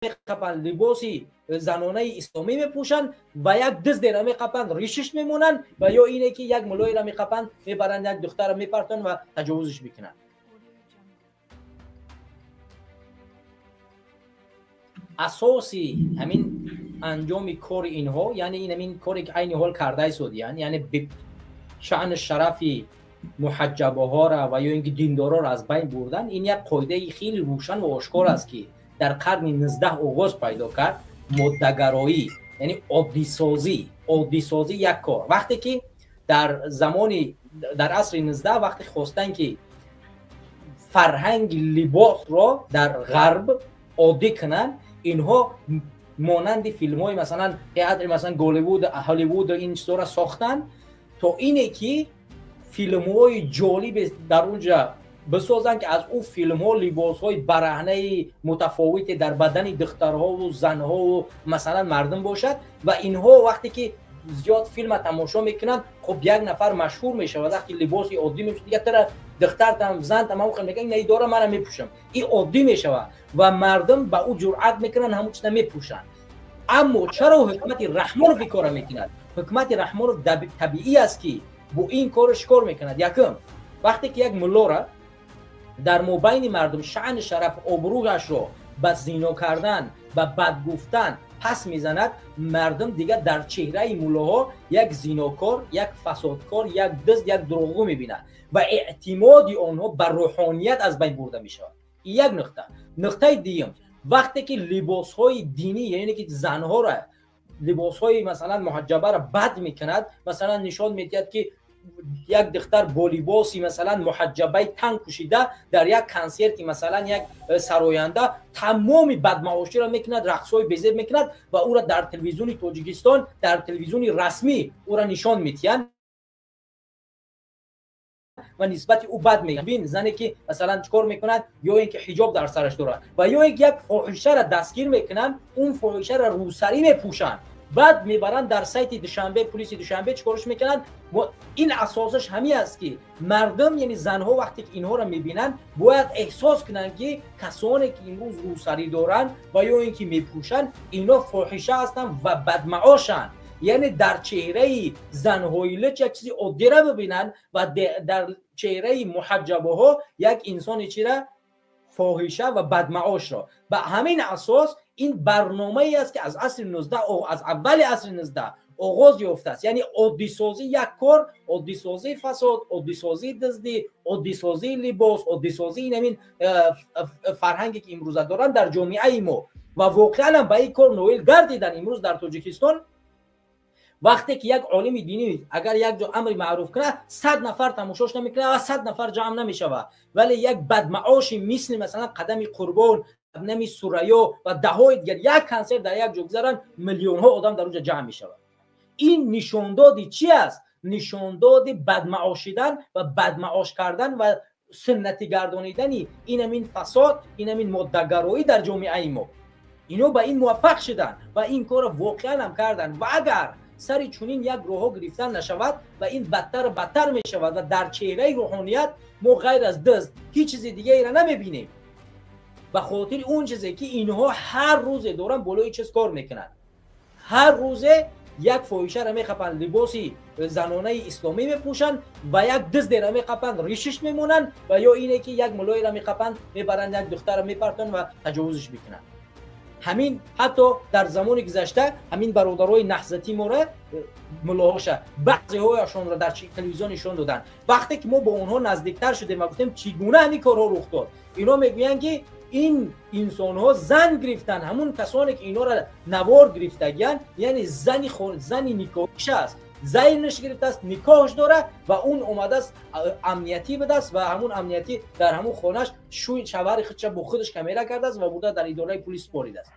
меқапанд, либоси занонаи исломӣ мепӯшанд ва як диздеро меқапанд, ришиш мемонанд, ва ё ине ки як мулоеро меқапанд, мебаранд, як духтарро мепартонанд ва таҷовузиш мекунанд. Асоси ҳамин анҷоми кори инҳо, яъне ин ҳамин коре ки айни ҳол кардаи содиянд, яъне шаъну шарафи муҳаҷҷабаҳоро ва ё ин ки диндороро аз байн бурдан, ин як қоидаи хеле рӯшан ва ошкор аст, ки дар қарни 19 оғоз пайдо кард. Моддагароӣ, яъне оддисозӣ, оддисозӣ як кор. Вақте ки дар замони дар асри 19 вақте хостанд, ки фарҳанги либосро дар ғарб оддӣ кунанд, инҳо монанди филмҳои масалан театри масалан Голливуд, Ҳолливуд ин чизҳоро сохтанд, то ине ки филмҳои ҷолибе дар унҷа бисозанд, ки аз ӯ филмҳо либосҳои бараҳнаи мутафовите дар бадани духтарҳову занҳову масалан мардум бошад. Ва инҳо вақте ки зиёд филма тамошо мекунанд, хуб, як нафар машҳур мешавад, вақти либоси оддӣ мепӯшад, дигар тара духтартам, зантам ҳам мегӯяд, ина дора, мана мепӯшам. Ин оддӣ мешавад ва мардум ба ӯ ҷуръат мекунанд, ҳамон чиза мепӯшанд. Аммо чаро ҳукумати Раҳмонов ин корро мекунад? Ҳукумати Раҳмонов табиӣ аст, ки бо ин корро чикор мекунад? Якум, вақте ки як муллора дар мобайни мардум шаъну шараф, обрӯяшро ба зино кардан, ба бад гуфтан пас мезанад, мардум дигар дар чеҳраи муллоҳо як зинокор, як фасодкор, як дизд, як дурӯғгӯ мебинад ва эътимоди онҳо ба рӯҳоният аз байн бурда мешавад. Ин як нуқта. Нуқтаи дуюм, вақте ки либосҳои динӣ, яъне ки занҳоро либосҳои масалан муҳаҷҷабаро бад мекунад, масалан нишон медиҳад, ки як духтар бо либоси масалан муҳаҷҷабаи танг пӯшида дар як консерти масалан як сароянда тамоми бадмаоширо мекунад, рақсҳои безеб мекунад ва ӯро дар телевизиони Тоҷикистон, дар телевизиони расмӣ ӯро нишон медиҳанд ва нисбати ӯ бад мегӯянд. Бин, зане ки масалан чикор мекунад, ё ин ки ҳиҷоб дар сараш дорад, ва ё ин ки як фоҳишаро дастгир мекунанд, он фоҳишаро рӯсарӣ мепӯшанд, баъд мебаранд дар сайти Душанбе, пулиси Душанбе чикорш мекунанд. Ин асосаш ҳамин аст, ки мардум, яъне занҳо, вақте ки инҳоро мебинанд, бояд эҳсос кунанд, ки касоне ки имрӯз рӯсарӣ доранд ва ё ин ки мепӯшанд, инҳо фоҳиша ҳастанд ва бадмаошанд. Яъне дар чеҳраи занҳои луч як чизи оддиро бибинанд ва дар чеҳраи муҳаҷҷабаҳо як инсони чира, фоҳиша ва бадмаошро. Ба ҳамин асос ин барномае аст, ки аз асри 19, аз аввали асри 19 оғоз ёфтааст. Яъне оддисозӣ як кор, оддисозии фасод, оддисозии диздӣ, оддисозии либос, оддисозии ин ҳамин фарҳанге ки имрӯза доранд дар ҷомеаи мо. Ва воқеан ҳам ба ин кор ноил гардидан. Имрӯз дар Тоҷикистон вақте ки як олими динӣ агар як ҷо амри маъруф кунад, 100 нафар тамошош намекунад ва 100 нафар ҷамъ намешавад, вале як бадмаоши мисли масалан Қадами Қурбон, Нами Сурайё ва даҳҳои дигар як консерт дар як ҷо гузаранд, миллионҳо одам дар онҷо ҷамъ мешавад. Ин нишондоди чи аст? Нишондоди бадмаошидан ва бадмаош кардан ва суннатӣ гардонидани ин ҳамин фасод, ин ҳамин моддагароӣ дар ҷомеаи мо. Ино ба ин муваффақ шуданд ва ин корро воқеан ҳам карданд. Ва агар сари чунин як роҳҳо гирифтан нашавад, ва ин бадтару бадтар мешавад ва дар чеҳраи рӯҳоният мо ғайр аз дизд ҳеҷ чизи дигареро намебинем, ба хотири он чизе ки инҳо ҳар рӯзе доранд болои чиз кор мекунанд. Ҳар рӯзе як фоҳишаро мехапанд, либоси занонаи исломӣ мепӯшанд ва як диздеро меқапанд, ришиш мемонанд, ва ё ине ки як мулоеро меқапанд, мебаранд, як духтарро мепартонанд ва таҷовузиш мекунанд. Ҳамин ҳатто дар замони гузашта ҳамин бародарои наҳзатӣ мора, муллоҳоша, баъзеҳояшонро дар телевизион нишон доданд. Вақте ки мо бо онҳо наздиктар шудем ва гуфтем, чӣ гуна ҳамин корҳо рух дод, ино мегӯянд, ки ин инсонҳо зан гирифтанд, ҳамун касоне ки инҳоро навор гирифтагиянд, яъне зани никоҳиш аст, зайнаш гирифтааст, никоҳш дорад ва он омадааст, амниятӣ будааст ва ҳамун амниятӣ дар ҳамун хонаш шӯи шавҳари худша бо худаш камера кардааст ва бурда дар идораи пулис супоридааст.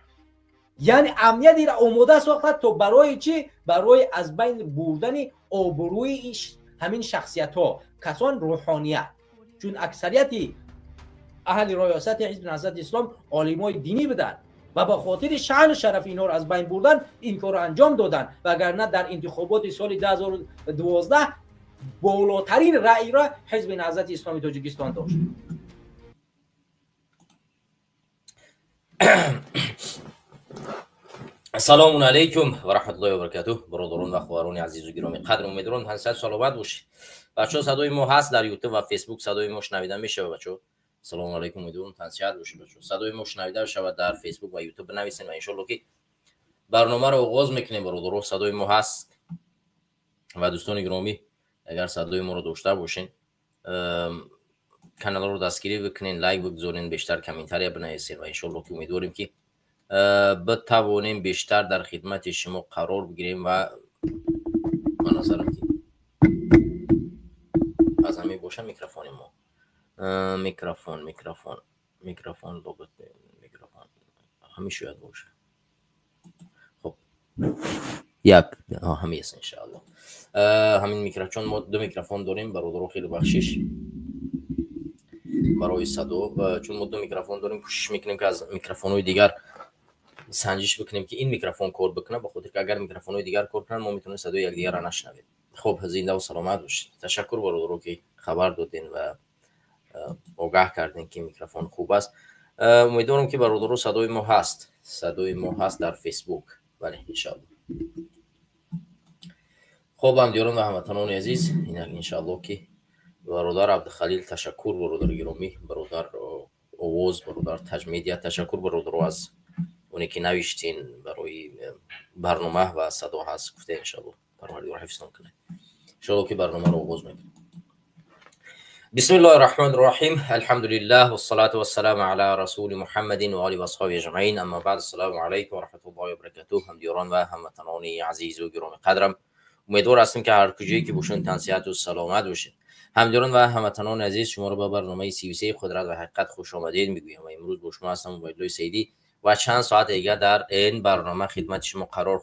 Яъне амният ира омода сохта то барои чӣ? Барои аз байн бурдани обрӯи ҳамин шахсиятҳо, касон рӯҳоният, чун аксарияти аҳли риёсати ҳизби Наҳзати Ислом олимои динӣ буданд ва ба хотири шаъну шарафи инҳоро аз байн бурдан ин корро анҷом доданд. Вагарна дар интихоботи соли 2012 болотарин раъйро ҳизби Наҳзати Исломи Тоҷикистон дошт. Ассалому алайкум ва раҳматуллоҳи ва баракатуҳ. Бародарон ва хоҳарони азизу гиромӣ қадр, умедворам ҳамсиҳат саломат бошед. Бачаҳо, садои мо ҳаст дар Ютуб ва Фейсбук, садои мо шунавида мешавад, бачаҳо? Ассалому алайкум, умедворам тансиҳат бошед, бачаҳо. Садои мо шунавида шавад дар Фейсбук ва Ютуб бинависед ва иншоалло ки барномаро оғоз мекунем. Бародаро, садои мо ҳаст ва дӯстони гиромӣ, агар садои моро дошта бошен, каналро дастгирӣ бикунен, лайк бигзорен, бештар комментария бинависед ва иншоалло ки умедворем ки битавонем бештар дар хидмати шумо қарор бигирем. Ва ба назарам ки аз ҳамин боша микрофони мо, микрофон, микрофон, микрофон, микрофон ҳамин шояд боша. Хоб, як ҳамин аст, иншаалло, ҳамин микрофон, чун мо ду микрофон дорем. Бародаро, хеле бахшиш барои садо, чун мо ду микрофон дорем, кӯшиш мекунем ки аз микрофонҳои дигар санҷиш бикунем ки ин микрофон кор бикунад, ба хотир ки агар микрофонҳои дигар кор кунанд, мо метавонем садои якдигарро нашунавем. Хуб, зиндаву саломат бошед. Ташаккур, бародаро, ки хабар додем ва огаҳ кардем ки микрофон хуб аст. Умедворам ки, бародаро, садои мо ҳаст, садои мо ҳаст дар Фейсбук. Бале, иншаалло. Хуб, ҳамдиёрон ва ҳамватанони азиз, инак, иншаалло ки бародар Абдухалил, ташаккур, бародари гиромӣ, бародар Овоз, бародар Таҷмедия, ташаккур, бародаро, аз оне ки навиштин барои барнома ва садо ҳаст гуфте. Иншаалло, Парвардигор ҳифзтон кунад. Иншоалло ки барномаро оғоз мекунем. بسم الله الرحمن الرحيم، الحمد لله والصلاة والسلام على رسول محمد وآله وأصحابه أجمعين، أما بعد، السلام علیکم و رحمت الله و برکاته. همدیاران و هموطنان عزیز و گرامی قدرم، امیدوار هستم که هر کجایی که باشین تنصیحت و سلامت باشین. همدیاران و هموطنان عزیز، شما رو به برنامه 33 قدرت و حقیقت خوش آمدید میگویم و امروز با شما هستم، عبیدالله سیدی، و چند ساعت دیگر در این برنامه خدمت شما قرار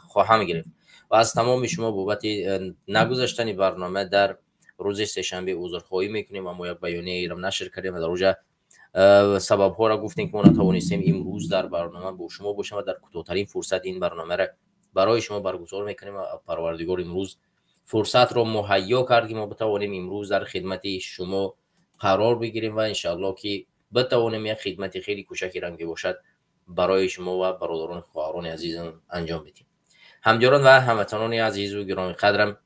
خواهم گرفت و از تمام شما بابت نگذاشتن برنامه در روز سه‌شنبه عذرخواهی میکنیم و ما یک بیانیه را نشر کردیم و در اونجا سبب ها را گفتیم که ما نتوانستیم امروز در برنامه با شما باشیم و در کوتاه‌ترین فرصت این برنامه را برای شما برگزار میکنیم و پروردگار امروز فرصت را مهیا کرد که ما بتوانیم امروز در خدمت شما قرار بگیریم و انشاءالله که بتوانیم یک خدمت خیلی کوچکی رنگی باشد برای شما و برادران خواهران عزیزم انجام بدیم. همجاران و هموطنان عزیز و گرامی قدرم،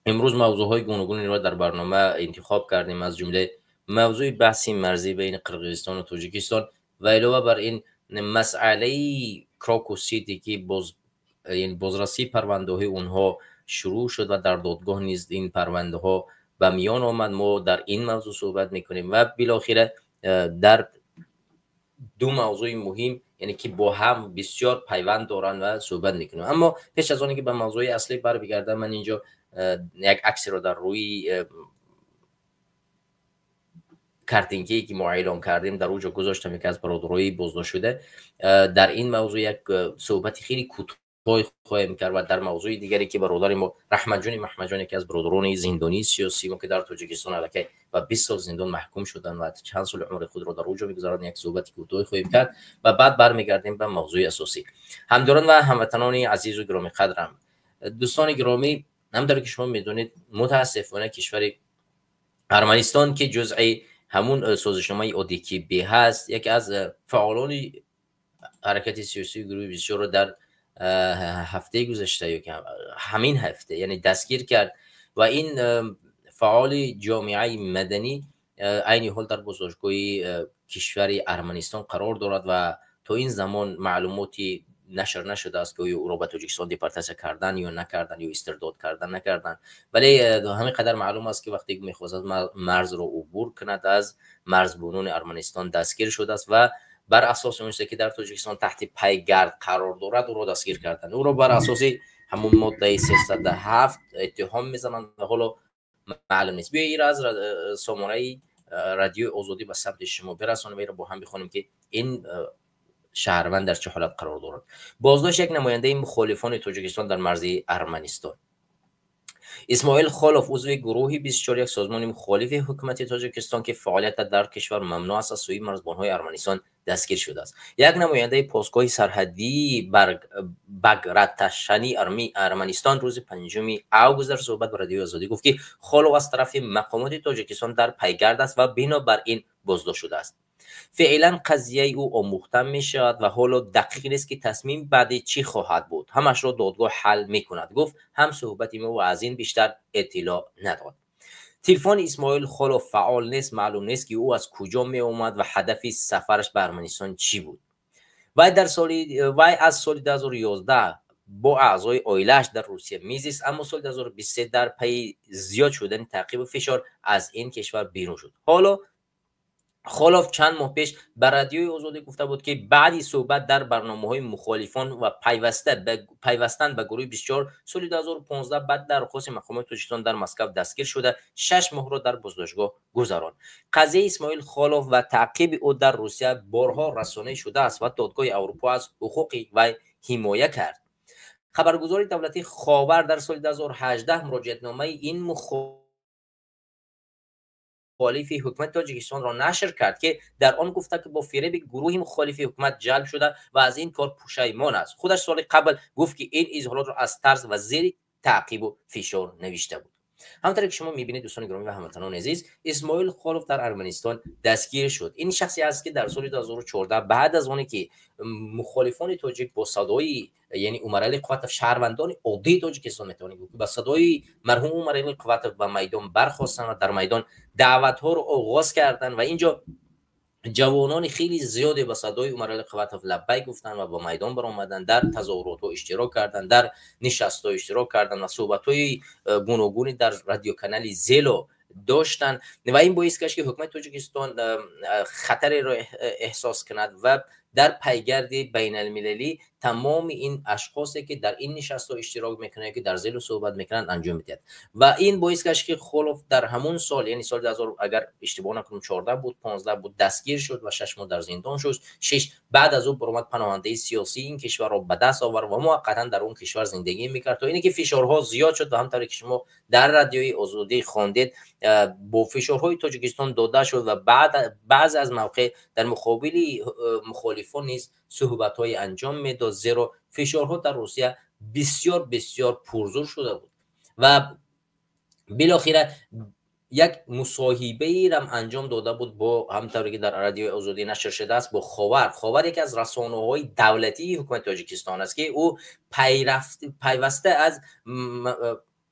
امروز موضوع های گوناگونی را در برنامه انتخاب کردیم، از جمله موضوع بحث مرزی بین قرقیزستان و تاجیکستان و علاوه بر این مسئله کراکوس سیتی که یعنی بازرسی پرونده های اونها شروع شد و در دادگاه نیز این پرونده ها به میان آمد. ما در این موضوع صحبت میکنیم و بالاخره در دو موضوع مهم، یعنی که با هم بسیار پیوند دارند و صحبت میکنیم. اما پیش از آنکه به موضوع اصلی بر بگردم، من اینجا یک عکسی را در روی картинке که ما اعلام کردیم در اونجا گذاشتم، یکی از برادرای بازداشت شده. در این موضوع یک صحبت خیلی کوتاه خواهیم کرد و در موضوع دیگری که برادر ما رحمت جان محمدجان، یکی از برادران زندانی سیاسی ما که در تاجیکستان الکی و 20 سال زندان محکوم شدن و چند سال عمر خود را در اونجا میگذارند، یک صحبت کوتاه خواهیم کرد و بعد برمیگردیم به موضوع اساسی. همداران و هموطنان عزیز و گرامی قدرم، دوستان گرامی، همونطور که شما میدونید، متاسفانه کشور ارمنستان که جزء همون سازشنامه ODKB هست، یکی از فعالان حرکت سیاسی گروه 24 رو در هفته گذشته یا که همین هفته یعنی دستگیر کرد و این فعال جامعه مدنی عین حال در بازداشتگاه کشور ارمنستان قرار دارد و تا این زمان معلوماتی نشر نشده است که او را به تاجیکستان депортация کردن یا نکردن یا استرداد کردن نکردن، ولی همین قدر معلوم است که وقتی میخواست مرز را عبور کند، از مرزبانان ارمنستان دستگیر شده است و بر اساس اون که در تاجیکستان تحت پیگرد قرار دارد، او را دستگیر کردن. او را بر اساس همون ماده 307 اتهام میزنند و حالا معلوم نیست. بیایید از سامانه رادیو آزادی به سمت شما برسانیم و با هم بخونیم که این شهروند در چه حالت قرار دارد. بازداشت یک نماینده مخالفان تاجیکستان در مرز ارمنستان. اسماعیل خالوف، عضو گروه 24، یک سازمان مخالف حکومت تاجیکستان که فعالیت در کشور ممنوع است، از سوی مرزبانهای ارمنستان دستگیر شده است. یک نماینده پاسگاه سرحدی بگراتشانی ارمنستان روز پنجم آگوست در صحبت با رادیو آزادی گفت که خالوف از طرف مقامات تاجیکستان در پیگرد است و بنابراین بازداشت شده است. Феълан қазияи ӯ омӯхта мешавад ва ҳоло дақиқ нест, ки тасмими баъдӣ чӣ хоҳад буд. Ҳамашро додгоҳ ҳал мекунад, гуфт ҳамсуҳбати мо ва аз ин бештар иттилоъ надод. Телефони Исмоил Холов фаъол нест. Маълум нест, ки ӯ аз куҷо меомад ва ҳадафи сафараш ба Арманистон чӣ буд. Вай аз соли 2011 бо аъзои оилааш дар Русия мезист, аммо соли 2023 дар пайи зиёд шудани таъқибу фишор аз ин кишвар берун шуд. Ҳоло Холов чанд моҳ пеш ба Радиои Озодӣ гуфта буд, ки баъди суҳбат дар барномаҳои мухолифон ва пайвастан ба гурӯҳи 24 соли 2015 баъд дархости мақомоти Тоҷикистон дар Москав дастгир шуда, 6 моҳро дар боздоштгоҳ гузаронд. Қазияи Исмоил Холов ва таъқиби ӯ дар Русия борҳо расонаӣ шудааст ва Додгоҳи Аврупо аз ҳуқуқи вай ҳимоя кард. Хабаргузори давлатии Ховар дар соли 2018 муроҷиатномаи ин мухолифи ҳукумати Тоҷикистонро нашр кард, ки дар он гуфта, ки бо фиреби гурӯҳи мухолифи ҳукумат ҷалб шуда ва аз ин кор пушаймон аст. Худаш соли қабл гуфт, ки ин изҳоротро аз тарс ва зери таъқибу фишор навишта буд. Ҳамонтаре ки шумо мебинед, дӯстони гиромӣ ва ҳамватанони азиз, Исмоил Холов дар Арманистон дастгир шуд. Ин шахсе аст, ки дар соли 2014 баъд аз оне ки мухолифони тоҷик бо садои, яъне, Умарали Қувватов, шаҳрвандони оддии Тоҷикистон, метавонем гуфт, ба садои марҳум Умарали Қувватов ба майдон бархостанд ва дар майдон даъватҳоро оғоз карданд ва инҷо ҷавонони хеле зиёде ба садои Умарали Қувватов лаббайк гуфтанд ва ба майдон баромаданд, дар тазоҳуротҳо иштирок карданд, дар нишастҳо иштирок карданд ва суҳбатҳои гуногуни дар радиоканали Зело доштанд. Ва ин боис гашт, ки ҳукумати Тоҷикистон хатареро эҳсос кунад ва дар пайгарди байналмилалӣ тамоми ин ашхосе, ки дар ин нишастҳо иштирок мекунанд, ки дар Зело суҳбат мекунанд, анҷом медиҳад. Ва ин боис гашт, ки Холов дар ҳамун сол, яъне соли 2000, агар иштибоҳ накунам, 14 буд, 15 буд, дастгир шуд ва 6 моҳ дар зиндон шуд. Шеш баъд аз ӯ баромад, паноҳандаи сиёсии ин кишварро ба даст овард ва муваққатан дар он кишвар зиндагӣ мекард, то ине ки фишорҳо зиёд шуд. Ва ҳамтавре ки шумо дар Радиои Озодӣ хондед, бо фишорҳои Тоҷикистон дода шуд ва баъзе аз мавқеъ дар муқобили мухолифон низ суҳбатҳое анҷом медод, зеро фишорҳо дар Русия бисёр бисёр пурзур шуда буд. Ва билохира як мусоҳибаерам анҷом дода буд бо, ҳамтавре ки дар Радиои Озодӣ нашр шудааст, бо Ховар. Ховар яке аз расонаҳои давлатии ҳукумати Тоҷикистон аст, ки ӯ пайваста аз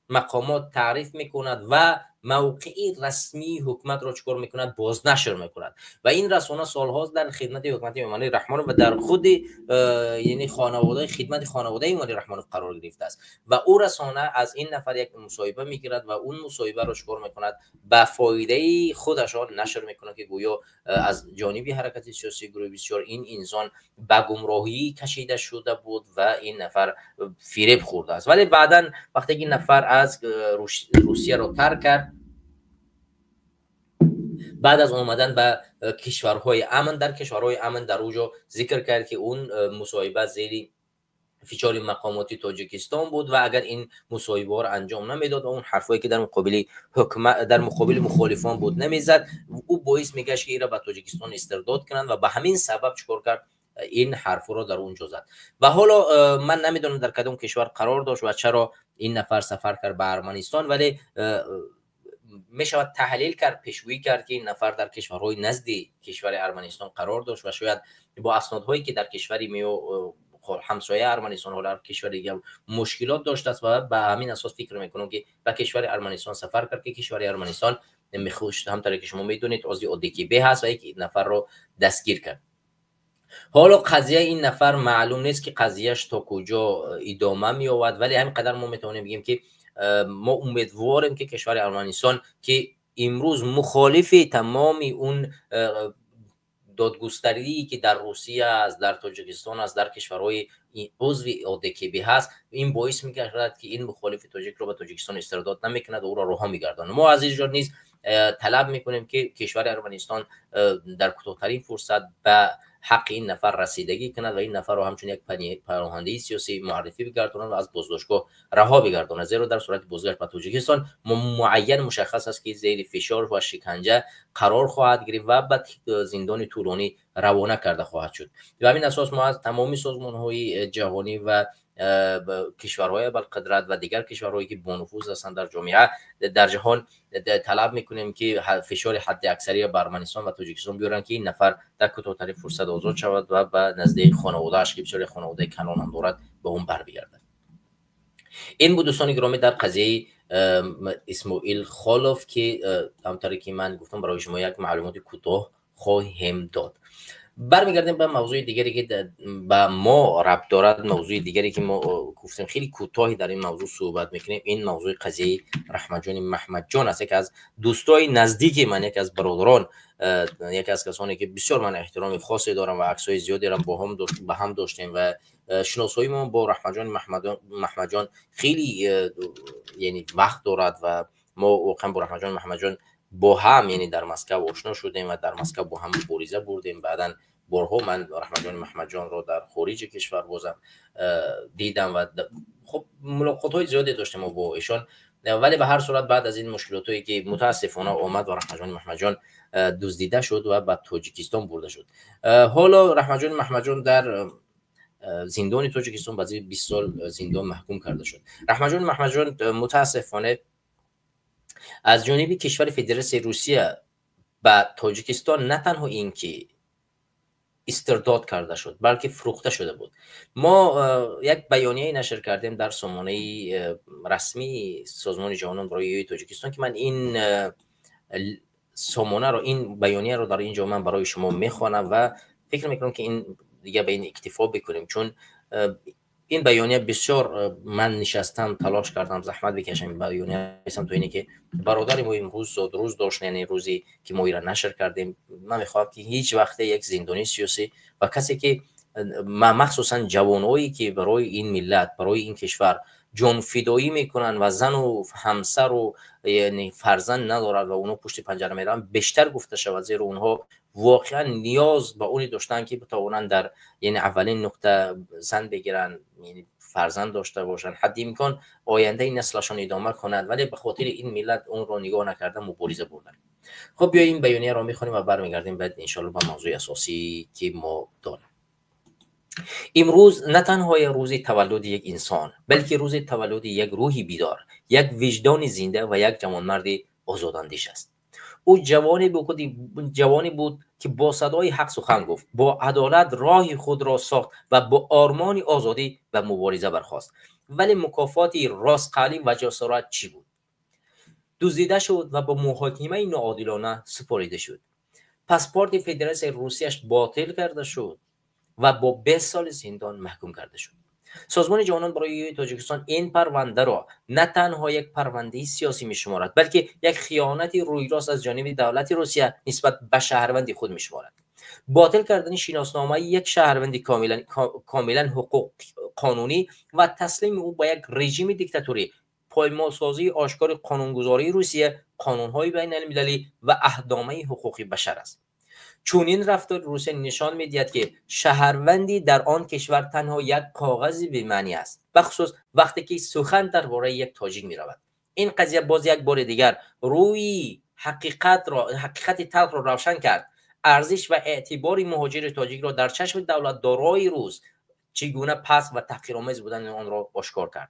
мақомот таъриф мекунад ва мавқеи расмии ҳукуматро чӣ кор мекунад? Бознашр мекунад. Ва ин расона солҳост дар хидмати ҳукумати Эмомалӣ Раҳмонов ва дар худи яъне хонаводаи хидмати хонаводаи Эмомалӣ Раҳмонов қарор гирифтааст. Ва ӯ расона аз ин нафар як мусоҳиба мегирад ва он мусоҳибаро чӣ кор мекунад? Ба фоидаи худашон нашр мекунад, ки гӯё аз ҷониби ҳаракати сиёсии гурӯҳи 24 ин инсон ба гумроҳӣ кашида шуда буд ва ин нафар фиреб хӯрдааст. Вале баъдан, вақте ки ин нафар аз Русияро тарк кард, баъд аз омадан ба кишварҳои амн, дар кишварҳои амн дар уҷо зикр кард, ки он мусоҳиба зери фишори мақомоти Тоҷикистон буд ва агар ин мусоҳибаҳоро анҷом намедод ва он ҳарфое, ки дар муқобили ҳукумат, дар муқобили мухолифон буд, намезад, ӯ боис мегашт, ки инро ба Тоҷикистон истирдод кунанд. Ва ба ҳамин сабаб чӣ кор кард? Ин ҳарфҳоро дар он ҷо зад. Ва ҳоло ман намедонам, дар кадом кишвар қарор дошт ва чаро ин нафар сафар кард ба Арманистон, вале мешавад таҳлил кард, пешгӯӣ кард, ки ин нафар дар кишварҳои назди кишвари Арманистон қарор дошт ва шояд бо аснодҳое, ки дар кишвари ҳамсоя Арманистон, ҳоло кишвари дига, мушкилот доштааст ва ба ҳамин асос фикр мекунам, ки ба кишвари Арманистон сафар кард, ки кишвари Арманистон, ҳамтаре ки шумо медонед, узви ОДКБ ҳаст ва як нафарро дастгир кард. Ҳоло қазияи ин нафар маълум нест, ки қазияш то куҷо идома меёбад, вале ҳамин қадар мо метавонем бигем, ки мо умедворем, ки кишвари Арманистон, ки имрӯз мухолифи тамоми он додгустарие, ки дар Русия аст, дар Тоҷикистон аст, дар кишварҳои узви ОДКБ ҳаст, ин боис мегардад, ки ин мухолифи тоҷикро ба Тоҷикистон истирдод намекунад, ӯро роҳа мегардонад. Мо аз инҷо низ талаб мекунем, ки кишвари Арманистон дар кӯтоҳтарин фурсат ба ҳаққи ин нафар расидагӣ кунад ва ин нафарро ҳамчун як паноҳандаи сиёсӣ муаррифӣ бигардонад ва аз боздоштгоҳ раҳо бигардонад, зеро дар сурати бозгашт ба Тоҷикистон муайян мушаххас аст, ки зери фишор ва шиканҷа қарор хоҳад гирифт ва ба зиндони тӯлонӣ равона карда хоҳад шуд. Ва ҳамин асос мо аз тамоми созмонҳои ҷаҳонӣ ва кишварҳои абарқудрат ва дигар кишварҳое ки бонуфуз ҳастанд дар ҷомеа, дар ҷаҳон талаб мекунем ки фишори ҳадди аксария ба Арманистон ва Тоҷикистон биёранд, ки ин нафар дар кӯтоҳтарин фурсат озод шавад ва ба назди хонаводааш, ки бисёре хонаводаи калон ҳам дорад, ба он барбигардад. Ин буд, дӯстони гиромӣ, дар қазияи Исмоил Холов, ки ҳамтаре ки ман гуфтам, барои шумо як маълумоти кӯтоҳ хоҳем дод. Бармегардем ба мавзӯи дигаре, ки ба мо рабт дорад. Мавзӯи дигаре, ки мо гуфтем, хеле кӯтоҳи дар ин мавзӯъ суҳбат мекунем, ин мавзӯи қазияи Раҳматҷони Маҳмадҷон аст, яке аз дӯстои наздики ман, яке аз бародарон, яке аз касоне ки бисёр ман эҳтироми хосе дорам ва аксҳои зиёдеро ба ҳам доштем ва шиносоии мо бо Раҳматҷони Маҳмадҷон хеле, яъне, вақт дорад ва мо воқеан бо Раҳматҷони Маҳмадҷон бо ҳам, яъне, дар Москав ошно шудем ва дар Москав бо ҳам мубориза бурдем. Баъдан борҳо ман Раҳматҷони Маҳмадҷонро дар хориҷи кишвар бозам дидам ва хуб, мулоқотҳои зиёде доштем мо бо эшон. Вале ба ҳар сурат, баъд аз ин мушкилотое ки мутаассифона омад ва Раҳматҷони Маҳмадҷон дуздида шуд ва ба Тоҷикистон бурда шуд, ҳоло Раҳматҷони Маҳмадҷон дар зиндони Тоҷикистон ба 20 сол зиндон маҳкум карда шуд. Раҳматҷони Маҳмадҷон мутаассифона аз ҷониби кишвари Федератсияи Русия ба Тоҷикистон на танҳо ин ки истирдод карда шуд, балки фурӯхта шуда буд. Мо як баёнияе нашр кардем дар сомонаи расмии Созмони ҷавонон барои эҳёи Тоҷикистон, ки ман ин сомонаро, ин баёнияро дар ин ҷо ман барои шумо мехонам ва фикр мекунам, ки ин дига ба ин иктифо бикунем, чун ин баёния бисёр ман нишастам, талош кардам, заҳмат бикашам, ин баёния то ине ки бародари мо имрӯз зодрӯз дошт, яъне рӯзе ки мо ира нашр кардем. Ман мехоҳам, ки ҳеҷ вақте як зиндонии сиёсӣ ва касе ки, махсусан ҷавонҳое ки барои ин миллат, барои ин кишвар ҷонфидоӣ мекунанд ва зану ҳамсару, яъне, фарзанд надорад ва онҳо пушти панҷара мераванд, бештар гуфта шавад, зеро онҳо воқеан ниёз ба оне доштанд, ки битавонанд дар, яъне, аввалин нуқта зан бигиранд, фарзанд дошта бошанд, ҳадди имкон ояндаи наслашон идома кунанд, вале ба хотири ин миллат онро нигоҳ накарда мубориза бурданд. Хуб, биё ин баёнияро мехонем ва бармегардем баъд, иншоалло, ба мавзӯи асосӣ, ки мо дорем. Имрӯз на танҳо рӯзи таваллуди як инсон, балки рӯзи таваллуди як рӯҳи бедор, як виҷдони зинда ва як ҷавонмарди озодандеш аст. Ӯ ҷавоне буд, ки бо садои ҳақ сухан гуфт, бо адолат роҳи худро сохт ва бо ормони озодӣ ба мубориза бархост. Вале мукофоти ростқалбӣ ва ҷасорат чӣ буд? Дуздида шуд ва бо муҳокимаи ноодилона супорида шуд. Паспорти Федератсияи Русияш ботил карда шуд ва бо 20 соли зиндон маҳкум карда шуд. Созмони ҷавонон барои эҳёи Тоҷикистон ин парвандаро на танҳо як парвандаи сиёсӣ мешуморад, балки як хиёнати рӯйрост аз ҷониби давлати Русия нисбат ба шаҳрванди худ мешуморад. Ботил кардани шиносномаи як шаҳрванди комилан ҳуқуқ қонунӣ ва таслими ӯ ба як режими диктаторӣ поймолсозии ошкори қонунгузории Русия, қонунҳои байналмилалӣ ва аҳдномаи ҳуқуқи башар аст. Чунин рафтори Русия нишон медиҳад, ки шаҳрвандӣ дар он кишвар танҳо як коғази бемаънӣ аст, бахусус вақте ки сухан дар бораи як тоҷик меравад. Ин қазия боз як бори дигар рӯи ҳақиқати талхро равшан кард: арзиш ва эътибори муҳоҷири тоҷикро дар чашми давлатдорои рус чӣ гуна паст ва таҳқиромез будани онро ошкор кард.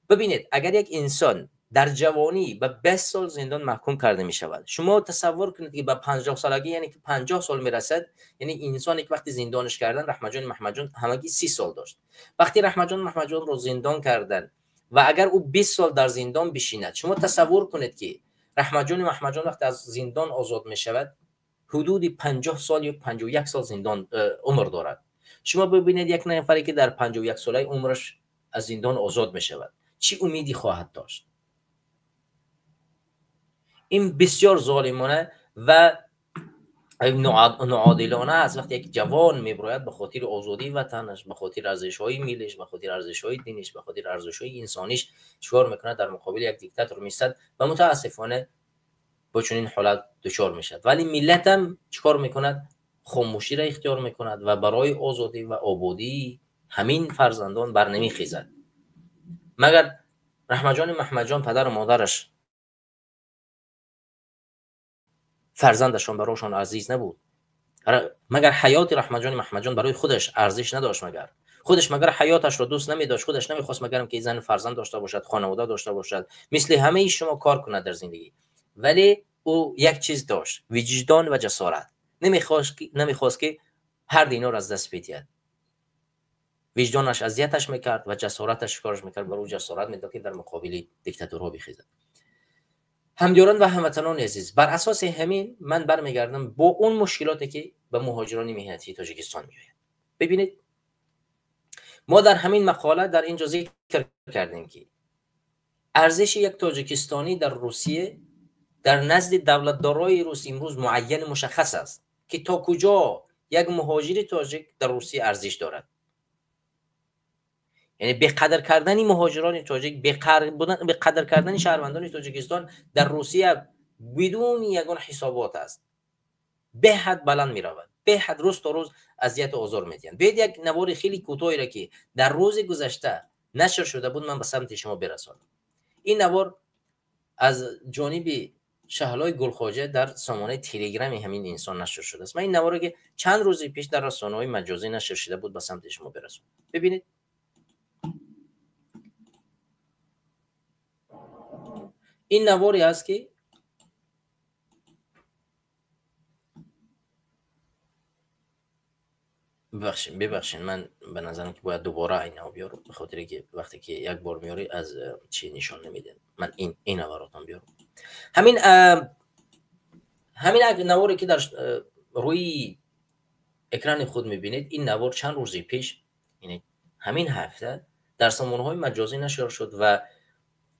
Бибинед, агар як инсон дар ҷавонӣ ба 20 сол зиндон маҳкум карда мешавад, шумо тасаввур кунед, ки ба 50-солагӣ, яъне ки 50 сол мерасад. Яъне инсоне ки вақти зиндонаш кардан, Раҳматҷони Маҳмадҷон ҳамагӣ 30 сол дошт вақти Раҳматҷон Маҳмадҷонро зиндон кардан, ва агар ӯ 20 сол дар зиндон бишинад, шумо тасаввур кунед, ки Раҳматҷони Маҳмадҷон вақте аз зиндон озод мешавад, ҳудуди 50 сол ё 51 сол зиндон умр дорад. Шумо бибинед, як нафаре ки дар 51 солаи умраш аз зиндон озод мешавад, чӣ умеде хоҳад дошт? Ин бисёр золимона ва ноодилона аст, вақте як ҷавон мебирояд ба хотири озодии ватанаш, ба хотири арзишҳои миллиш, ба хотири арзишҳои диниш, ба хотири арзишҳои инсониш чикор мекунад? Дар муқобили як диктатор меистад ва мутаассифона бо чунин ҳолат дучор мешавад. Вале миллатам чикор мекунад? Хомӯширо ихтиёр мекунад ва барои озодӣ ва ободии ҳамин фарзандон барнамехезад. Магар Раҳматҷони Маҳмадҷон падару модараш фарзандашон барошон азиз набуд? Магар ҳаёти Раҳматҷони Маҳмадҷон барои худаш арзиш надошт? Магар Худаш магар ҳаёташро дӯст намедошт? Худаш намехост магарам ки зан фарзанд дошта бошад, хонавода дошта бошад, мисли ҳамаи шумо кор кунад дар зиндагӣ. Вале ӯ як чиз дошт: виҷдон ва ҷасорат. Намехост ки ҳар динор аз даст бидиҳад. Виҷдонаш азияташ мекард ва ҷасораташ кораш мекард, бар ӯ ҷасорат медод ки дар муқобили диктаторҳо бихезад. Ҳамдиёрон ва ҳамватанони азиз, бар асоси ҳамин ман бармегардам бо он мушкилоте ки ба муҳоҷирони меҳнатии Тоҷикистон меояд. Бибинед, мо дар ҳамин мақола дар инҷо зикр кардем ки арзиши як тоҷикистонӣ дар Русия дар назди давлатдорои рус имрӯз муайян мушаххас аст ки то куҷо як муҳоҷири тоҷик дар Русия арзиш дорад. Яъне беқадр кардани муҳоҷирони тоҷик, беқадр кардани шаҳрвандони Тоҷикистон дар Русия бидуни ягон ҳисобот аст. Беҳад баланд меравад, беҳад рӯз то рӯз азияту озор медиҳанд. Биёед як навори хеле кӯтоҳеро ки дар рӯзи гузашта нашр шуда буд ман ба самти шумо бирасонам. Ин навор аз ҷониби Шаҳлои Гулхоҷа дар сомонаи Телеграми ҳамин инсон нашр шудааст. Ман ин наворо ки чанд рӯзи пеш дар расонаҳои маҷозӣ нашр шуда буд ба самти шумо бирасонам. Бибинед, ин наворе аст ки бибахшед, ман ба назарам ки бояд дубора ин наво биёрам, ба хотире ки вақте ки як бор меёрӣ аз чи нишон намедиҳад. Ман ин наворотон биёрам. Ҳамин наворе ки дар рӯи экрани худ мебинед, ин навор чанд рӯзи пеш, яъне ҳамин ҳафта дар сомонаҳои маҷозӣ нашр шуд ва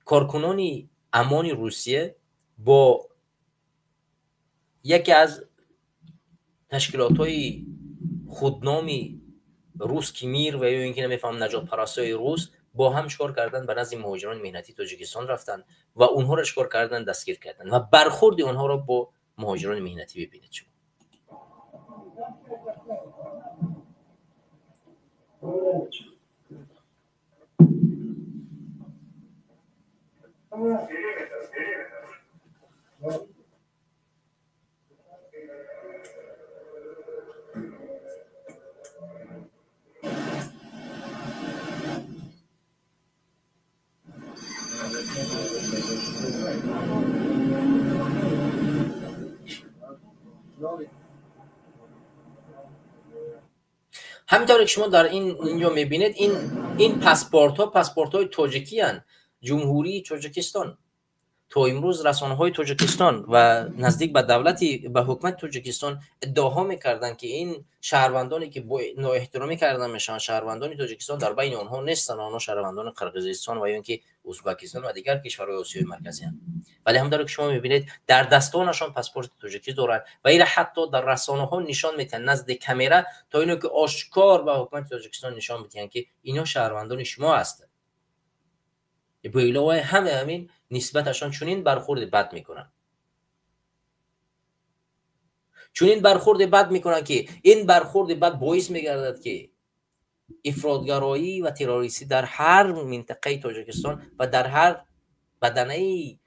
коркунони амони Русия бо яке аз ташкилотҳои худноми русский мир ва ё ин ки намефаҳмам наҷотпарастҳои рус бо ҳам чикор карданд, ба назди муҳоҷирони меҳнатии Тоҷикистон рафтанд ва онҳоро чикор карданд, дастгир карданд ва бархурди онҳоро бо муҳоҷирони меҳнатӣ бибинед шумо. Ҳаминтавре ки шумо дар инҷо мебинед, ин паспортҳо паспортҳои тоҷикиянд, Ҷумҳурии Тоҷикистон. То имрӯз расонаҳои Тоҷикистон ва наздик ба давлати ба ҳукумати Тоҷикистон иддаоҳо мекарданд ки ин шаҳрвандоне ки бо ноэҳтиромӣ карда мешаванд, шаҳрвандони Тоҷикистон дар байни онҳо нестанд, онҳо шаҳрвандони Қирғизистон ва ё ин ки Ӯзбекистон ва дигар кишварҳои Осиёи Марказианд. Вале ҳамонтавре ки шумо мебинед, дар дастонашон паспорти тоҷикӣ доранд ва инро ҳатто дар расонаҳо нишон медиҳанд назди камера, то ино ки ошкор ба ҳукумати Тоҷикистон нишон медиҳанд ки инҳо шаҳрвандони шумо ҳастанд. Бо иловаи ҳама ҳамин нисбаташон чунин бархурди бад мекунанд, чунин бархурди бад мекунанд ки ин бархурди бад боис мегардад ки ифротгароӣ ва террористӣ дар ҳар минтақаи Тоҷикистон ва дар ҳар баданаи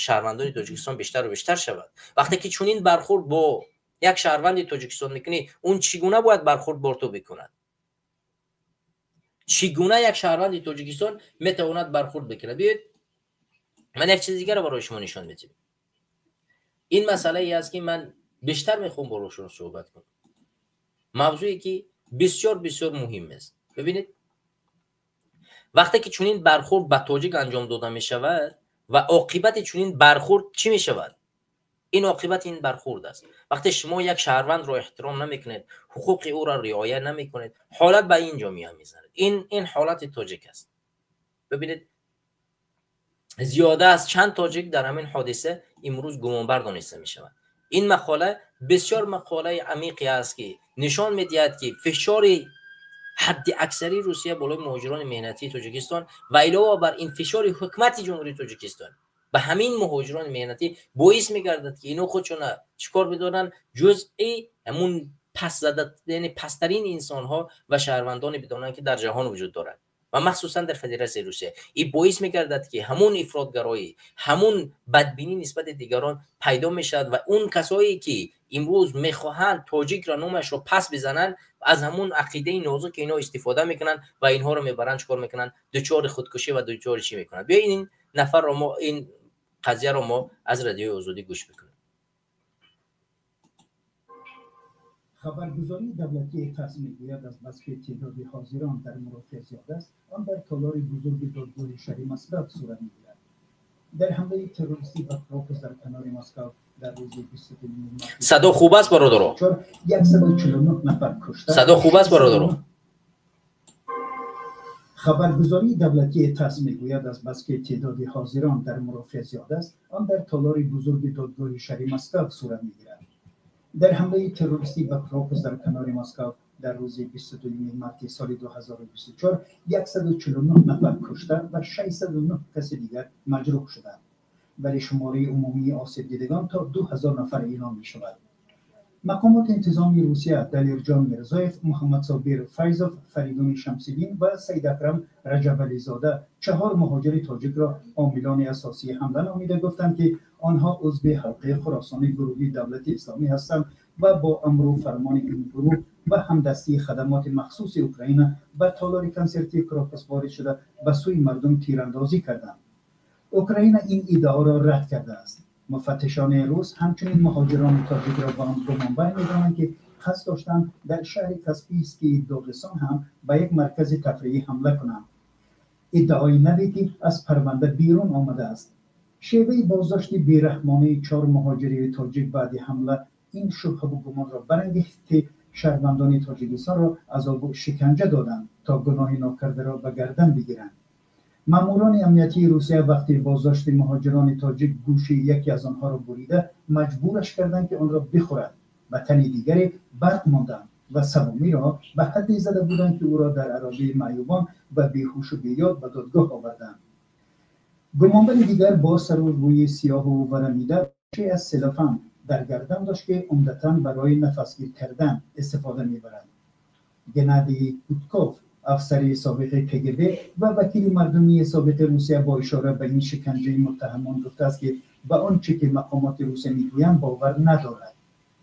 шаҳрвандони Тоҷикистон бештару бештар шавад. Вақте ки чунин бархурд бо як шаҳрванди Тоҷикистон мекунӣ, он чӣ гуна бояд бархурд бо ту бикунад? Чӣ гуна як шаҳрванди Тоҷикистон метавонад бархурд бикунад? Биёед ман як чизи дигарро барои шумо нишон медиҳам. Ин масъалае аст ки ман бештар мехоҳам бо шумо суҳбат кунам, мавзӯе ки бисёр бисёр муҳим аст. Бибинед, вақте ки чунин бархурд ба тоҷик анҷом дода мешавад ва оқибати чунин бархурд чӣ мешавад? Ин оқибати ин бархурд аст. Вақте шумо як шаҳрвандро эҳтиром намекунед, ҳуқуқи ӯро риоя намекунед, ҳолат ба ин ҷо меомезанад. Ин ҳолати тоҷик аст. Бибинед, зиёда аз чанд тоҷик дар ҳамин ҳодиса имрӯз гумонбар дониста мешавад. Ин мақола бисёр мақолаи амиқе аст ки нишон медиҳад ки фишори ҳадди аксари Русия болои муҳоҷирони меҳнатии Тоҷикистон ва илова бар ин фишори ҳукумати Ҷумҳурии Тоҷикистон ба ҳамин муҳоҷирони меҳнатӣ боис мегардад ки ино худшона чӣ кор бидоранд, ҷузъи ҳамун пас зада, яъне пасттарин инсонҳо ва шаҳрвандоне бидонанд ки дар ҷаҳон вуҷуд дорад ва махсусан дар Федератсияи Русия. Ин боис мегардад ки ҳамун ифротгароӣ, ҳамун бадбинӣ нисбати дигарон пайдо мешавад ва он касое ки Имрӯз мехоҳанд тоҷикро номашро пас бизананд, аз ҳамун ақидаи нозук инҳо истифода мекунанд ва инҳоро мебаранд, чикор мекунанд? Дучори худкушӣ ва дучори чӣ мекунанд. Биёед ин нафарро мо, ин қазияро мо аз Радиои Озодӣ гӯш мекунем. Хабаргузории давлатии ТАСС мегӯяд, аз баски теъдоди ҳозирон дар мурофиа зиёд аст, он дар толори бузурги додгоҳи шаҳри Москва сурат мегирад. Дар ҳамлаи террористӣ ба Крокус дар канори Москва дар рӯзи 22 март Садо хуб аст, бародаро? 149 нафар кушта. Садо хуб аст, бародаро? Хабаргузории давлатии ТАСС мегӯяд, аз баски теъдоди ҳозирон дар мурофиа зиёд аст, он дар толори бузурги додгоҳи шаҳри Москва сурат мегирад. Дар ҳамлаи террористӣ ба Крокус дар канори Москва дар рӯзи 22 марти соли 2024 149 нафар кушта ва 609 каси дигар маҷрӯҳ шуданд. Вале шумораи умумии осебдидагон то 2000 нафар эълон мешавад. Мақомоти интизомии Русия Далерҷон Мирзоев, Муҳаммадсобир Файзов, Фаридуни Шамсиддин ва Саидакрам Раҷабализода, чаҳор муҳоҷири тоҷикро омилони асосии ҳамла номида гуфтанд, ки онҳо узви ҳалқаи Хуросони гурӯҳи Давлати Исломӣ ҳастанд ва бо амру фармони ин гурӯҳ ва ҳамдастии хадамоти махсуси Украина ба толори консертии Крокус ворид шуда ба сӯи мардум тирандозӣ карданд. Украина ин иддаоро рад кардааст. Муфаттишони рус ҳамчунин муҳоҷирони тоҷикро ба он гумонбар медонанд, ки қасд доштанд дар шаҳри Каспийскии Доғистон ҳам ба як маркази тафриҳӣ ҳамла кунанд. Иддаои наве, ки аз парванда берун омадааст. Шеваи боздошти бераҳмонаи чор муҳоҷири тоҷик баъди ҳамла ин шубҳаву гумонро барангехт, ки шаҳрвандони Тоҷикистонро азобу шиканҷа доданд, то гуноҳи нокардаро ба гардан бигиранд. Маъмурони амниятии Русия вақти боздошти муҳоҷирони тоҷик гӯши яке аз онҳоро бурида маҷбураш карданд, ки онро бихӯрад. Ба тани дигаре барқ монданд ва саввумиро ба ҳадде зада буданд, ки ӯро дар аробаи маъюбон ва беҳушу беёд ба додгоҳ оварданд. Гумонбари дигар бо сару рӯи сиёҳу варамида чӣ аз селофан дар гардан дошт, ки умдатан барои нафасгир кардан истифода мебаранд. Геннадий Гудков, афсари собиқи КГБ ва вакили мардумии собиқи Русия, бо ишора ба ин шиканҷаи муттаҳамон гуфтааст, ки ба он чӣ ки мақомоти Русия мегӯянд, бовар надорад.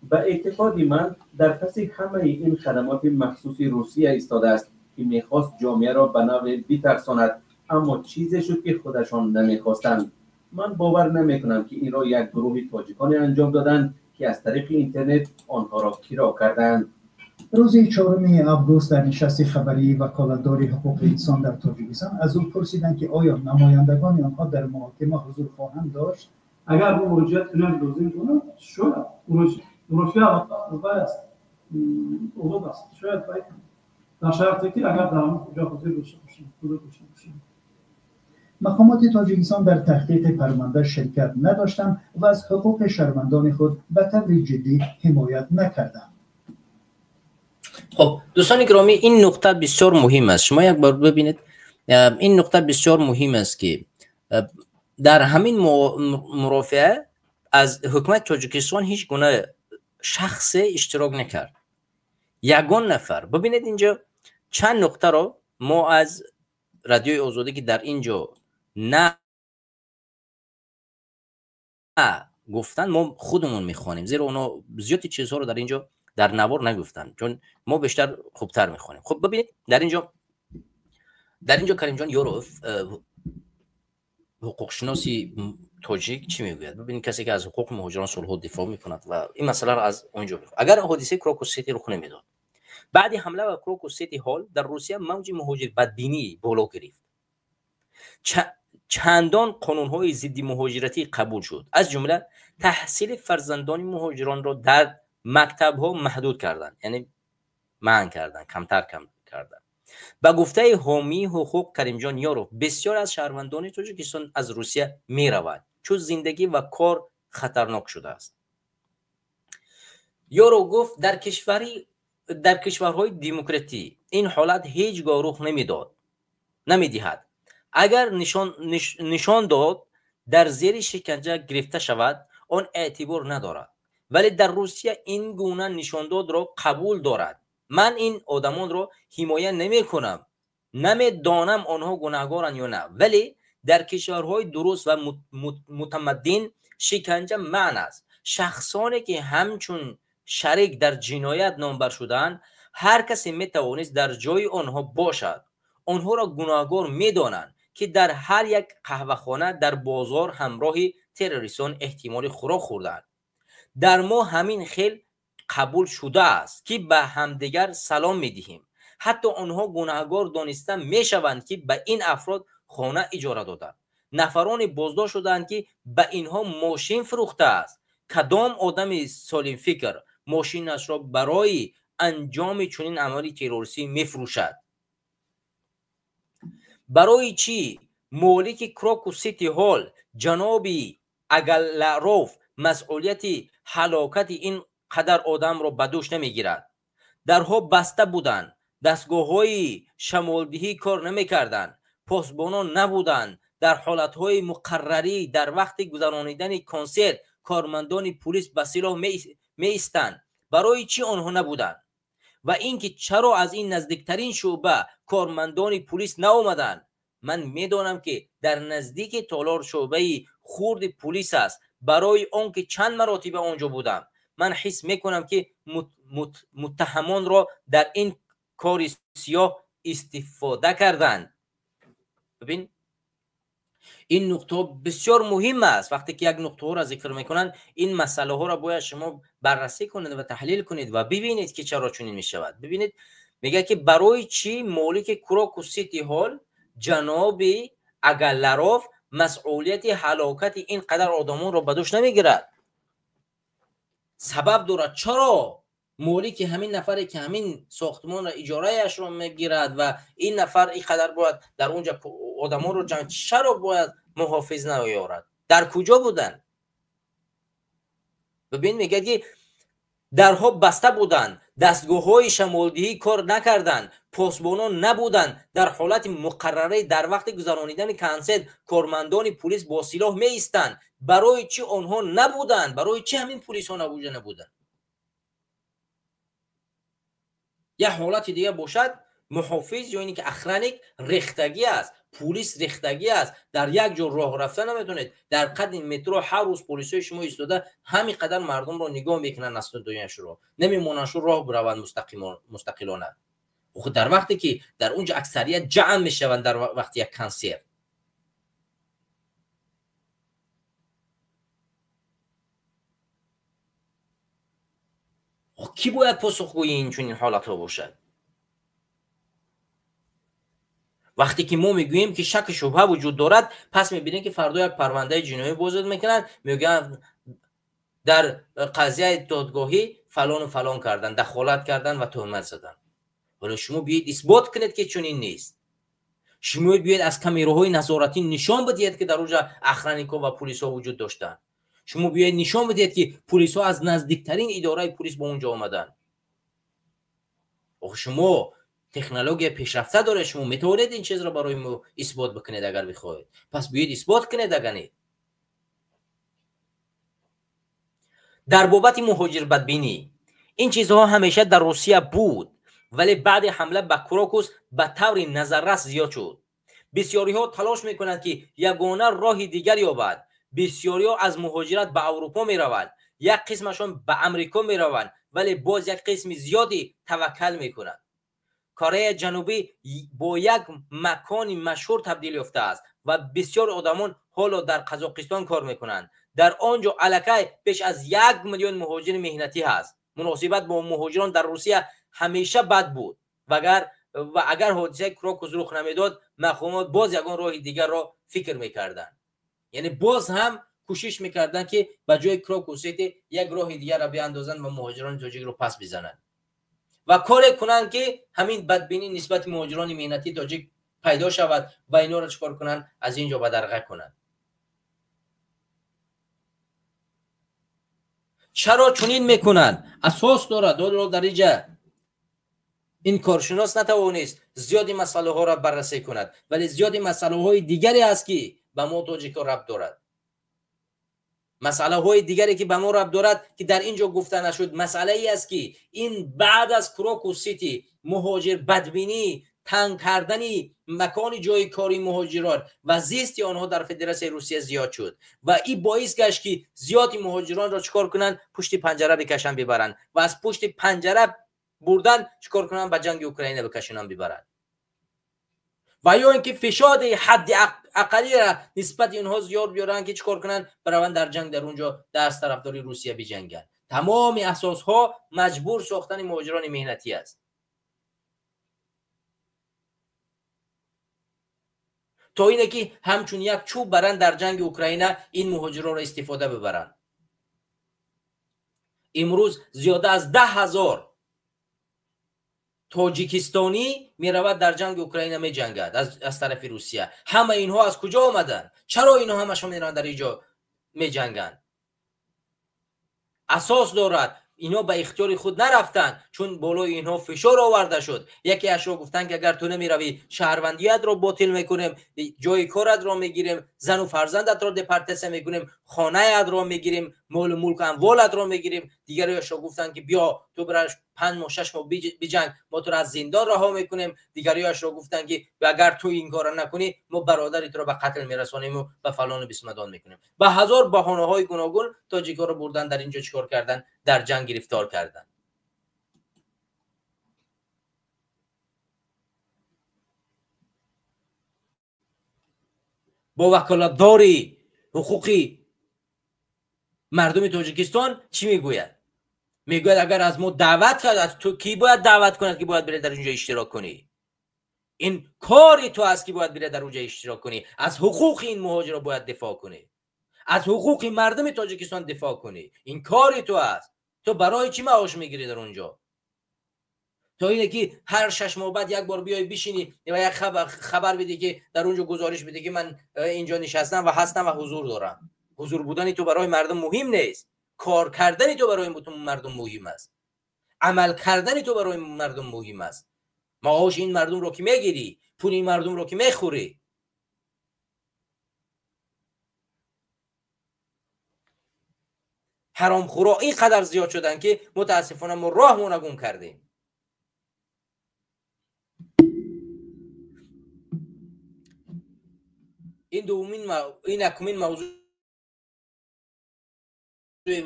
Ба эътиқоди ман, дар паси ҳамаи ин хадамоти махсуси Русия истодааст, ки мехост ҷомеаро ба навъе битарсонад, аммо чизе шуд, ки худашон намехостанд. Ман бовар намекунам, ки инро як гурӯҳи тоҷиконе анҷом доданд, ки аз тариқи интернет онҳоро киро карданд. Рӯзи 4 август дар нишасти хабарии ваколатдори ҳуқуқи инсон дар Тоҷикистон аз ӯ пурсиданд, ки оё намояндагони онҳо дар муҳокима ҳузур хоҳанд дошт. Агар мо муроҷиат кунем, лозим донад, шояд мурофиа вай аст, озод аст, шояд вай дар шарте ки агар дар ҳамон ҷо ҳозир дошта бошем, ҳузур дошта бошем. Мақомоти Тоҷикистон дар таҳқиқи парванда ширкат надоштанд ва аз ҳуқуқи шаҳрвандони худ ба таври ҷиддӣ ҳимоят накарданд. Хуб, дӯстони гиромӣ, ин нуқта бисёр муҳим аст. Шумо як бор бибинед, ин нуқта бисёр муҳим аст, ки дар ҳамин мурофиа аз ҳукумати Тоҷикистон ҳеҷ гуна шахсе иштирок накард, ягон нафар. Бибинед, инҷо чанд нуқтаро мо аз Радиои Озодӣ, ки дар ин ҷо на гуфтанд, мо худамон мехонем, зеро онҳо зиёди чизҳоро дар ин ҷо дар навор нагуфтанд, чун мо бештар хубтар мехонем. Хуб, бибинед, дар инҷо Каримҷон Ёров, ҳуқуқшиноси тоҷик, чӣ мегӯяд. Бибинед, касе ки аз ҳуқуқи муҳоҷирон солҳо дифоъ мекунад ва ин масъаларо аз он ҷо. Агар ҳодисаи Крокус Сити рух намедод. Баъди ҳамла ба Крокус Сити Ҳол дар Русия мавҷи муҳоҷирбадбинӣ боло гирифт. Чандон қонунҳои зидди муҳоҷиратӣ қабул шуд, аз ҷумла таҳсили фарзандони муҳоҷиронро дар мактабҳо маҳдуд карданд, яъне манъ карданд, камтар карданд. Ба гуфтаи ҳомии ҳуқуқ Каримҷон Ёров, бисёр аз шаҳрвандони Тоҷикистон аз Русия мераванд, чун зиндагӣ ва кор хатарнок шудааст. Ёров гуфт, дар кишварҳои демократӣ ин ҳолат ҳеҷ гоҳ рух намедод, намедиҳад. Агар нишон дод дар зери шиканҷа гирифта шавад, он эътибор надорад, вале дар Русия ин гуна нишондодро қабул дорад. Ман ин одамонро ҳимоя намекунам, намедонам онҳо гунаҳгоранд ё на, вале дар кишварҳои дуруст ва мутамаддин шиканҷа манъ аст. Шахсоне ки ҳамчун шарик дар ҷиноят номбар шудаанд, ҳар касе метавонист дар ҷои онҳо бошад. Онҳоро гуноҳгор медонанд, ки дар ҳар як қаҳвахона дар бозор ҳамроҳи террористон эҳтимоли хӯрок хӯрданд. Дар мо ҳамин хел қабул шудааст, ки ба ҳамдигар салом медиҳем. Ҳатто онҳо гунаҳгор дониста мешаванд, ки ба ин афрод хона иҷора доданд. Нафароне боздошт шудаанд, ки ба инҳо мошин фурӯхтааст. Кадом одами солимфикр мошинашро барои анҷоми чунин амали террористӣ мефурӯшад? Барои чӣ молики Крокус Сити Ҳол ҷаноби Агаларов масъулияти ҳалокати ин қадар одамро ба дӯш намегирад? Дарҳо баста буданд, дастгоҳҳои шамолдиҳӣ кор намекарданд, посбонон набуданд. Дар ҳолатҳои муқаррарӣ дар вақти гузаронидани консерт кормандони пулис ба силоҳ меистанд. Барои чӣ онҳо набуданд? Ва ин ки чаро аз ин наздиктарин шӯъба кормандони пулис наомаданд? Ман медонам, ки дар наздики толор шӯъбаи хурди пулис аст, барои он ки чанд маротиба он ҷо будам. Ман ҳис мекунам, ки муттаҳамонро дар ин кори сиёҳ истифода карданд. Бибин, ин нуқтаҳо бисёр муҳим аст. Вақте ки як нуқтаҳоро зикр мекунанд, ин масъалаҳоро бояд шумо баррасӣ кунед ва таҳлил кунед ва бибинед, ки чаро чунин мешавад. Бибинед, мегӯяд, ки барои чӣ молики Крокус Сити Ҳол ҷаноби Агаларов масъулияти ҳалокати ин қадар одамонро ба дӯш намегирад? Сабаб дорад, чаро молики ҳамин нафаре, ки ҳамин сохтмонро иҷораашро мегирад ва ин нафар ин қадар бояд дар он ҷо одамонро ҷамъ, чаро бояд муҳофиз наёрад? Дар куҷо буданд? Бибин, мегӯяд, ки дарҳо баста буданд, дастгоҳҳои шамолдиҳӣ кор накарданд, посбонон набуданд. Дар ҳолати муқаррарӣ дар вақти гузаронидани консерт кормандони пулис бо силоҳ меистанд. Барои чӣ онҳо набуданд? Барои чӣ ҳамин пулисҳо набуданд? Як ҳолати дига бошад, муҳофиз ё ин ки охранник рехтагӣ аст, пулис рехтагӣ аст, дар як ҷо роҳ рафта наметавонед. Дар қадди метро ҳар рӯз полисҳои шумо истода ҳамин қадар мардумро нигоҳ мекунанд, настудояшро намемонанд, шу роҳ бираванд мустақилона. Охир дар вақте ки дар он ҷо аксарият ҷамъ мешаванд дар вақти як консерт, кӣ бояд посухгӯи ин чунин ҳолатҳо бошад? Вақте ки мо мегӯем, ки шаку шубҳа вуҷуд дорад, пас мебинем, ки фардо як парвандаи ҷиноӣ бозид мекунанд, мегӯянд дар қазияи додгоҳӣ фалону фалон кардан, дахолат кардан ва туҳмат задан. Вале шумо биёед исбот кунед, ки чунин нест. Шумо биёед аз камераҳои назоратӣ нишон бидиҳед, ки дар он ҷо охранникҳо ва пулисҳо вуҷуд доштанд. Шумо биёед нишон бидиҳед, ки пулисҳо аз наздиктарин идораи пулис ба он ҷо омаданд. Охир шумо технология пешрафта доред, шумо метавонед ин чизро барои мо исбот бикунед, агар бихоҳед. Пас биёед исбот кунед, агар не. Дар бобати муҳоҷирбадбинӣ ин чизҳо ҳамеша дар Русия буд, вале баъди ҳамла ба Крокус ба таври назаррас зиёд шуд. Бисёриҳо талош мекунанд, ки ягона роҳи дигар ёбад. Бисёриҳо аз муҳоҷират ба Аврупо мераванд, як қисмашон ба Амрико мераванд, вале боз як қисми зиёде таваккал мекунанд. Кореяи Ҷанубӣ бо як макони машҳур табдил ёфтааст ва бисёр одамон ҳоло дар Қазоқистон кор мекунанд. Дар он ҷо аллакай беш аз 1 миллион муҳоҷири меҳнатӣ ҳаст. Муносибат бо муҳоҷирон дар Русия ҳамеша бад буд ва агар ҳодисаи Крокус рух намедод, мақомот боз ягон роҳи дигарро фикр мекарданд. Яъне боз ҳам кӯшиш мекарданд, ки ба ҷои Крокус Сити як роҳи дигарро биандозанд ва муҳоҷирони тоҷикро пас бизананд ва коре кунанд, ки ҳамин бадбинӣ нисбати муҳоҷирони меҳнатии тоҷик пайдо шавад ва инҳоро чӣ кор кунанд, аз ин ҷо бадарға кунанд. Чаро чунин мекунанд? Асос дорад. Ҳоло дар инҷа ин коршинос натавонист зиёди масъалаҳоро баррасӣ кунад, вале зиёди масъалаҳои дигаре ҳаст, ки ба мо тоҷикҳо рабт дорад. Масъалаҳои дигаре, ки ба мо рабт дорад, ки дар ин ҷо гуфта нашуд, масъалае аст, ки ин баъд аз Крокус Сити муҳоҷир бадбинӣ танг кардани макони ҷои кори муҳоҷирон ва зисти онҳо дар Федератсияи Русия зиёд шуд ва ин боис гашт ки зиёди муҳоҷиронро чикор кунанд? Пушти панҷара бикашанд, бибаранд ва аз пушти панҷара бурдан чикор кунанд? Ба ҷанги Украина бикашонанд, бибаранд. Ва ё инки фишори ҳадди ақаллиро нисбати инҳо зиёд биёранд ки чикор кунанд? Бираванд дар ҷанг дар унҷо дар тарафдори Русия биҷанганд. Тамоми асосҳо маҷбур сохтани муҳоҷирони меҳнатӣ аст. То ине ки ҳамчун як чӯб баранд дар ҷанги Украина ин муҳоҷиронро истифода бибаранд. Имрӯз зиёда аз 10,000 тоҷикистонӣ меравад дар ҷанги Украина меҷангад аз тарафи Русия. Ҳама инҳо аз куҷо омаданд? Чаро инҳо ҳамашон мераванд дар инҷо меҷанганд? Асос дорад. Инҳо ба ихтиёри худ нарафтанд, чун болои инҳо фишор оварда шуд. Яке ашро гуфтанд ки агар ту намеравӣ шаҳрвандиятро ботил мекунем, ҷои коратро мегирем, зану фарзандатро депортатсия мекунем, хонаятро мегирем, молу мулку амволатро мегирем. Дигариашро гуфтанд ки биё ту бираш 5 моҳ 6 моҳ биҷанг, мо туро аз зиндон раҳо мекунем. Дигариашро гуфтанд ки агар ту ин корро накунӣ мо бародари туро ба қатл мерасонем ва ба фалону бисмадон мекунем. Ба ҳазор баҳонаҳои гуногун тоҷикҳоро бурдан дар инҷо чикор кардан? Дар ҷанг гирифтор кардан. Бо ваколатдори ҳуқуқи мардуми Тоҷикистон чӣ мегӯяд? Мегӯяд агар аз мо даъват кард, аз ту кӣ бояд даъват кунад ки бояд бире дар инҷо иштирок кунӣ? Ин кори ту аст ки бояд бире дар онҷо иштирок кунӣ. Аз ҳуқуқи ин муҳоҷиро бояд дифоъ кунӣ, аз ҳуқуқи мардуми Тоҷикистон дифоъ кунӣ. Ин кори ту аст. Ту барои чӣ маош мегирӣ дар онҷо? То ине ки ҳар 6 моҳ баъд як бор биёй бишинӣ ва як хабар бидӣ ки дар онҷо гузориш бидӣ ки ман инҷо нишастам ва ҳастам ва ҳузур дорам. Ҳузур будани ту барои мардум муҳим нест. Кор кардани ту барои мардум муҳим аст. Амал кардани ту барои мардум муҳим аст. Маоши ин мардумро ки мегирӣ, пули ин мардумро ки мехӯрӣ. Ҳаромхӯро ин қадар зиёд шуданд ки мутаассифона мо роҳмонро гум кардем. Ин дуввумин, ин якумин мавзӯе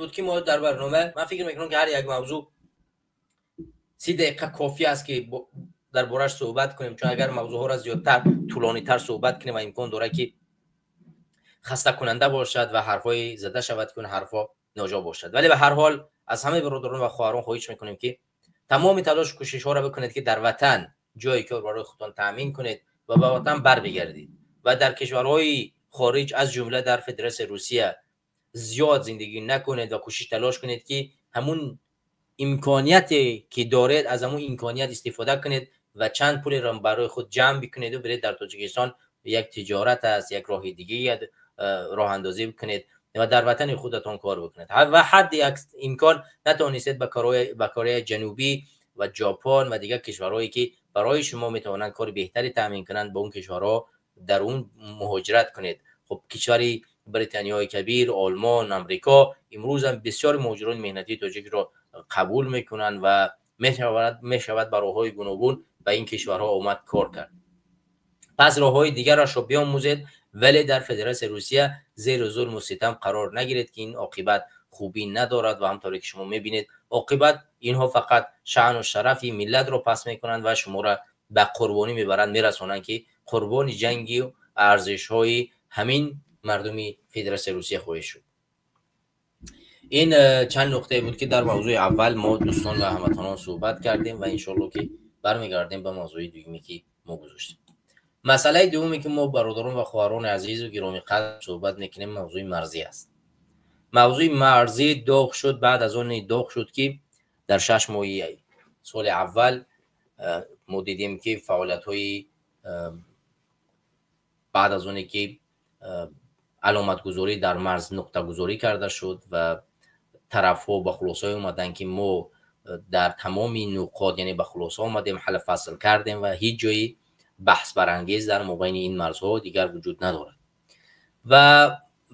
буд ки мо дар барнома, ман фикр мекунам ки ҳар як мавзӯъ 30 дақиқа кофӣ аст ки дар бораш суҳбат кунем, чун агар мавзӯъҳоро зиёдтар тӯлонитар суҳбат кунем ва имкон дорад ки хастакунанда бошад ва ҳарфҳои зада шавад ки он ҳарфҳо ноҷо бошад. Вале ба ҳар ҳол аз ҳамаи бародарон ва хоҳарон хоҳиш мекунем ки тамоми талошу кӯшишҳоро бикунед ки дар ватан ҷои кор барои худтон таъмин кунед ва ба ватан барбигардед ва дар кишварҳои хориҷ аз ҷумла дар Федератсияи Русия зиёд зиндагӣ накунед ва кӯшиш талош кунед ки ҳамун имконияте ки доред аз ҳамун имконият истифода кунед ва чанд пулеро барои худ ҷамъ бикунед ва биред дар Тоҷикистон як тиҷорат аст, як роҳи дигаре роҳандозӣ бикунед ва дар ватани худатон кор бикунед. Ва ҳадди имкон натавонистед ба Кореяи Ҷанубӣ ва Ҷопон ва дигар кишварҳое ки барои шумо метавонанд кори беҳтаре таъмин кунанд, ба он кишварҳо дар он муҳоҷират кунед. Хуб, кишвари Британиёи Кабир, Олмон, Амрико имрӯз ҳам бисёр муҳоҷирони меҳнатии тоҷикро қабул мекунанд ва мешавад ба роҳҳои гуногун ба ин кишварҳо омад кор кард. Пас роҳҳои дигарашро биомӯзед, вале дар Федератсияи Русия зери зулму ситам қарор нагиред ки ин оқибат хубӣ надорад ва ҳамтавре ки шумо мебинед оқибат инҳо фақат шаъну шарафи миллатро пас мекунанд ва шуморо ба қурбонӣ мебаранд, мерасонанд ки қурбони ҷанги арзишҳои ҳамин мардуми Федератсияи Русия хоҳед шуд. Ин чанд нуқтае буд ки дар мавзӯи аввал мо дӯстон ва ҳамватанон суҳбат кардем ва иншоалло ки бармегардем ба мавзӯи дуюме ки мо гузоштем. Масъалаи дуюме ки мо бародарон ва хоҳарони азизу гиромиқадр суҳбат мекунем мавзӯи марзӣ аст. Мавзӯи марзӣ доғ шуд баъд аз оне доғ шуд ки дар 6 моҳи соли аввал мо дидем ки фаъолиятҳои баъд аз оне ки аломатгузорӣ дар марз нуқтагузорӣ карда шуд ва тарафҳо ба хулосае омаданд ки мо дар тамоми нуқот, яъне ба хулоса омадем, ҳалл фасл кардем ва ҳеҷ ҷои баҳсбарангез дар мобайни ин марзҳо дигар вуҷуд надорад. Ва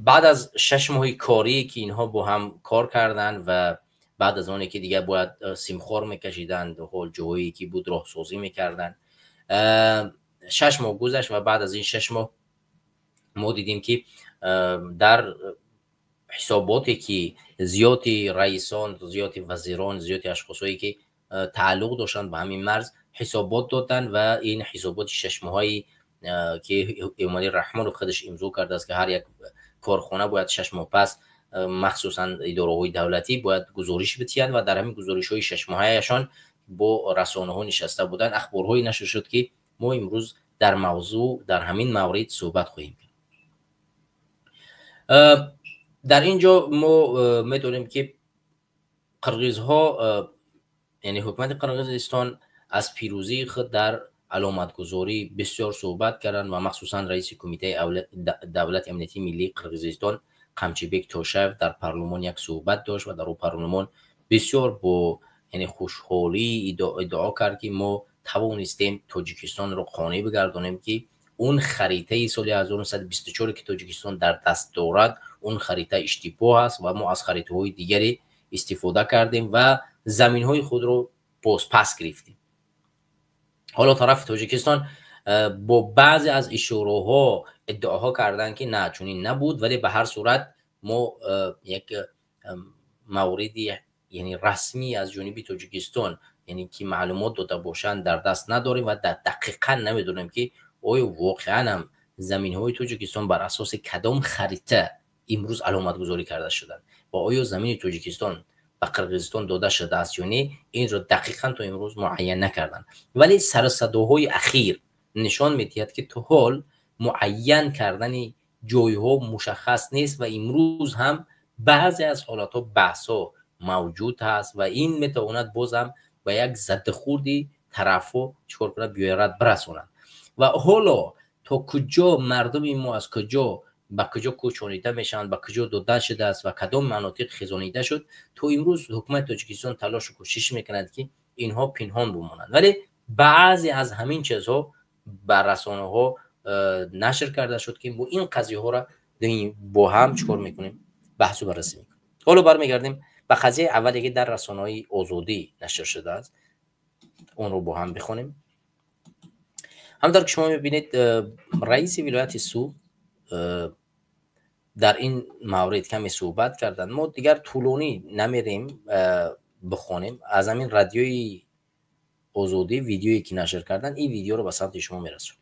баъд аз 6 моҳи корӣ ки инҳо бо ҳам кор карданд ва баъд аз оне ки дигар бояд симхор мекашиданд, ҳол ҷоҳое ки буд роҳсозӣ мекарданд, 6 моҳ гузашт ва баъд аз ин 6 моҳ мо дидем, ки дар ҳисоботе, ки зиёди раисон, зиёди вазирон, зиёди ашхосое, ки тааллуқ доштанд ба ҳамин марз, ҳисобот доданд ва ин ҳисоботи шашмоҳаи, ки Эмомалӣ Раҳмонов худаш имзо кардааст, ки ҳар як корхона бояд 6 моҳ пас, махсусан идораҳои давлатӣ, бояд гузориш бидиҳанд ва дар ҳамин гузоришҳои шашмоҳаяшон бо расонаҳо нишаста буданд, ахборҳое нашр шуд, ки мо имрӯз дар мавзӯъ, дар ҳамин маврид суҳбат хоҳем кард. Дар ин ҷо мо медонем, ки қирғизҳо, яъне ҳукумати Қирғизистон, аз пирӯзии худ дар аломатгузорӣ бисёр суҳбат карданд ва махсусан раиси Кумитаи давлати амнияти миллии Қирғизистон Қамчибек Тошаев дар парлумон як суҳбат дошт ва дар он парлумон бисёр бо, яъне, хушҳолӣ иддао кард, ки мо тавонистем Тоҷикистонро қонеъ бигардонем, ки он харитаи соли 1924, ки Тоҷикистон дар даст дорад, он харита иштибоҳ аст ва мо аз харитаҳои дигаре истифода кардем ва заминҳои худро бозпас гирифтем. Ҳоло тарафи Тоҷикистон бо баъзе аз ишораҳо иддаоҳо карданд, ки на, чунин набуд, вале ба ҳар сурат мо як мавриди, яъне, расмӣ аз ҷониби Тоҷикистон, яъне ки маълумот дода бошанд, дар даст надорем ва дақиқан намедонем, ки оё воқеан ҳам заминҳои Тоҷикистон бар асоси кадом харита имрӯз аломатгузорӣ карда шуданд ва оё замини Тоҷикистон ба Қирғизистон дода шудааст ё не, инро дақиқан то имрӯз муайян накарданд. Вале сарусадоҳои ахир нишон медиҳад, ки то ҳол муайян кардани ҷойҳо мушаххас нест ва имрӯз ҳам баъзе аз ҳолатҳо баҳсҳо мавҷуд ҳаст ва ин метавонад бозам ба як заддухурди тарафҳо чикор кунад, биёрад, бирасонад. Ва ҳоло то куҷо мардуми мо аз куҷо ба куҷо кӯчонида мешаванд, ба куҷо дода шудааст ва кадом манотиқ хезонида шуд, то имрӯз ҳукумати Тоҷикистон талошу кӯшиш мекунад, ки инҳо пинҳон бимонанд, вале баъзе аз ҳамин чизҳо ба расонаҳо нашр карда шуд, ки мо ин қазияҳоро бо ҳам чикор мекунем, баҳсу баррасӣ мекунем. Ҳоло бармегардем ба қазияи аввале, ки дар расонаҳои Озодӣ нашр шудааст, онро бо ҳам бихонем. Ҳамтавр ки шумо мебинед, раиси вилояти Суғд дар ин маврид каме суҳбат карданд. Мо дигар тӯлонӣ намерем, бихонем. Аз ҳамин Радиои Озодӣ видеое, ки нашр карданд, ин видеоро ба самти шумо мерасонем.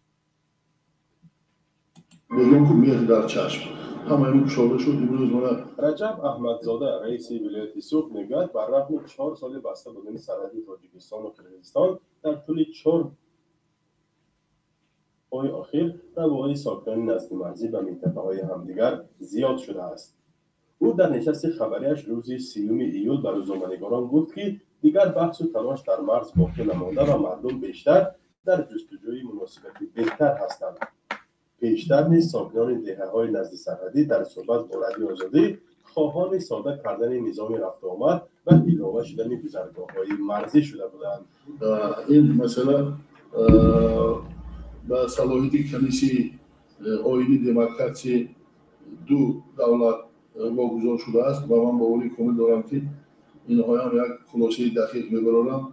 Мегӯям, ки меҳр дар чашм ҳамаи мо кушода шуд имрӯз мана. Раҷаб Аҳмадзода, раиси вилояти Суғд, мегӯяд, бар рағми 4 соли баста будани сарҳади Тоҷикистону Қирғизистон, дар тӯли 4 моҳи охир равоҳои сокинони наздимарзӣ ба минтақаҳои ҳамдигар зиёд шудааст. Ӯ дар нишасти хабарияш рӯзи 30-уми июл ба рӯзноманигорон гуфт, ки дигар баҳсу талош дар марз боқӣ намонда ва мардум бештар дар ҷустуҷӯи муносибати беҳтар ҳастанд. Пештар низ сокинони деҳаҳои наздисарҳадӣ дар суҳбат бо Радиои Озодӣ хоҳони сода кардани низоми рафтуомад ва илова шудани гузаргоҳҳои марзӣ шуда буданд. Ин масъала ба салоҳияти комиссияи оини демаркатсияи ду давлат вогузор шудааст ва ман боварии комил дорам, ки инҳоям як хулосаи дақиқ мебароранд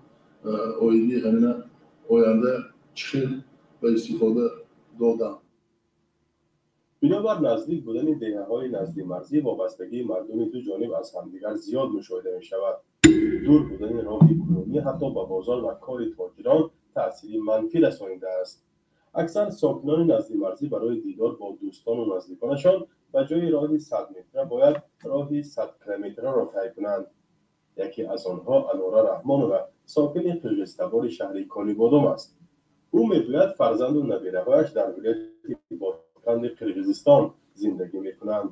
оиди ҳамина оянда чӣ хел ба истифода додам. Бинобар наздик будани деҳаҳои наздимарзӣ, вобастагии мардуми ду ҷониб аз ҳамдигар зиёд мушоҳида мешавад. Дур будани роҳи кунунӣ ҳатто ба бозор ва кори тоҷирон таъсири манфӣ расонидааст. Аксар сокинони наздимарзӣ барои дидор бо дӯстону наздиконашон ба ҷои роҳи 100 метра бояд роҳи 100 километраро тай кунанд. Яке аз онҳо Анора Раҳмонова, сокини қирғизтабори шаҳри Конибодом аст. Ӯ мегӯяд, фарзанду набираҳояш дар вилояти Ботканди Қирғизистон зиндагӣ мекунанд.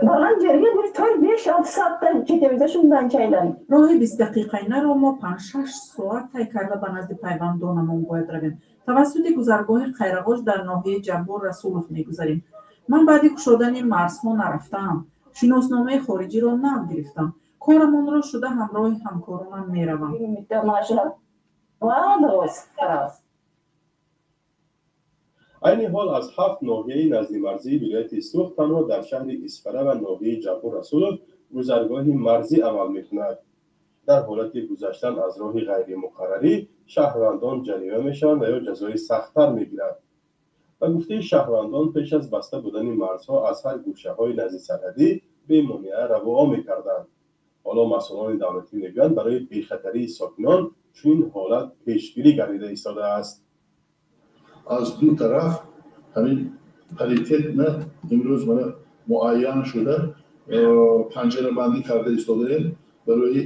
Барган жерге бир 4, 5, 6 саатта жетебиз да ушундан чайдан. Роҳи 20-дақиқаинаро мо 5-6 соат тай карда ба назди пайвандонамон бояд равем. Тавассути гузаргоҳи Қайрағош дар ноҳияи Ҷаббор Расулов мегузарем. Ман баъди кушодани марзҳо нарафтаам. Шиносномаи хориҷиро нав гирифтам. Корамонро шуда ҳамроҳи ҳамкоронам меравам. Баардыгыбыз барабыз. Айни ҳол аз ҳафт ноҳияи наздимарзии вилояти Суғд танҳо дар шаҳри Исфара ва ноҳияи Ҷаббор Расулов гузаргоҳи марзӣ амал мекунад. Дар ҳолати гузаштан аз роҳи ғайримуқаррарӣ шаҳрвандон ҷарима мешаванд ва ё ҷазои сахттар мегиранд. Ба гуфтаи шаҳрвандон, пеш аз баста будани марзҳо аз ҳар гӯшаҳои наздисарҳадӣ бемонеа равоа мекарданд. Ҳоло масъулони давлатӣ мегӯянд, барои бехатарии сокинон чунин ҳолат пешгирӣ гардида истодааст. Аз ду тараф ҳамин паритет на имрӯз мана муайян шуда, панҷарабандӣ карда истодаем барои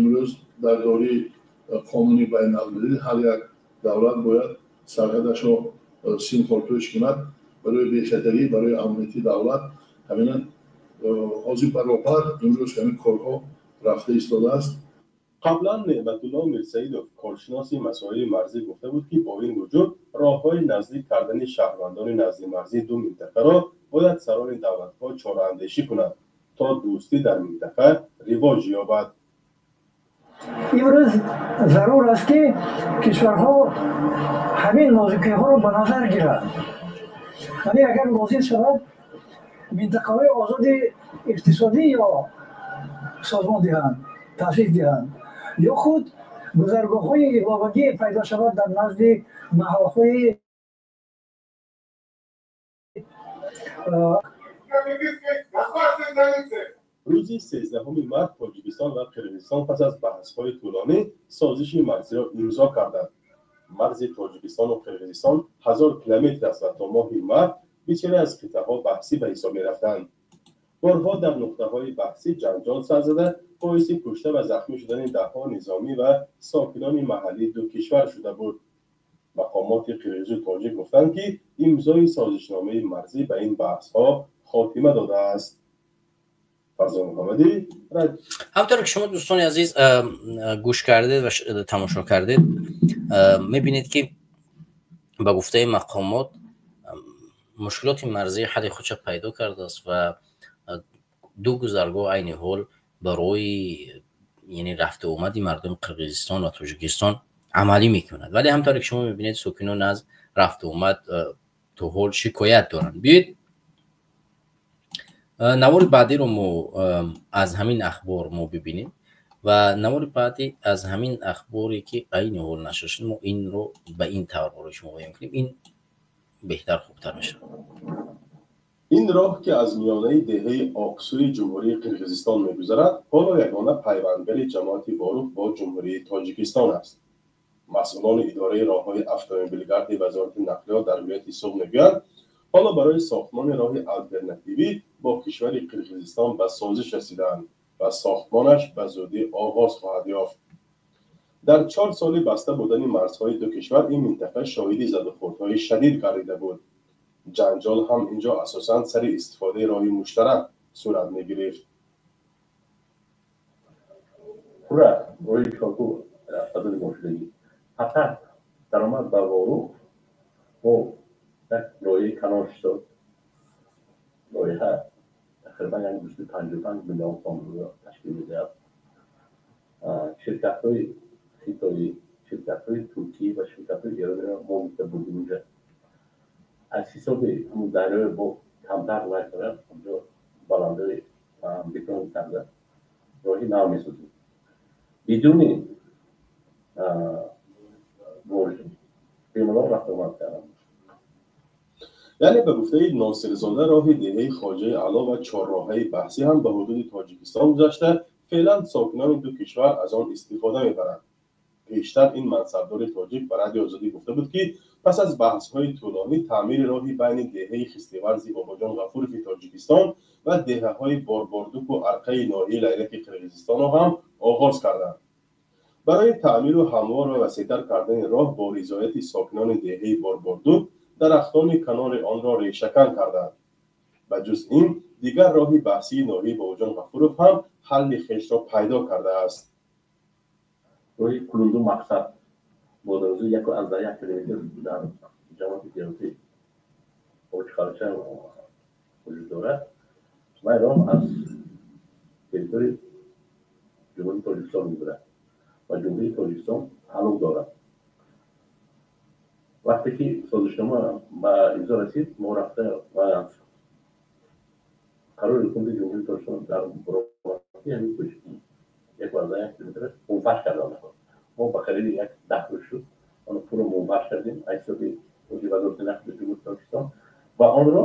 имрӯз дар доираи қонуни байналмилалӣ ҳар як давлат бояд сарҳадашро симхорпӯш кунад барои бехатарӣ, барои амнияти давлат. Ҳамина ҳозир баробар имрӯз ҳамин корҳо рафта истодааст. Қаблан Неъматулло Мирсаидов, коршиноси масоили марзӣ, гуфта буд, ки бо ин вуҷуд роҳҳои наздик кардани шаҳрвандони наздимарзии ду минтақаро бояд сарони давлатҳо чораандешӣ кунанд, то дӯстӣ дар минтақа ривоҷ ёбад. Имрӯз зарур аст, ки кишварҳо ҳамин нозукиҳоро ба назар гиранд. Яъне агар лозим шавад, минтақаҳои озоди иқтисодӣ ё созмон диҳанд, таъсис диҳанд, ё худ гузаргоҳҳои иловагӣ пайдо шавад дар назди маҳалҳои. Рӯзи 13 март Тоҷикистон ва Қирғизистон пас аз баҳсҳои тӯлонӣ созиши марзиро имзо карданд. Марзи Тоҷикистону Қирғизистон 1000 километр аст ва то моҳи март бисёре аз қитъаҳо баҳсӣ ба ҳисоб мерафтанд. Борҳо дар нуқтаҳои баҳсӣ ҷанҷол сар зада, боиси кушта ва захмӣ шудани даҳҳо низомӣ ва сокинони маҳаллии ду кишвар шуда буд. Мақомоти қирғизу тоҷик гуфтанд, ки имзои созишномаи марзӣ ба ин баҳсҳо хотима додааст. Фарзон Муҳаммадӣ. Ҳамонтавре ки шумо, дӯстони азиз, гӯш кардед ва тамошо кардед, мебинед, ки ба гуфтаи мақомот мушкилоти марзӣ ҳалли худша пайдо кардааст ва ду гузаргоҳ айни ҳол барои, яъне, рафту омади мардуми Қирғизистон ва Тоҷикистон амалӣ мекунад. Вале ҳамтавре ки шумо мебинед, сокинон аз рафту омад то ҳол шикоят доранд. Биёед, навори баъдиро мо аз ҳамин ахбор мо бибинем ва навори баъдӣ аз ҳамин ахборе, ки айни ҳол нашр шуд, мо инро ба ин тавр барои шумо баён кунем, ин беҳтар, хубтар мешавад. Ин роҳ, ки аз миёнаи деҳаи Оқсуи Ҷумҳурии Қирғизистон мегузарад, ҳоло ягона пайвандгари ҷамоати Ворух бо Ҷумҳурии Тоҷикистон аст. Масъулони идораи роҳҳои автомобилгарди Вазорати нақлиёт дар вилояти Суғд мегӯянд, ҳоло барои сохтмони роҳи алтернативӣ бо кишвари Қирғизистон ба созиш расидаанд ва сохтмонаш ба зудӣ оғоз хоҳад ёфт. Дар 4 соли баста будани марзҳои ду кишвар ин минтақа шоҳиди задухӯрдҳои шадид гардида буд. Ҷанҷол ҳам инҷо асосан сари истифодаи роҳи муштарак сурат мегирифт. Пурра роҳи Чоркӯ азоди мошинагӣ, фақат даромад ба Ворух мо як лоиҳаи калон шуд. Лоиҳа тақрибан як 255 миллион сомонро ташкил медиҳад. Ширкатҳои хитоӣ, ширкатҳои туркӣ ва ширкатҳои эрониро мо гуфта бурдим. Унҷа аз ҳисоби ҳамун дарёи бо камтар лай кунад, онҷо баландои бетон карда, роҳи нав месозем бидуни бемалол рафтуомад кардам. Яъне, ба гуфтаи Носирзода, роҳи деҳаи Хоҷаи Аъло ва чорроҳаи баҳсӣ ҳам ба ҳудуди Тоҷикистон гузашта, феълан сокинони ду кишвар аз он истифода мебаранд. Пештар ин мансабдори тоҷик ба Радиои Озодӣ гуфта буд, ки пас аз баҳсҳои тӯлонӣ таъмири роҳи байни деҳаи Хистеварзи Бобоҷон Ғафурови Тоҷикистон ва деҳаҳои Борбордуку Арқаи ноҳияи Лайлаки Қирғизистонро ҳам оғоз карданд. Барои таъмиру ҳамвор ва васеътар кардани роҳ бо ризояти сокинони деҳаи Борбордук дарахтони канори онро решакан карданд. Ба ҷуз ин, дигар роҳи баҳсии ноҳияи Бобоҷон Ғафуров ҳам ҳалли хешро пайдо кардааст. Роҳи Кулунду Мақсад бо дарозии 1,1 километр дар ҷамоати деҳоти Очқалча вуҷуд дорад. Вай роҳ аз территорияи Ҷумҳурии Тоҷикистон мегузарад ва Ҷумҳурии Тоҷикистон тааллуқ дорад. Вақте ки созишнома ба имзо расид, мо рафта ва қарори ҳукумати Ҷумҳурии Тоҷикистон дар баробарӣ ҳамин 1.1 километр мунфарш кардан. Мо ба қариби як 10 рӯз шуд, онро пурра мунфарш кардем аз ҳисоби вазорати нақлиёти Ҷумҳурии Тоҷикистон ва онро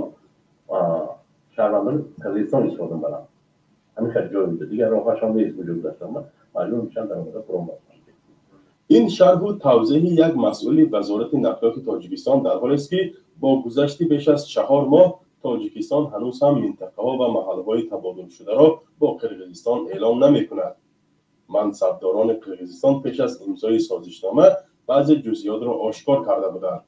шаҳрвандони Қирғизистон истифода мебаранд. Ҳамин хел ҷой буда, дигар роҳашон нест вуҷуд дошта, маҷбур мешаванд дар омада фуромад. Ин шарҳу тавзеҳи як масъули вазорати нақлиёти Тоҷикистон дар ҳолест, ки бо гузашти беш аз 4 моҳ Тоҷикистон ҳанӯз ҳам минтақаҳо ва маҳалҳои табодулшударо бо Қирғизистон эълон намекунад. Мансабдорони Қирғизистон пеш аз имзои созишнома баъзе ҷузъиётро ошкор карда буданд.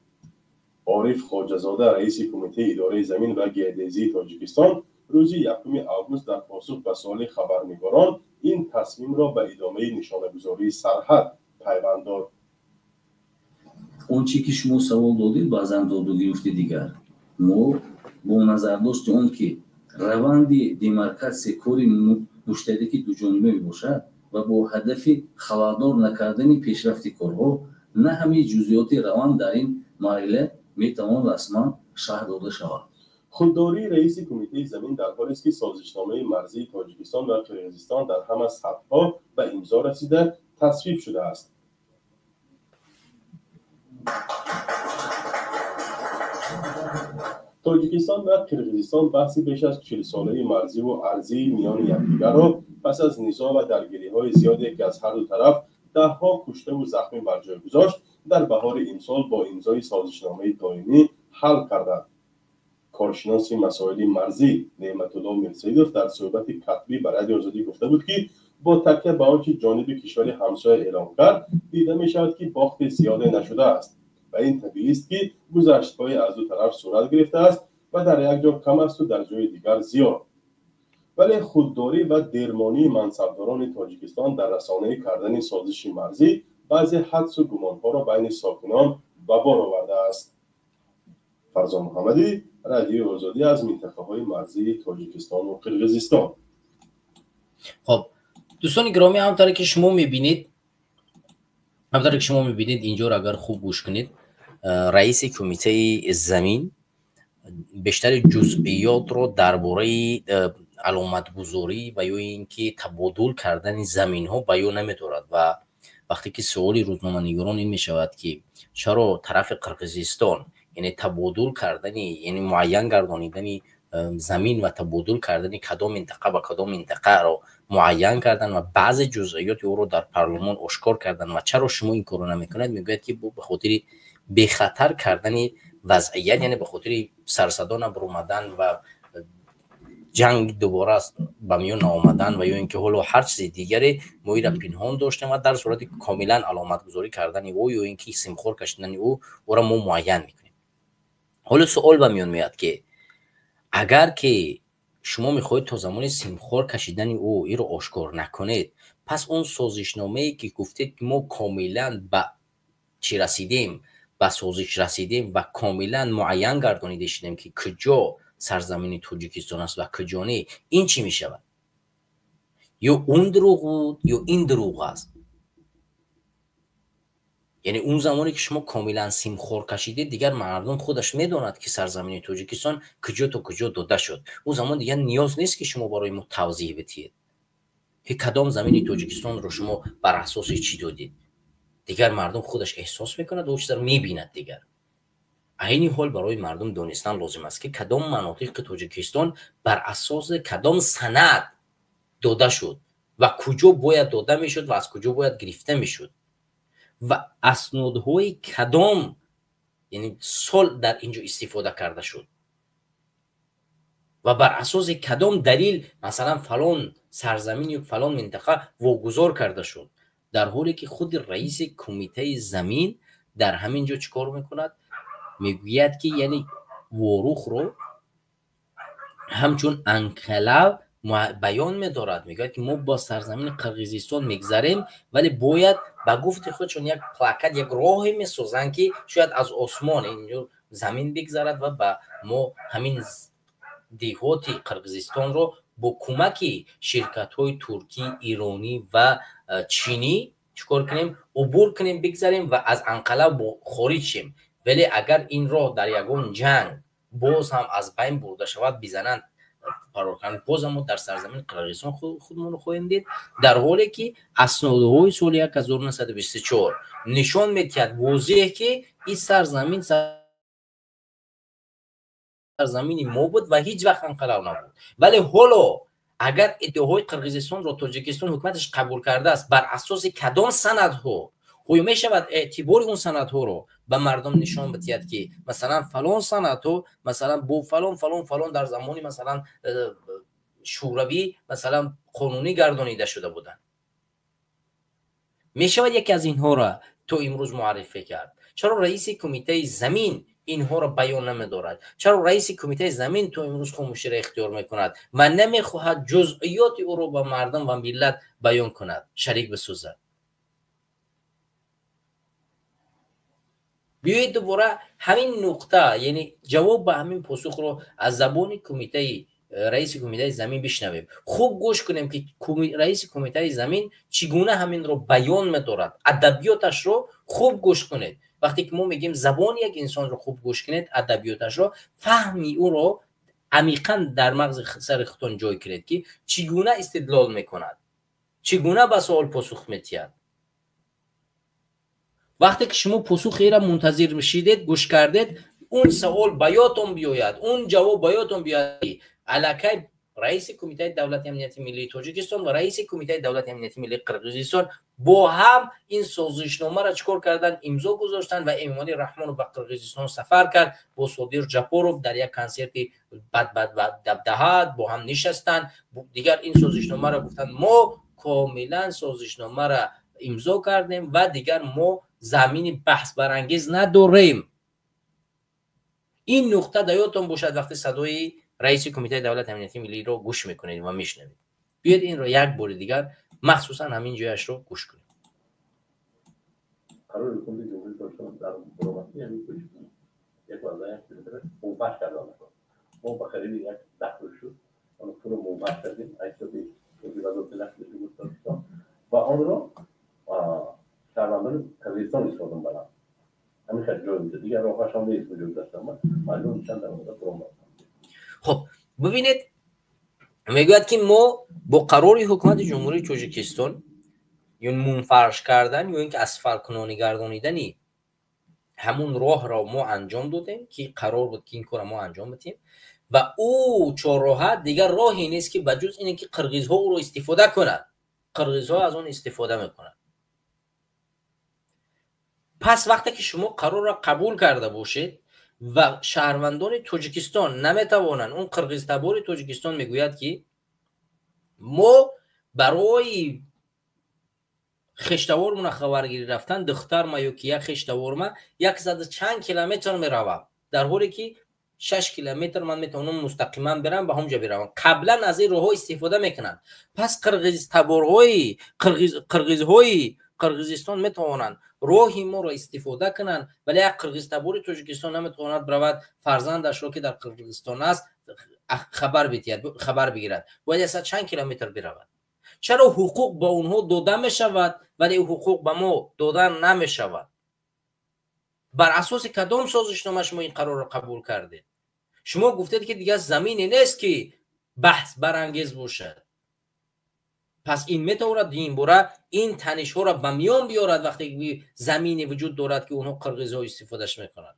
Ориф Хоҷазода, раиси Кумитаи идораи замин ва геодезии Тоҷикистон, рӯзи 1 август дар посух ба суоли хабарнигорон ин тасмимро ба идомаи нишонагузории сарҳад пайванд дод. Он чӣ ки шумо савол додед, баъзан доду гирифти дигар. Мо бо назардошти он ки раванди демаркатсия кори муштараки дуҷониба мебошад ва бо ҳадафи халалдор накардани пешрафти корҳо, на ҳамаи ҷузъиёти раванд дар ин марҳила метавон расман шарҳ дода шавад. Худдории раиси Кумитаи замин дар ҳолест, ки созишномаи марзии Тоҷикистон ва Қирғизистон дар ҳама сатҳҳо ба имзо расида тасвиб шудааст. Тоҷикистон ва Қирғизистон баҳси беш аз 40-солаи марзиву арзии миёни якдигарро пас аз низоъ ва даргириҳои зиёде, ки аз ҳарду тараф даҳҳо куштаву захмӣ бар ҷой гузошт, дар баҳори имсол бо имзои созишномаи доимӣ ҳал карданд. Коршиноси масоили марзӣ Неъматулло Мирсаидов дар суҳбати катбӣ ба Радиои Озодӣ гуфта буд, ки бо такя ба он чи ҷониби кишвари ҳамсоя эълон кард, дида мешавад, ки бохти зиёде нашудааст ва ин табиист, ки гузаштҳое аз ду тараф сурат гирифтааст ва дар як ҷо кам асту дар ҷои дигар зиёд. Вале худдорӣ ва дермонии мансабдорони Тоҷикистон дар расонаӣ кардани созиши марзӣ баъзе ҳадсу гумонҳоро байни сокинон ба бор овардааст. Фарзон Муҳаммадӣ, Радиои Озодӣ аз минтақаҳои марзии Тоҷикистону Қирғизистон. Хоб, дӯстони гиромӣ, ҳамтаре ки шумо мебинед, инҷоро агар хуб гӯш кунед, раиси кумитаи замин бештари ҷузъиётро дар бораи аломатгузорӣ ва ё ин ки табодул кардани заминҳо баён намедорад. Ва вақте ки суоли рӯзноманигорон ин мешавад, ки чаро тарафи Қирғизистон, яъне табодул кардани, яъне муайян гардонидани замин ва табодул кардани кадом минтақа ба кадом минтақаро муайян кардан ва баъзе ҷузъиёти ӯро дар парлумон ошкор кардан ва чаро шумо ин корро намекунед, мегӯяд, ки ба хотири бехатар кардани вазъият, яъне ба хотири сарсадо набаромадан ва ҷанг дубора ба миён наомадан ва ё ин ки ҳоло ҳар чизи дигаре мо инро пинҳон доштем ва дар сурати комилан аломатгузорӣ кардани ӯ ё ин ки симхор кашидани ӯ, ӯро мо муайян мекунем. Ҳоло суол ба миён меояд, ки агар ки шумо мехоҳед то замони симхор кашидани ӯ инро ошкор накунед, пас он созишномае ки гуфтед, ки мо комилан ба чӣ расидем, ба созиш расидем ва комилан муайян гардонида шудем, ки куҷо сарзамини Тоҷикистон аст ва куҷо не, ин чӣ мешавад? Ё он дурӯғ буд, ё ин дурӯғ аст? Яъне он замоне ки шумо комилан симхор кашидед, дигар мардум худаш медонад, ки сарзамини Тоҷикистон куҷо то куҷо дода шуд. Он замон дигар ниёз нест, ки шумо барои мо тавзеҳ бидиҳед, ки кадом замини Тоҷикистонро шумо бар асоси чӣ додед. Дигар мардум худаш эҳсос мекунад ва чизро мебинад. Дигар айни ҳол барои мардум донистан лозим аст, ки кадом манотиқи Тоҷикистон бар асоси кадом санад дода шуд ва куҷо бояд дода мешуд ва аз куҷо бояд гирифта мешуд ва аснодҳои кадом, яъне сол дар ин ҷо истифода карда шуд ва бар асоси кадом далил масалан фалон сарзамин ё фалон минтақа вогузор карда шуд. Дар ҳоле ки худи раиси кумитаи замин дар ҳамин ҷо чӣ кор мекунад? Мегӯяд, ки яъне Ворухро ҳамчун анклав баён медорад. Мегӯяд, ки мо бо сарзамини Қирғизистон мегзарем, вале бояд ба гуфти худшон як плакат, як роҳе месозанд, ки шояд аз осмон инҷо замин бигзарад ва ба мо ҳамин деҳоти Қирғизистонро бо кӯмаки ширкатҳои туркӣ, иронӣ ва чинӣ чӣ кор кунем, убур кунем, бигзарем ва аз анқалав хориҷ шем. Вале агар ин роҳ дар ягон ҷанг боз ҳам аз байн бурда шавад, бизананд Парор карданд. Боз мо дар сарзамини Қирғизистон худмонро хоҳем дид, дар ҳоле ки аснодҳои соли 1924 нишон медиҳад возеҳ, ки ин сарзамин сарзамини мо буд ва ҳеҷ вақт анқалав набуд. Вале ҳоло агар иддаоҳои Қирғизистонро Тоҷикистон ҳукуматаш қабул кардааст, бар асоси кадом санадҳо оё мешавад эътибори он санадҳоро ба мардум нишон бидиҳад, ки масалан фалон санадҳо, масалан бо фалон фалон фалон дар замони масалан шӯравӣ масалан қонунӣ гардонида шуда буданд? Мешавад яке аз инҳоро то имрӯз муаррифӣ кард? Чаро раиси кумитаи замин инҳоро баён намедорад? Чаро раиси кумитаи замин то имрӯз хомӯширо ихтиёр мекунад ва намехоҳад ҷузъиёти ӯро ба мардум ва миллат баён кунад, шарик бисозад? Биёед дубора ҳамин нуқта, яъне ҷавоб ба ҳамин посухро аз забони кумитаи раиси кумитаи замин бишнавем. Хуб гӯш кунем, ки раиси кумитаи замин чӣ гуна ҳаминро баён медорад. Адабиёташро хуб гӯш кунед. Вақте ки мо мегӯем забони як инсонро хуб гӯш кунед, адабиёташро, фаҳми ӯро амиқан дар мағзи сари худтон ҷой кунед, ки чӣ гуна истидлол мекунад, чӣ гуна ба суол посух медиҳад. Вақте ки шумо посухеро мунтазир шидед, гӯш кардед, он савол ба ёдтон биёяд, он ҷавоб ба ёдтон биёяд, ки аллакай раиси кумитаи давлати амнияти миллии Тоҷикистон ва раиси кумитаи давлати амнияти миллии Қирғизистон бо ҳам ин созишномаро чӣ кор карданд, имзо гузоштанд ва Эмомалӣ Раҳмонов ба Қирғизистон сафар кард, бо Содир Ҷапоров дар як консерти бадбаддабдаҳат бо ҳам нишастанд. Дигар ин созишномаро гуфтанд, мо комилан созишномаро имзо кардем ва дигар мо замини баҳсбарангез надорем. Ин нуқта дар ёдтон бошад вақте садои раиси кумитаи давлати амнияти миллиро гӯш мекунед ва мешунавед. Биёед инро як бори дигар махсусан ҳамин ҷояшро гӯш кунем. Қарори ҳукумати Ҷумҳурии Тоҷикистон дар баромадӣ ҳамин 1.1 километр мунфарш кардан. Мо ба қариби як 10 рӯз шуд, он пурра мунфарш кардем аз ҳисоби вазорати нақли Ҷумҳурии Тоҷикистон ва онро шаҳрвандони Қирғизистон истифода мебаранд. Ҳамин хел ҷой мешад, дигар роҳашон нест вуҷуд дошта, маълум чанд даромада баромад. Хуб, бибинед, мегӯяд, ки мо бо қарори ҳукумати Ҷумҳурии Тоҷикистон ё мунфарш кардан ё ин ки асфалткунонӣ гардонидани ҳамун роҳро мо анҷом додем, ки қарор буд, ки ин корро мо анҷом бидиҳем ва ӯ чорроҳа дигар роҳе нест, ки ба ҷуз ине ки қирғизҳо ӯро истифода кунанд. Қирғизҳо аз он истифода мекунанд. Пас вақте ки шумо қарорро қабул карда бошед ва шаҳрвандони Тоҷикистон наметавонанд, он қирғизтабори Тоҷикистон мегӯяд, ки мо барои хештавормона хабаргирӣ рафтан, духтарма ё ки як хештаворма яксаду чанд километр меравам, дар ҳоле ки 6 километр ман метавонам мустақиман берам, ба ҳамҷа биравам. Қаблан аз ин роҳҳо истифода мекунанд. Пас қирғизтаборҳои қирғизҳои Қирғизистон метавонанд роҳи моро истифода кунанд, вале як қирғизтабори Тоҷикистон наметавонад биравад, фарзандашро, ки дар Қирғизистон аст, хабар бидиҳад, хабар бигирад, бояд яксад чанд километр биравад. Чаро ҳуқуқ ба онҳо дода мешавад, вале ҳуқуқ ба мо дода намешавад? Бар асоси кадом созишнома шумо ин қарорро қабул кардед? Шумо гуфтед, ки дигар замине нест, ки баҳс барангез бошад. Пас ин метавонад ин бора ин танишҳоро ба миён биёрад, вақте ки замине вуҷуд дорад, ки онҳо қирғизҳо истифодаш мекунанд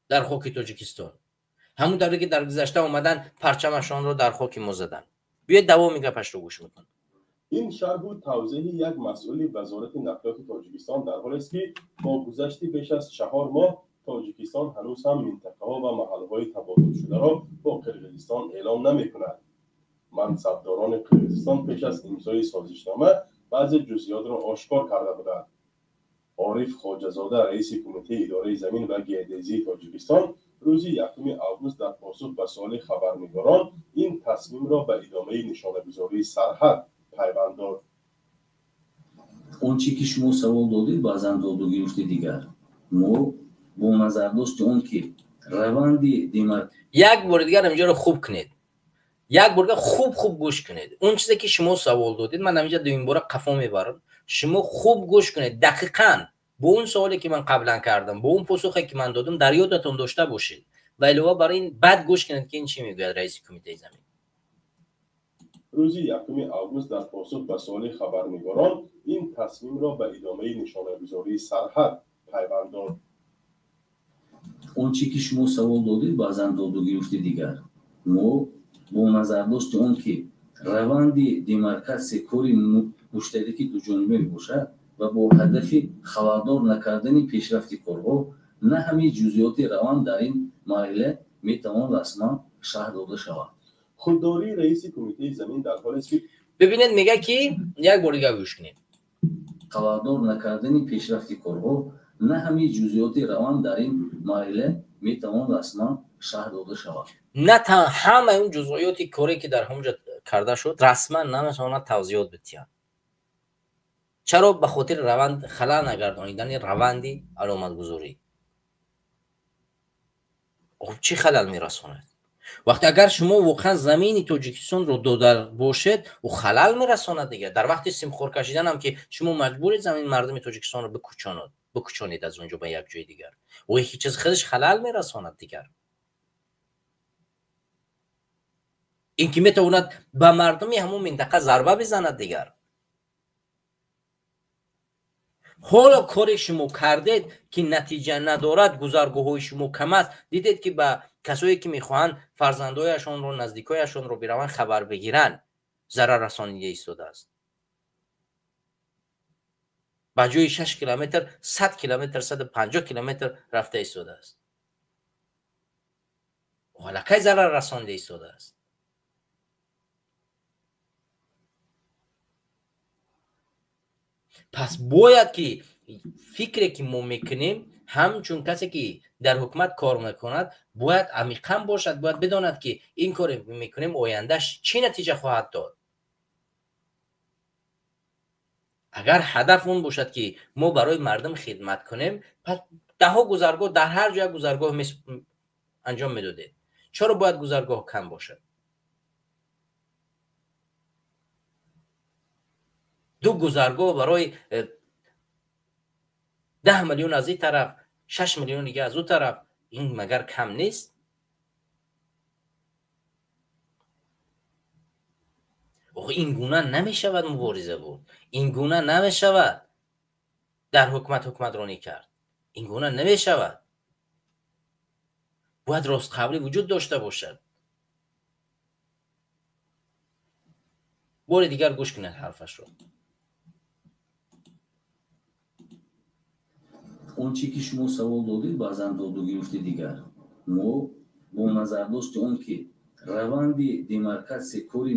дар хоки Тоҷикистон, ҳамун тавре ки дар гузашта омадан, парчамашонро дар хоки мо заданд. Биёед, давоми гапашро гӯш мекунем. Ин шарҳу тавзеҳи як масъули Вазорати нақлиёти Тоҷикистон дар ҳолест, ки бо гузашти беш аз 4 моҳ Тоҷикистон ҳанӯз ҳам минтақаҳо ва маҳалҳои табодулшударо бо Қирғизистон эълом намекунад. Мансабдорони Қирғизистон пеш аз имзои созишнома баъзе ҷузъиётро ошкор карда буданд. Ориф Хоҷазода, раиси Кумитаи идораи замин ва геодезии Тоҷикистон, рӯзи 1 август дар посух ба суоли хабарнигорон ин тасмимро ба идомаи нишонагузории сарҳад пайванд дод. Он чӣ ки шумо савол додед, баъзан доду гирифти дигар мо бо назардошти он ки раванди демар Як бори дигар ҳаминҷоро хуб кунед, як бор дигар хуб хуб гӯш кунед. Он чизе ки шумо савол додед, ман ҳаминҷа дуюмбора қафо мебарам, шумо хуб гӯш кунед. Дақиқан бо он суоле ки ман қаблан кардам, бо он посухе ки ман додам, дар ёдатон дошта бошед. Ва илова бар ин баъд гӯш кунед, ки ин чӣ мегӯяд раиси кумитаи замин. Рӯзи 1 август дар посух ба суоли хабарнигорон ин тасмимро ба идомаи нишонагузории сарҳад пайванд дод. Он чӣ ки шумо савол додед, баъзан доду гирифти дигар. Мо бо назардошти он ки раванди демаркатсия кори муштараки дуҷониба мебошад ва бо ҳадафи халалдор накардани пешрафти корҳо, на ҳамаи ҷузъиёти раванд дар ин марҳила метавон расман шарҳ дода шавад. Худдории раиси кумитаи замин дар ҳолест ки бибинед, мега ки як бор дигар гӯш кунед. Халалдор накардани пешрафти корҳо, на ҳамаи ҷузъиёти раванд дар ин марҳила метавон расман шарҳ дода шавад. На ҳамаи он ҷузъиёти коре ки дар ҳамонҷо карда шуд, расман наметавонад тавзиҳот бидиҳад. Чаро? Ба хотири раванд халал нагардонидани раванди аломатгузорӣ. Чӣ халал мерасонад? Вақте агар шумо воқеан замини Тоҷикистонро дода бошед, ӯ халал мерасонад дигар. Дар вақти симхор кашиданам ки шумо маҷбуред замини мардуми Тоҷикистонро бикӯчонед аз он ҷо ба як ҷои дигар. Ӯ ҳеҷ чиз худаш халал мерасонад дигар. Ин ки метавонад ба мардуми ҳамон минтақа зарба бизанад дигар. Ҳоло коре шумо кардед ки натиҷа надорад, гузаргоҳҳои шумо кам аст. Дидед ки ба касое ки мехоҳанд фарзандояшонро, наздикояшонро бираванд хабар бигиранд, зарар расонида истодааст. Ба ҷои 6 километр 100 километр, 150 километр рафта истодааст. Аллакай зарар расонида истодааст. Пас бояд ки фикре ки мо мекунем, ҳамчун касе ки дар ҳукумат кор мекунад, бояд амиқан бошад, бояд бидонад ки ин коре мекунем ояндаш чӣ натиҷа хоҳад дод. Агар ҳадаф он бошад ки мо барои мардум хидмат кунем, пас даҳҳо гузаргоҳ дар ҳар ҷо як гузаргоҳ анҷом медодед. Чаро бояд гузаргоҳ кам бошад? Ду гузаргоҳ барои 10 миллион аз ин тараф, 6 миллион дига аз он тараф, ин магар кам нест? Охи ин гуна намешавад мубориза бурд, ин гуна намешавад дар ҳукумат ҳукуматронӣ кард, ин гуна намешавад. Бояд ростқавлӣ вуҷуд дошта бошад. Бори дигар гӯш кунед ҳарфашро. Он чӣ ки шумо савол додед, баъзан доду гирифти дигар. Мо бо назардошти он ки раванди демаркатсия кори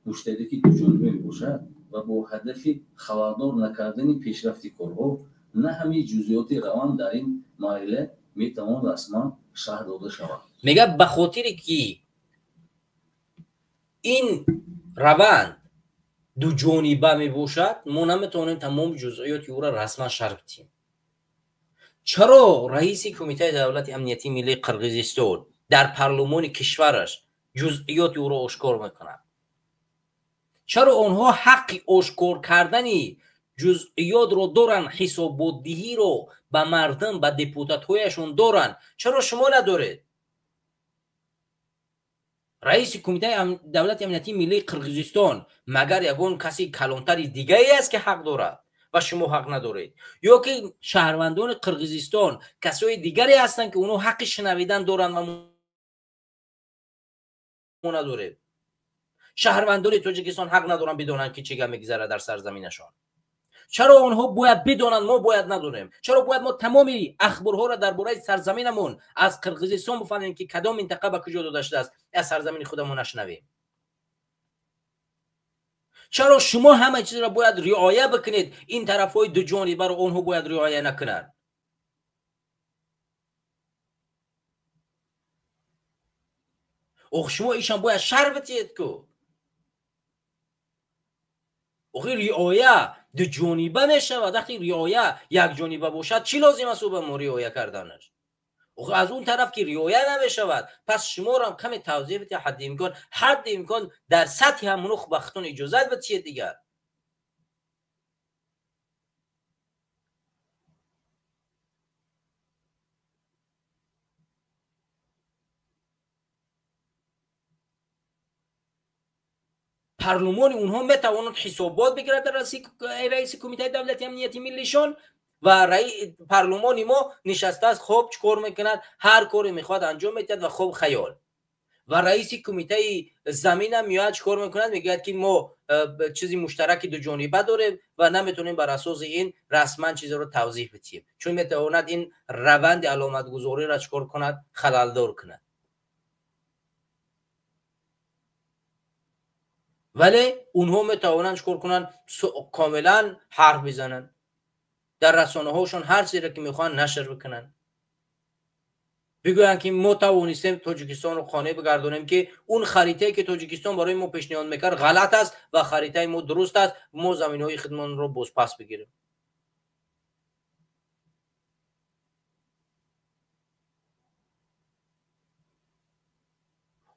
муштараки дуҷониба мебошад ва бо ҳадафи халалдор накардани пешрафти корҳо, на ҳамаи ҷузъиёти раванд дар ин марҳила метавон расман шарҳ дода шавад. Мегӯяд ба хотире ки ин раванд дуҷониба мебошад, мо наметавонем тамоми ҷузъиёти ӯро расман шарҳ диҳем. Чаро раиси кумитаи давлати амниятии миллии Қирғизистон дар парлумони кишвараш ҷузъиёти ӯро ошкор мекунад? Чаро онҳо ҳаққи ошкор кардани ҷузъиётро доранд, ҳисоботдиҳиро ба мардум, ба депутатҳояшон доранд? Чаро шумо надоред? Раиси кумитаи давлати амниятии миллии Қирғизистон магар ягон каси калонтари дигае аст ки ҳақ дорад ва шумо ҳақ надоред? Ё ки шаҳрвандони Қирғизистон касои дигаре ҳастанд ки онҳо ҳаққи шунавидан доранд ва мо надорем? Шаҳрвандони Тоҷикистон ҳақ надоранд бидонанд ки чӣ гап мегузарад дар сарзаминашон. Чаро онҳо бояд бидонанд, мо бояд надонем? Чаро бояд мо тамоми ахборҳоро дар бораи сарзаминамон аз Қирғизистон бифаҳмем ки кадом минтақа ба куҷо дода шудааст, аз сарзамини худамон нашунавем? Чаро шумо ҳама чизро бояд риоя бикунед, ин тарафҳои дуҷонибаро онҳо бояд риоя накунанд? Ох, шумо ишам бояд шарҳ бидиҳед ку. Охи риоя дуҷониба мешавад. Вақте риоя якҷониба бошад, чӣ лозим аст ӯ ба мо риоя карданаш? Охи аз он тараф ки риоя намешавад, пас шуморо ҳам каме тавзеҳ бидиҳед, ҳадди имкон дар сатҳи ҳамонух ба худтон иҷозат бидиҳед дигар. Парлумони онҳо метавонад ҳисобот бигирад дар раиси кумитаи давлати амнияти миллишон ва парлумони мо нишастааст, хоб чӣ кор мекунад, ҳар коре мехоҳад анҷом медиҳад ва хоб хаёл. Ва раиси кумитаи заминам меояд чӣ кор мекунад, мегӯяд ки мо чизи муштараки дуҷониба дорем ва наметавонем бар асоси ин расман чизеро тавзеҳ бидиҳем, чун метавонад ин раванди аломатгузориро чӣ кор кунад, халалдор кунад. Вале онҳо метавонанд чӣ кор кунанд, комилан ҳарф бизананд, дар расонаҳошон ҳар чизеро ки мехоҳанд нашр бикунанд, бигӯянд ки мо тавонистем Тоҷикистонро қонеъ бигардонем ки он харитае ки Тоҷикистон барои мо пешниҳод мекард ғалат аст ва харитаи мо дуруст аст, мо заминҳои худмонро бозпас бигирем.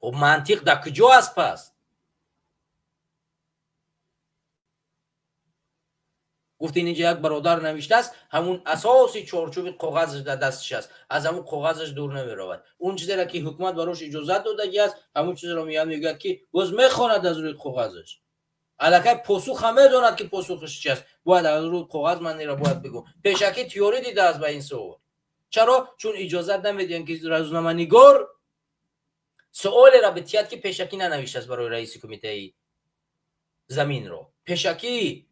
Хоб мантиқ дар куҷо аст пас? Гуфт инҷа як бародар навиштааст, ҳамун асоси чорчӯби коғазаш дар дасташ аст, аз ҳамун коғазаш дур намеравад. Он чизеро ки ҳукумат барош иҷозат додагиаст, ҳамун чизеро меояд мегӯяд ки боз мехонад аз рӯи коғазаш. Аллакай посух ҳам медонад ки посухаш чи аст, бояд аз рӯи коғаз ман инро бояд бигӯ. Пешакӣ тиёрӣ дидааст ба ин суол. Чаро? Чун иҷозат намедиҳанд ки рӯзноманигор суолеро битиҳад ки пешакӣ нанавиштааст барои раиси кумитаи заминро. Пешакӣ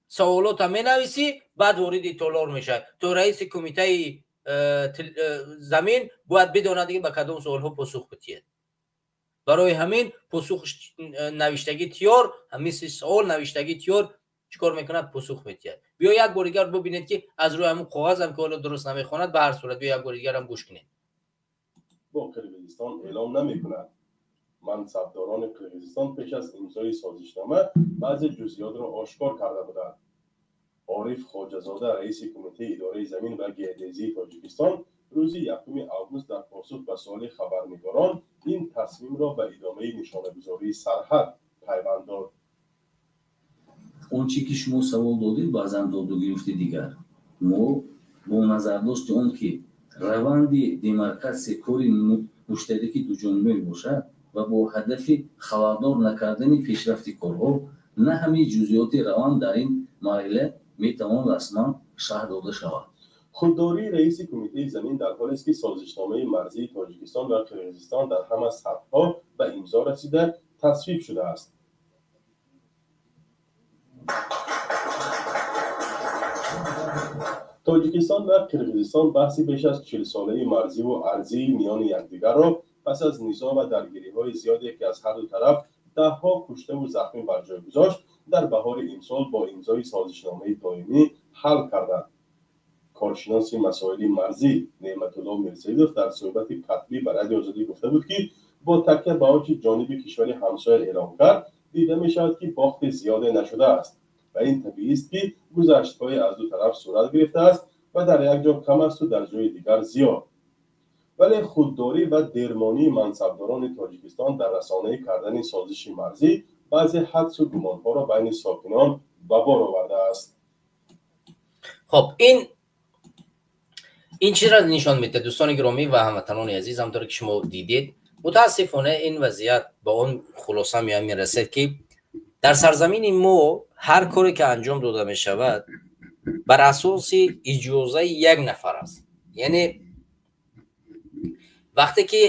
саволота менависӣ, баъд вориди толор мешавад. То раиси кумитаи замин бояд бидонад ки ба кадом суолҳо посух бидиҳад. Барои ҳамин посух навиштагӣ тиёр, мисли суол навиштагӣ тиёр чӣ кор мекунад, посух медиҳад. Биё як бори дигар бибинед ки аз рӯи ҳамун коғазам ки ҳоло дуруст намехонад, ба ҳар сурат биё як бори дигарам гӯш кунед. Бо Қирғизистон эълом намекунад. Мансабдорони Қирғизистон пеш аз имзои созишнома баъзе ҷузъиётро ошкор карда буданд. Ориф Хоҷазода, раиси кумитаи идораи замин ва геодезии Тоҷикистон, рӯзи 1 август дар посух ба суоли хабарнигорон ин тасмимро ба идомаи нишонагузории сарҳад пайванд дод. Он чи ки шумо савол додед, баъзан доду гирифти дигар. Мо бо назардошти он ки раванди демаркатсия кори муштараки дуҷониба мебошад ва бо ҳадафи халалдор накардани пешрафти корҳо, на ҳамаи ҷузъиёти раванд дар ин марҳила метавон расман шарҳ дода шавад. Худдории раиси кумитаи замин дар ҳолест ки созишномаи марзии Тоҷикистон ва Қирғизистон дар ҳама сатҳҳо ба имзо расида тасвиб шудааст. Тоҷикистон ва Қирғизистон баҳси беш аз 40-солаи марзиву арзии миёни якдигарро пас аз низоъ ва даргириҳои зиёде ки аз ҳар ду тараф даҳҳо куштаву захмӣ бар ҷой гузошт, дар баҳори имсол бо имзои созишномаи доимӣ ҳал карданд. Коршиноси масоили марзӣ Неъматулло Мирсаидов дар суҳбати катбӣ ба Радиои Озодӣ гуфта буд ки бо такя ба он чи ҷониби кишвари ҳамсоя эълом кард, дида мешавад ки бохти зиёде нашудааст ва ин табиист ки гузаштҳое аз ду тараф сурат гирифтааст ва дар як ҷо кам асту дар ҷои дигар зиёд. Вале худдорӣ ва дермонии мансабдорони Тоҷикистон дар расонаӣ кардани созиши марзӣ баъзе ҳадсу гумонҳоро байни сокинон ба бор овардааст. Хоб, ин чизро нишон медиҳад, дӯстони гиромӣ ва ҳамватанони азиз, ҳамторе ки шумо дидед, мутаассифона ин вазъият ба он хулоса мерасад ки дар сарзамини мо ҳар коре ки анҷом дода мешавад бар асоси иҷозаи як нафар аст. Яъне вақте ки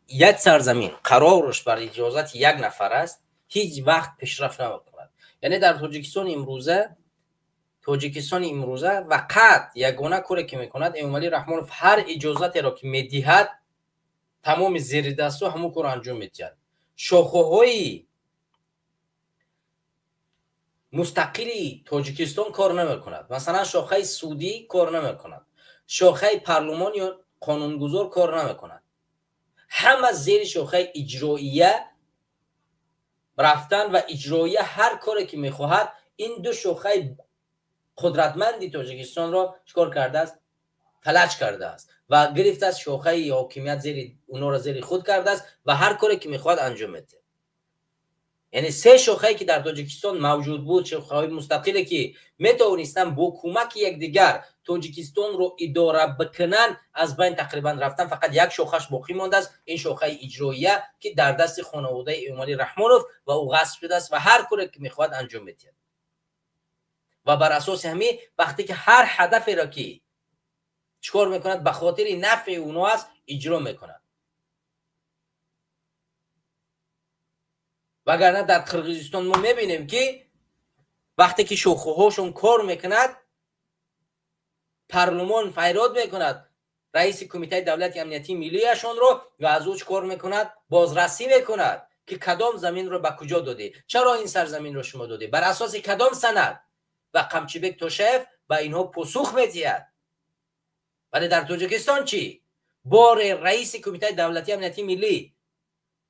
як сарзамин қарораш бар иҷозати як нафар аст, ҳеҷ вақт пешрафт намекунад. Яъне дар Тоҷикистони имрӯза фақат ягона коре ки мекунад Эмомалӣ Раҳмонов, ҳар иҷозатеро ки медиҳад, тамоми зеридастҳо ҳамон корро анҷом медиҳад. Шохаҳои мустақили Тоҷикистон кор намекунад. Масалан, шохаи судӣ кор намекунад, шохаи парлумон ё қонунгузор кор намекунад. Ҳама зери шохаи иҷроия рафтан ва иҷроия ҳар коре ки мехоҳад, ин ду шохаи қудратманди Тоҷикистонро чикор кардааст? Фалаҷ кардааст ва гирифтааст шохаи ҳокимият зери онҳоро зери худ кардааст ва ҳар коре ки мехоҳад анҷом медиҳад. Яъне се шохае ки дар Тоҷикистон мавҷуд буд, шохаҳои мустақиле ки метавонистанд бо кӯмаки якдигар Тоҷикистонро идора бикунанд, аз байн тақрибан рафтан. Фақат як шохаш боқӣ мондааст, ин шохаи иҷроия ки дар дасти хонаводаи Эмомалӣ Раҳмонов ва ӯ ғасб шудааст ва ҳар коре ки мехоҳад анҷом медиҳад. Ва бар асоси ҳамин вақте ки ҳар ҳадаферо ки чикор мекунад ба хотири нафъи уно аст, иҷро мекунад. Вагарна дар Қирғизистон мо мебинем ки вақте ки шохаҳошон кор мекунад, парлумон файрод мекунад раиси кумитаи давлати амниятии миллияшонро ва аз ӯ чӣ кор мекунад? Бозрасӣ мекунад ки кадом заминро ба куҷо додӣ, чаро ин сарзаминро шумо додӣ, бар асоси кадом санад. Ва Қамчибек Тошаев ба инҳо посух медиҳад. Вале дар Тоҷикистон чӣ? Боре раиси кумитаи давлатии амниятии миллӣ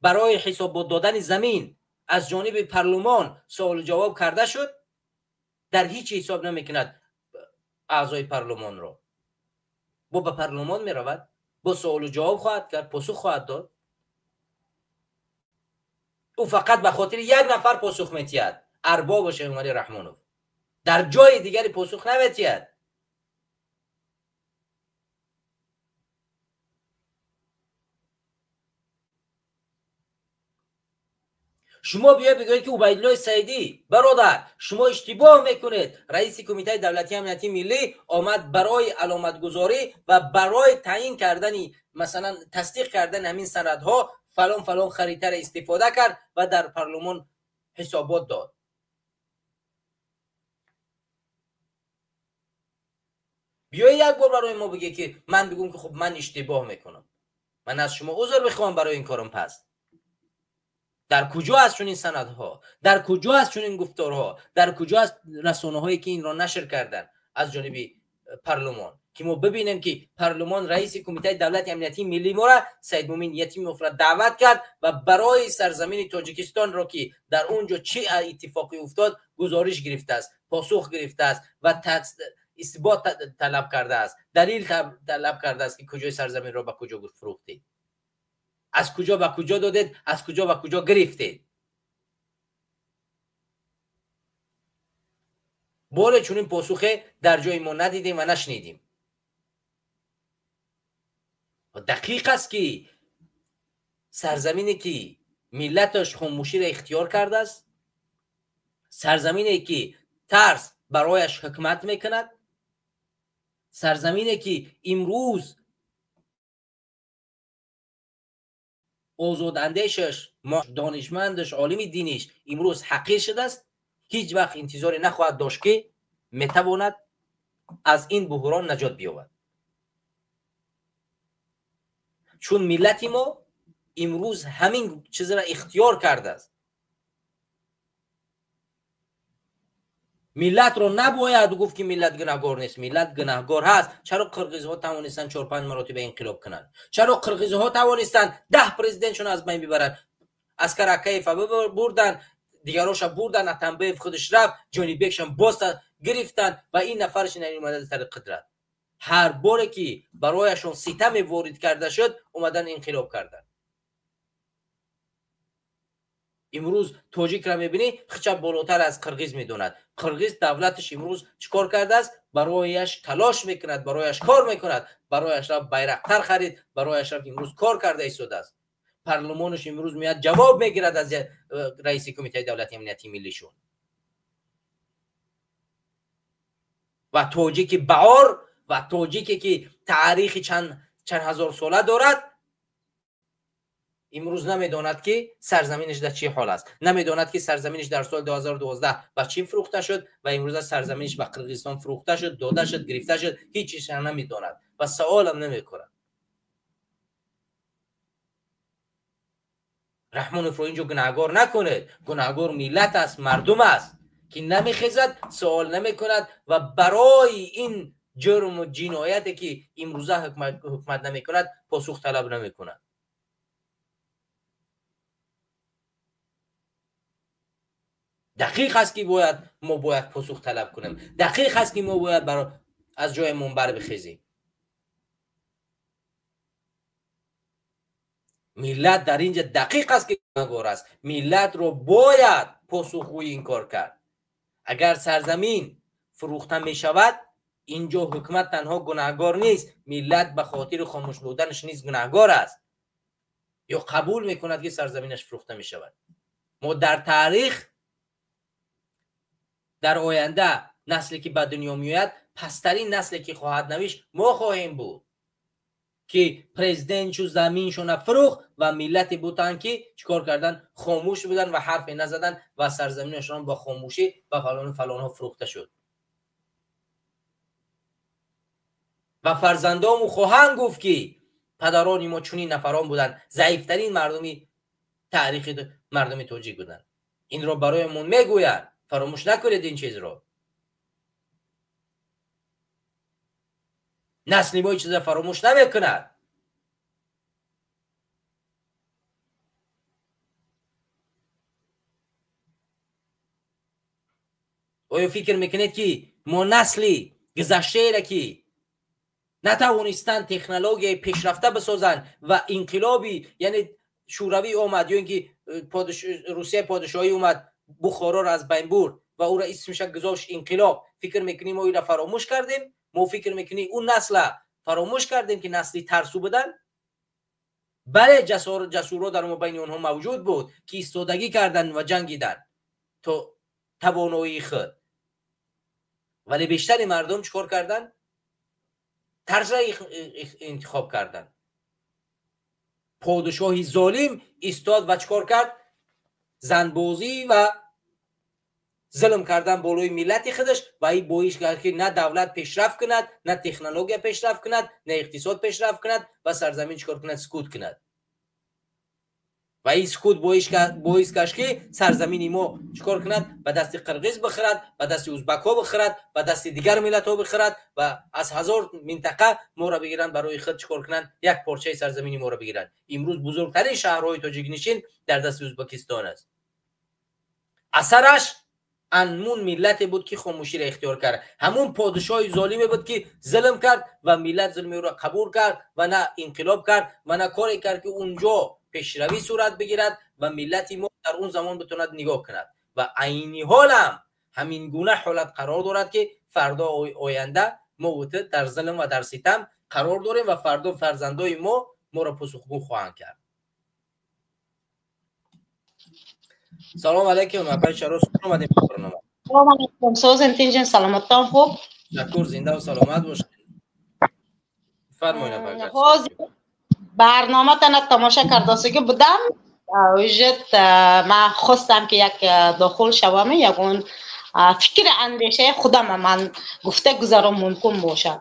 барои ҳисобот додани замин аз ҷониби парлумон суолу ҷавоб карда шуд, дар ҳеҷ ҳисоб намекунад аъзои парлумонро. Бо ба парлумон меравад, бо суолу ҷавоб хоҳад кард, посух хоҳад дод. Ӯ фақат ба хотири як нафар посух метиҳад, арбобаш Эмомалӣ Раҳмонов. Дар ҷои дигаре посух наметиҳад. Шумо биёед бигӯед ки Убайдуллои Саидӣ, бародар, шумо иштибоҳ мекунед. Раиси кумитаи давлатии амниятии миллӣ омад барои аломатгузорӣ ва барои таъин кардани, масалан тасдиқ кардани ҳамин санадҳо фалон фалон харитаро истифода кард ва дар парлумон ҳисобот дод. Биёед як бор барои мо бигӯед ки ман бигӯм ки хуб ман иштибоҳ мекунам, ман аз шумо узр мехоҳам барои ин корам. Пас дар куҷо аст чунин санадҳо? Дар куҷо аст чунин гуфторҳо? Дар куҷо аст расонаҳое ки инро нашр карданд аз ҷониби парлумон, ки мо бибинем ки парлумон раиси кумитаи давлати амниятии миллии моро Саидмумин Ятимовро даъват кард ва барои сарзамини Тоҷикистонро ки дар он ҷо чӣ иттифоқе уфтод гузориш гирифтааст, посух гирифтааст ва исбот талаб кардааст, далил талаб кардааст ки куҷои сарзаминро ба куҷо фурӯхтед, аз куҷо ба куҷо додед, аз куҷо ба куҷо гирифтед. Боре чунин посухе дар ҷои мо надидем ва нашнидем. Дақиқ аст ки сарзамине ки миллаташ хомӯширо ихтиёр кардааст, сарзамине ки тарс барояш ҳукмат мекунад, сарзамине ки имрӯз озодандешаш, донишмандаш, олими диниш имрӯз ҳақир шудааст, ҳеҷ вақт интизоре нахоҳад дошт ки метавонад аз ин буҳрон наҷот биёбад. Чун миллати мо имрӯз ҳамин чизро ихтиёр кардааст. Миллатро набояд гуфт ки миллат гунаҳгор нест. Миллат гунаҳгор ҳаст. Чаро қирғизҳо тавонистанд 4-5 маротиба инқилоб кунанд? Чаро қирғизҳо тавонистанд 10 президентшон аз байн бибаранд? Аскар Акаева бурданд, дигароша бурданд, Атамбаев худаш рафт, Ҷонибекшон боз гирифтанд ва ин нафарш ин омада сари қудрат. Ҳар боре ки барояшон ситаме ворид карда шуд, омадан инқилоб карданд. Имрӯз тоҷикро мебинӣ, хича болотар аз қирғиз медонад. Қирғиз давлаташ имрӯз чӣ кор кардааст? Барояш талош мекунад, барояш кор мекунад, барояш рафт байрақтар харид, барояш рафт имрӯз кор карда истодааст. Парлумонаш имрӯз меяд ҷавоб мегирад аз раиси кумитаи давлати амниятии миллишон. Ва тоҷики баъор ва тоҷике ки таърихи чанд ҳазор сола дорад, имрӯз намедонад ки сарзаминаш дар чӣ ҳол аст, намедонад ки сарзаминаш дар соли 2012 ба чӣ фурӯхта шуд ва имрӯза сарзаминаш ба Қирғизистон фурӯхта шуд, дода шуд, гирифта шуд, ҳеҷ чизро намедонад ва саволам намекунад. Раҳмоновро инҷо гунаҳгор накунед. Гунаҳгор миллат аст, мардум аст ки намехезад, савол намекунад ва барои ин ҷурму ҷинояте ки имрӯза ҳукмат намекунад посух талаб намекунад. Дақиқ аст ки бояд мо бояд посух талаб кунем. Дақиқ аст ки мо бояд аз ҷои мунбар бихезем. Миллат дар инҷа дақиқ аст, ки гунаҳгор аст. Миллатро бояд посухгӯи ин кор кард. Агар сарзамин фурӯхта мешавад, инҷо ҳукумат танҳо гунаҳгор нест, миллат ба хотири хомӯш буданаш низ гунаҳгор аст. Ё қабул мекунад, ки сарзаминаш фурӯхта мешавад. Мо дар таърих, дар оянда насле ки ба дунё меояд, пасттарин насле ки хоҳад навишт, мо хоҳем буд, ки президентшу заминшона фурӯхт ва миллате буданд, ки чикор карданд? Хомӯш буданд ва ҳарфе назаданд ва сарзаминашон бо хомӯшӣ ба фалону фалонҳо фурӯхта шуд. Ва фарзандому хоҳанд гуфт, ки падарони мо чунин нафарон буданд, заифтарин мардуми таърихи мардуми тоҷик буданд. Инро бароямон мегӯянд. Фаромӯш накунед ин чизро. Насли мо ин чизро фаромӯш намекунад. Оё фикр мекунед, ки мо насли гузаштаеро, ки натавонистанд технологияи пешрафта бисозанд ва инқилоби, яъне Шӯравӣ омад, ё ин ки Русияи подшоҳӣ омад, Бухороро аз байн бурд ва ӯро исмша гузошт инқилоб, фикр мекунем мо инро фаромӯш кардем? Мо фикр мекунем ӯ насла фаромӯш кардем, ки насли тарсу буданд? Бале, ҷасурро дар мобайни онҳо мавҷуд буд, ки истодагӣ карданд ва ҷангиданд то тавоноии худ. Вале бештари мардум чӣ кор карданд? Тарзра интихоб карданд. Подшоҳи золим истод ва чӣ кор кард? Занбозӣ ва зулм кардан болои миллати худаш, ва ин боис кард, ки на давлат пешрафт кунад, на технология пешрафт кунад, на иқтисод пешрафт кунад ва сарзамин чӣ кор кунад? Сукут кунад. Ва ин сукут боис гашт, ки сарзамини мо чӣ кор кунад? Ба дасти қирғиз бихӯрад, ба дасти узбакҳо бихӯрад, ба дасти дигар миллатҳо бихӯрад ва аз ҳазор минтақа моро бигиранд, барои худ чӣ кор кунанд? Як порчаи сарзамини моро бигиранд. Имрӯз бузургтарин шаҳрҳои тоҷикнишин дар дасти Узбекистон аст. Асараш анмун миллате буд, ки хомӯширо ихтиёр кард. Ҳамун подшоҳи золиме буд, ки зулм кард ва миллат зулми ӯро қабул кард ва на инқилоб кард ва на коре кард, ки унҷо пешравӣ сурат бигирад ва миллати мо дар он замон битавонад нигоҳ кунад. Ва айни ҳолам ҳамин гуна ҳолат қарор дорад, ки фардо оянда мо дар зулм ва дар ситам қарор дорем ва фардо фарзандои мо моро посухгӯ хоҳанд кард. Салом алейкум, апай Шароз, хуш омадем ба барнома. Салом алейкум, созен, тинҷен, саломаттон, хуб? Ташаккур, зинда ва саломат бошед. Фармоед, апай. Ҳозир барноматона тамошо кардосиги будам. Уже ман хостам, ки як дохил шавам, ягон фикри андешаи худам ман гуфта гузаром мумкин бошад.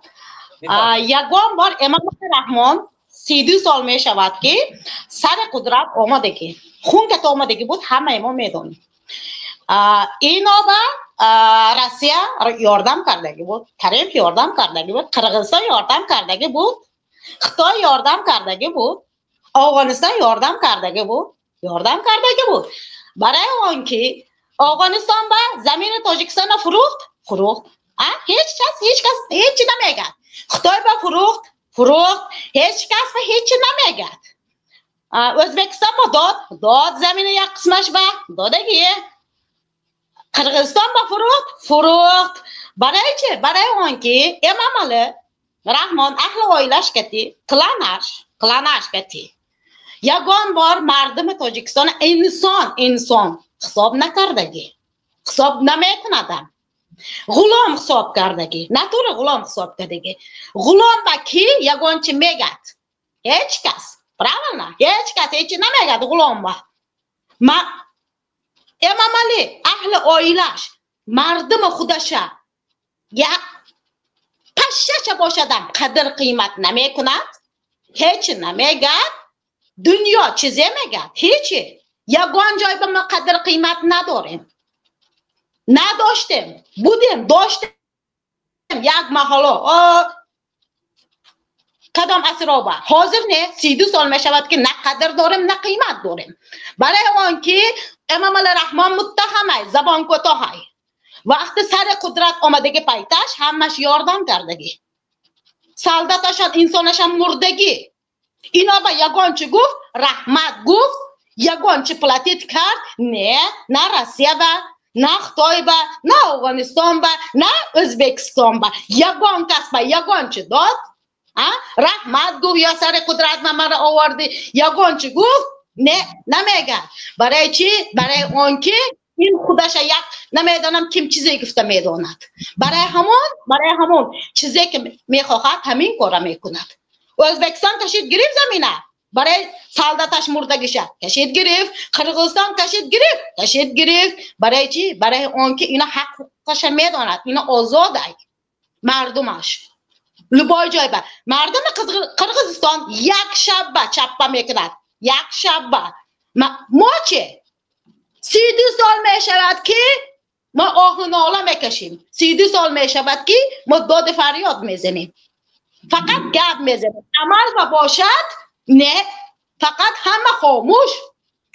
Ягон бор Эмомали Раҳмон 32 сол мешавад, ки сари қудрат омадагӣ, хун ката омадагӣ буд, ҳамаи мо медонем. Иноба Россия ёрдам кардагӣ буд, Трамп ёрдам кардагӣ буд, Қирғизистон ёрдам кардагӣ буд, Хитой ёрдам кардагӣ буд, Афғонистон ёрдам кардагӣ буд, ёрдам кардагӣ буд. Барои он ки Афғонистон ба замини Тоҷикистонро фурӯхт, фурӯхт. Ҳеҷ кас, ҳеҷ кас ҳеҷ намегӯяд. Хитой ба фурӯхт, фурӯхт, ҳеҷ кас ба ҳеҷ намегӯяд. Ӯзбекистон ба дод, дод замини як қисмаш ба додагӣ. Қирғизистон ба фурӯхт, фурӯхт. Барои чӣ? Барои он ки Эмомали Раҳмон аҳли оилаш кати, кланаш, кланаш кати ягон бор мардуми Тоҷикистон инсон, инсон ҳисоб накардагӣ, ҳисоб намекунадам. Ғулом ҳисоб кардагӣ, натура ғулом ҳисоб кардагӣ. Ғулом ба ки ягон чи мегӯяд? Ҳеҷ кас. Правильно? Ҳеҷ кас ҳеҷ намегӯяд ғулом ба. Ма Эмомали аҳли оилаш мардуми худаша як пашшаша бошадам қадр қимат намекунад, ҳеҷ намегӯяд. Дунё чизе мегӯяд? Ҳечи. Ягон ҷой ба мо қадр қимат надорем. Надоштем, будем, доштем як маҳало. Кадом асроба? Ҳозир не, 32 сол мешавад, ки на қадр дорем, на қимат дорем. Барои он ки Эмомали Раҳмон муттаҳамай, забон кӯтоҳай. Вақти сари қудрат омадагӣ пайташ ҳамаш ёрдам кардагӣ. Солдаташон, инсонашон мурдагӣ. Ино ба ягон чӣ гуфт? раҳмат гуфт, ягон чи платит кард? Не, на Россия ба, на Хитой ба, на Афғонистон ба, на Ӯзбекистон ба. Ягон кас ба ягон чи дод? Раҳмат гуфт ё сари қудрат мара оварди? Ягон чи гуфт? Не, намегӯяд. Барои чӣ? Барои он ки ин худаша як намедонам ким чизе гуфта медонад. Барои ҳамон чизе ки мехоҳад ҳамин кора мекунад. Ӯзбекистон кашид гирифт замина, барои солдаташ мурдагиша кашид гирифт, Қирғизистон кашид гирифт, кашид гирифт. Барои чӣ? Барои он ки ина ҳақ ҳуқуқаша медонад, ина озодай мардумаш. Любой ҷой ба мардуми Қирғизистон як шабба чаппа мекунад, як шабба. Мо чӣ? 32 сол мешавад ки мо оҳу нола мекашем, 32 сол мешавад ки мо доди фарёд мезанем, фақат гап мезанем. Амал ба бошад не, фақат ҳама хомӯш,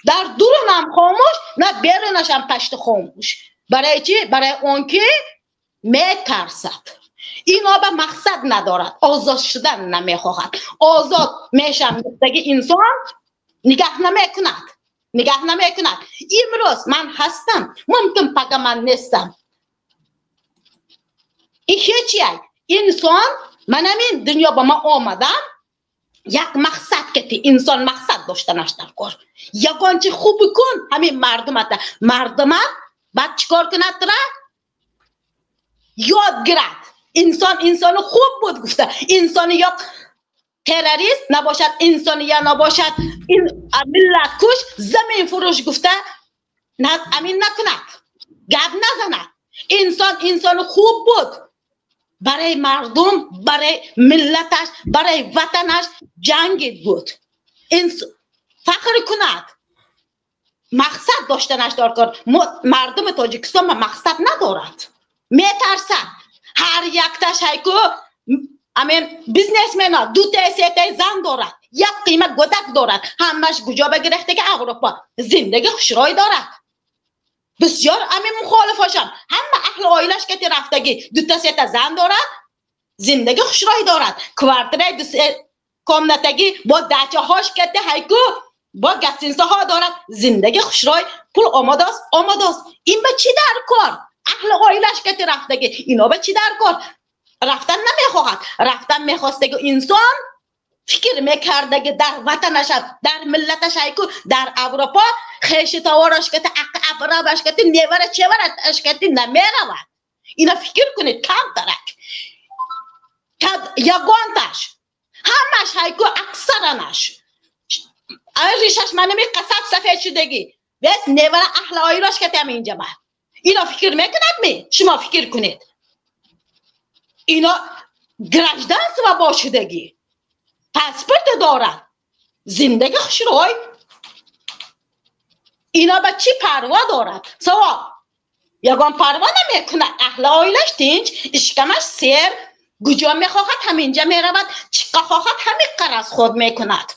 дар дурунам хомӯш, на берунашам пашти хомӯш. Барои чӣ? Барои он ки метарсад. Ино ба мақсад надорад, озод шудан намехоҳад. Озод мешам гуфтаги инсон нигаҳ намекунад, нигаҳ намекунад. Имрӯз ман ҳастам, мумкин пага ман нестам. Ин ҳеҷ як инсон, ман ҳамин дунё ба ман омадам, як мақсад ки инсон мақсад доштанаш дар кор. Ягон чи хуб кун ҳамин мардумата. Мардумат баъд чикор кунад тра? Ёд гирад. Инсон инсони хуб буд гуфта, инсони ё террорист набошад, инсони я набошад, ин миллаткуш, замин фурӯш гуфта амин накунад, гап назанад. Инсон инсони хуб буд, барои мардум, барои миллаташ, барои ватанаш ҷангид буд. Фахр кунад. Мақсад доштанаш дар кор. Мардуми Тоҷикистон ба мақсад надорад, метарсад. Ҳар якташ ҳайку амин бизнесмена дута сета зан дорад, як қимат гудак дорад, ҳамаш куҷо ба гирифтаги Аврупо зиндагӣ хушрой дорад. Бисёр амин мухолифошам ҳама аҳли оилаш кати рафтаги дута сета зан дорад, зиндагӣ хушрой дорад, квартираи ду комнатаги бо дачаҳош кати ҳайку бо гостиницаҳо дорад, зиндагӣ хушрой, пул омодост, омодост. Ин ба чӣ дар кор? Аҳли оилаш кати рафтаги ино ба чӣ дар кор? Рафтан намехоҳад. Рафтан мехостаги инсон фикр мекардаги дар ватанаш, дар миллаташ ҳайку дар Аврупо хеши товараш кати ақи абрабаш кати невара чевараш кати намеравад. Ина фикр кунед камтарак. Ягонташ ҳамаш ҳайку аксаранаш ришаш манами қасаб сафед шудагӣ бес невара аҳли оилаш кати ҳам инҷа ба. Ино фикр мекунад ми? Шумо фикр кунед. Ино гражданство бошидагӣ, паспорт дорад, зиндагӣ хушрой. Ино ба чӣ парво дорад? Савол. Ягон парво намекунад. Аҳли оилаш тинч, ишкамаш сер, куҷо мехоҳад ҳаминҷа меравад, чӣ хоҳад ҳамин қараз худ мекунад.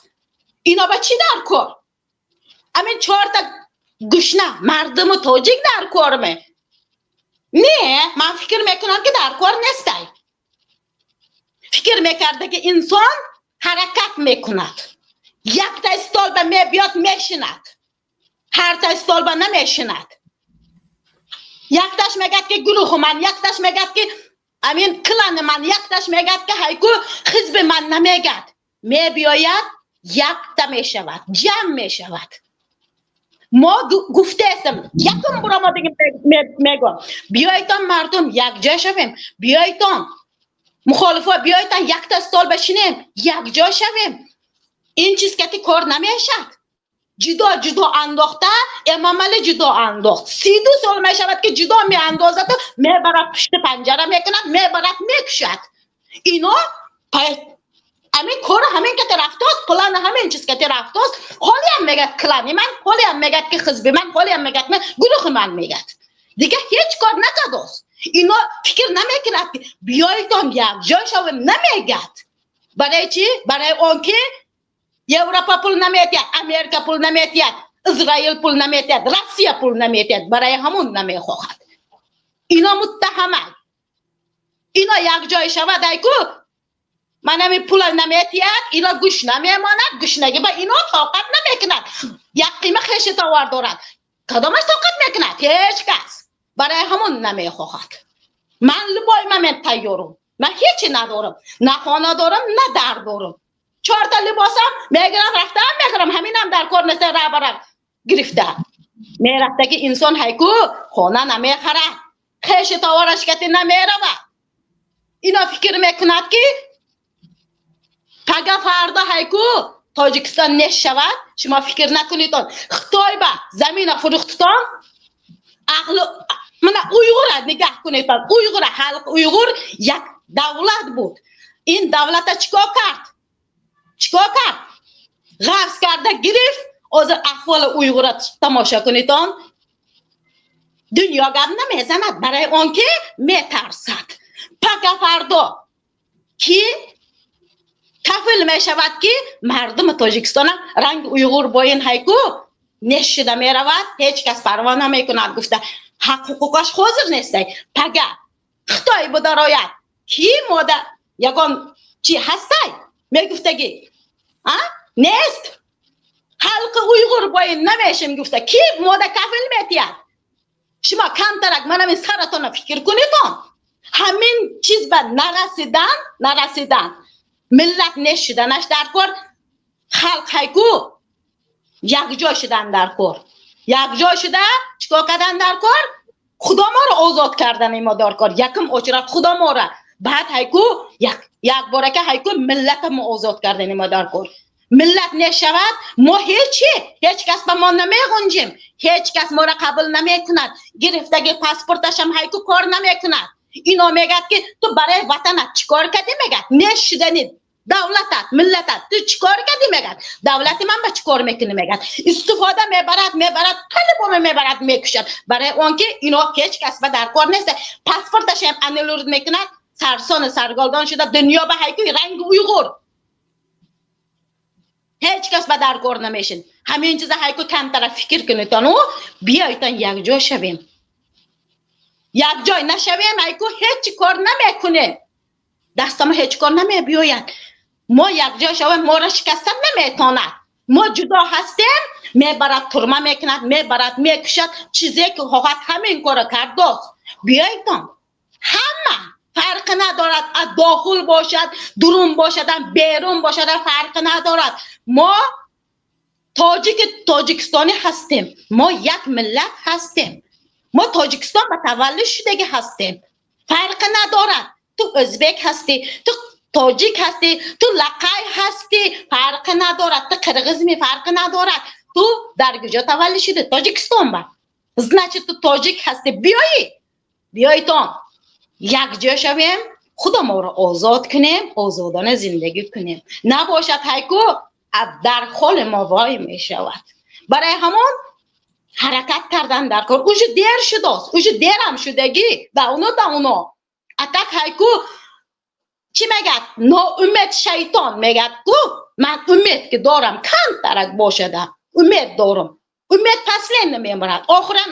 Ино ба чӣ дар кор? Ҳамин чорта гушна мардуми тоҷик дар кор ме? Не, ман фикр мекунам ки дар кор нестай. Фикр мекарда ки инсон ҳаракат мекунад, якта столба мебиёд мешинад, ҳарта столба намешинад. Якташ мегӯяд ки гурӯҳи ман, якташ мегӯяд ки амин клани ман, якташ мегӯяд ки ҳайку ҳизби ман намегӯяд. Мебиёяд якта мешавад, ҷамъ мешавад. Мо гуфтаестем, якум буро мо мегӯям, биёйтон мардум якҷо шавем, биёйтон мухолифо, биёйтон якта стол башинем, якҷо шавем. Ин чиз кати кор намешавад. Ҷудо ҷудо андохта, Эмомалӣ ҷудо андохт. 32 сол мешавад ки ҷудо меандозаду мебарад пушти панҷара мекунад, мебарад мекушад. Ино ҳамин кор ҳамин кати рафтост, план ҳамин чиз кати рафтост. Ҳолиам мегӯяд клани ман, ҳолиам мегӯяд ки ҳизби ман, ҳолиам мегӯяд ман гурӯҳи ман мегӯяд. Дигар ҳеҷ кор накардост. Ино фикр намекунад ки биёйтон якҷой шавем, намегӯяд. Барои чӣ? Барои он ки Европа пул наметиҳад, Америка пул наметиҳад, Израил пул наметиҳад, Россия пул наметиҳад, барои ҳамон намехоҳад. Ино муттаҳаманд. Ино якҷой шавад айку Ман ҳамин пула наметиҳад, ино гӯшна мемонад, гӯшнагӣ ба ино тоқат намекунад. Як қима хеши товар дорад. Кадомаш тоқат мекунад? Ҳеҷ кас. Барои ҳамон намехоҳад. Ман любой момент тайёрам. Ман ҳечи надорам. На хона дорам, на дар дорам. Чорта либосам мегирам, рафтам мехӯрам. Ҳаминам дар кор нест, раҳбарам гирифта. Мерафтаги инсон ҳайку хона намехарад. Хеши товараш кати намеравад. Ино фикр мекунад ки пага фардо ҳайку Тоҷикистон нешавад, шумо фикр накунедон. Хитой ба замина фурӯхтитон, аҳли мана Уйғура нигаҳ кунедон. Уйғура, халқ Уйғур як давлат буд. Ин давлата чикор кард? Чикор кард? Ғарз карда гирифт. Ҳозир аҳволи Уйғура тамошо кунедон. Дунё гап намезанад барои он ки метарсад. Пага фардо ки кафил мешавад ки мардуми Тоҷикистона ранги Уйғур боин ҳайку нешшида меравад, ҳеҷ кас парво намекунад гуфта. Ҳақ ҳуқуқаш ҳозир нестай. Пага Хитой бударояд, ки мода ягон чи ҳастай? Мегуфтагӣ а? Нест. Халқи Уйғур боин намешем гуфта, ки мода кафил метиҳад? Шумо камтарак манамин саратона фикр кунедон. Ҳамин чиз ба нарасидан миллат нешуданаш дар кор, халқ ҳайку якҷой шудан дар кор. Якҷой шуда чикор кардан дар кор? Худо моро озод кардани мо дар кор. Якум очрат Худо моро, баъд ҳайку якборака ҳайку миллата мо озод кардани мо дар кор. Миллат нешавад, мо ҳечи, ҳеҷ кас ба мо намеғунҷем, ҳеҷ кас моро қабул намекунад. Гирифтаги паспорташам ҳайку кор намекунад. Ино мегӯяд ки ту барои ватанат чикор кардӣ мегӯяд. Нешудани давлатат, миллатат, ту чикор кардӣ мегӯяд. Давлати ман ба чикор мекунӣ мегӯяд. Истифода мебарад, мебарад, қалбоме мебарад, мекушад. Барои он ки ино ҳеҷ кас ба дар кор нест. Паспорташам аннулир мекунад, сарсону сарголдон шуда дунё ба ҳайку ранги Уйғур. Ҳеҷ кас ба дар кор намешин. Ҳамин чиза ҳайку камтара фикр кунедону биёйтон якҷой шавем. Якҷой нашавем ҳайку ҳеҷ кор намекунем. Дастама ҳеҷ кор намебиёяд. Мо якҷой шавем, моро шикастан наметавонад. Мо ҷудо ҳастем, мебарад турма мекунад, мебарад мекушад, чизе ки хоҳад ҳамин корро кардост. Биёйтон. Ҳама фарқ надорад, аз дохил бошад, дурун бошад, берун бошад, фарқ надорад. Мо тоҷики тоҷикистонӣ ҳастем. Мо як миллат ҳастем. Мо Тоҷикистон ба таваллуд шудагӣ ҳастем. Фарқ надорад. Ту ӯзбек ҳастӣ, ту тоҷик ҳастӣ, ту лақай ҳастӣ, фарқ надорад. Ту қирғизми, фарқ надорад. Ту дар куҷо таваллуд шудӣ? Тоҷикистон ба. Значит, ту тоҷик ҳастӣ. Биёӣ, биёитон. Якҷо шавем, Худо моро озод кунем, озодона зиндагӣ кунем. Набошад ҳайку дар ҳоли мо вой мешавад. Барои ҳамон ҳаракат кардан дар кор. Уже дер шудост, уже дерам шудагӣ. Давно. Атак ҳайку чӣ мегӯяд? Ноумед шайтон мегӯяд ку ман умед ки дорам, камтарак бошада умед дорам. Умед паслен намемурад, охиран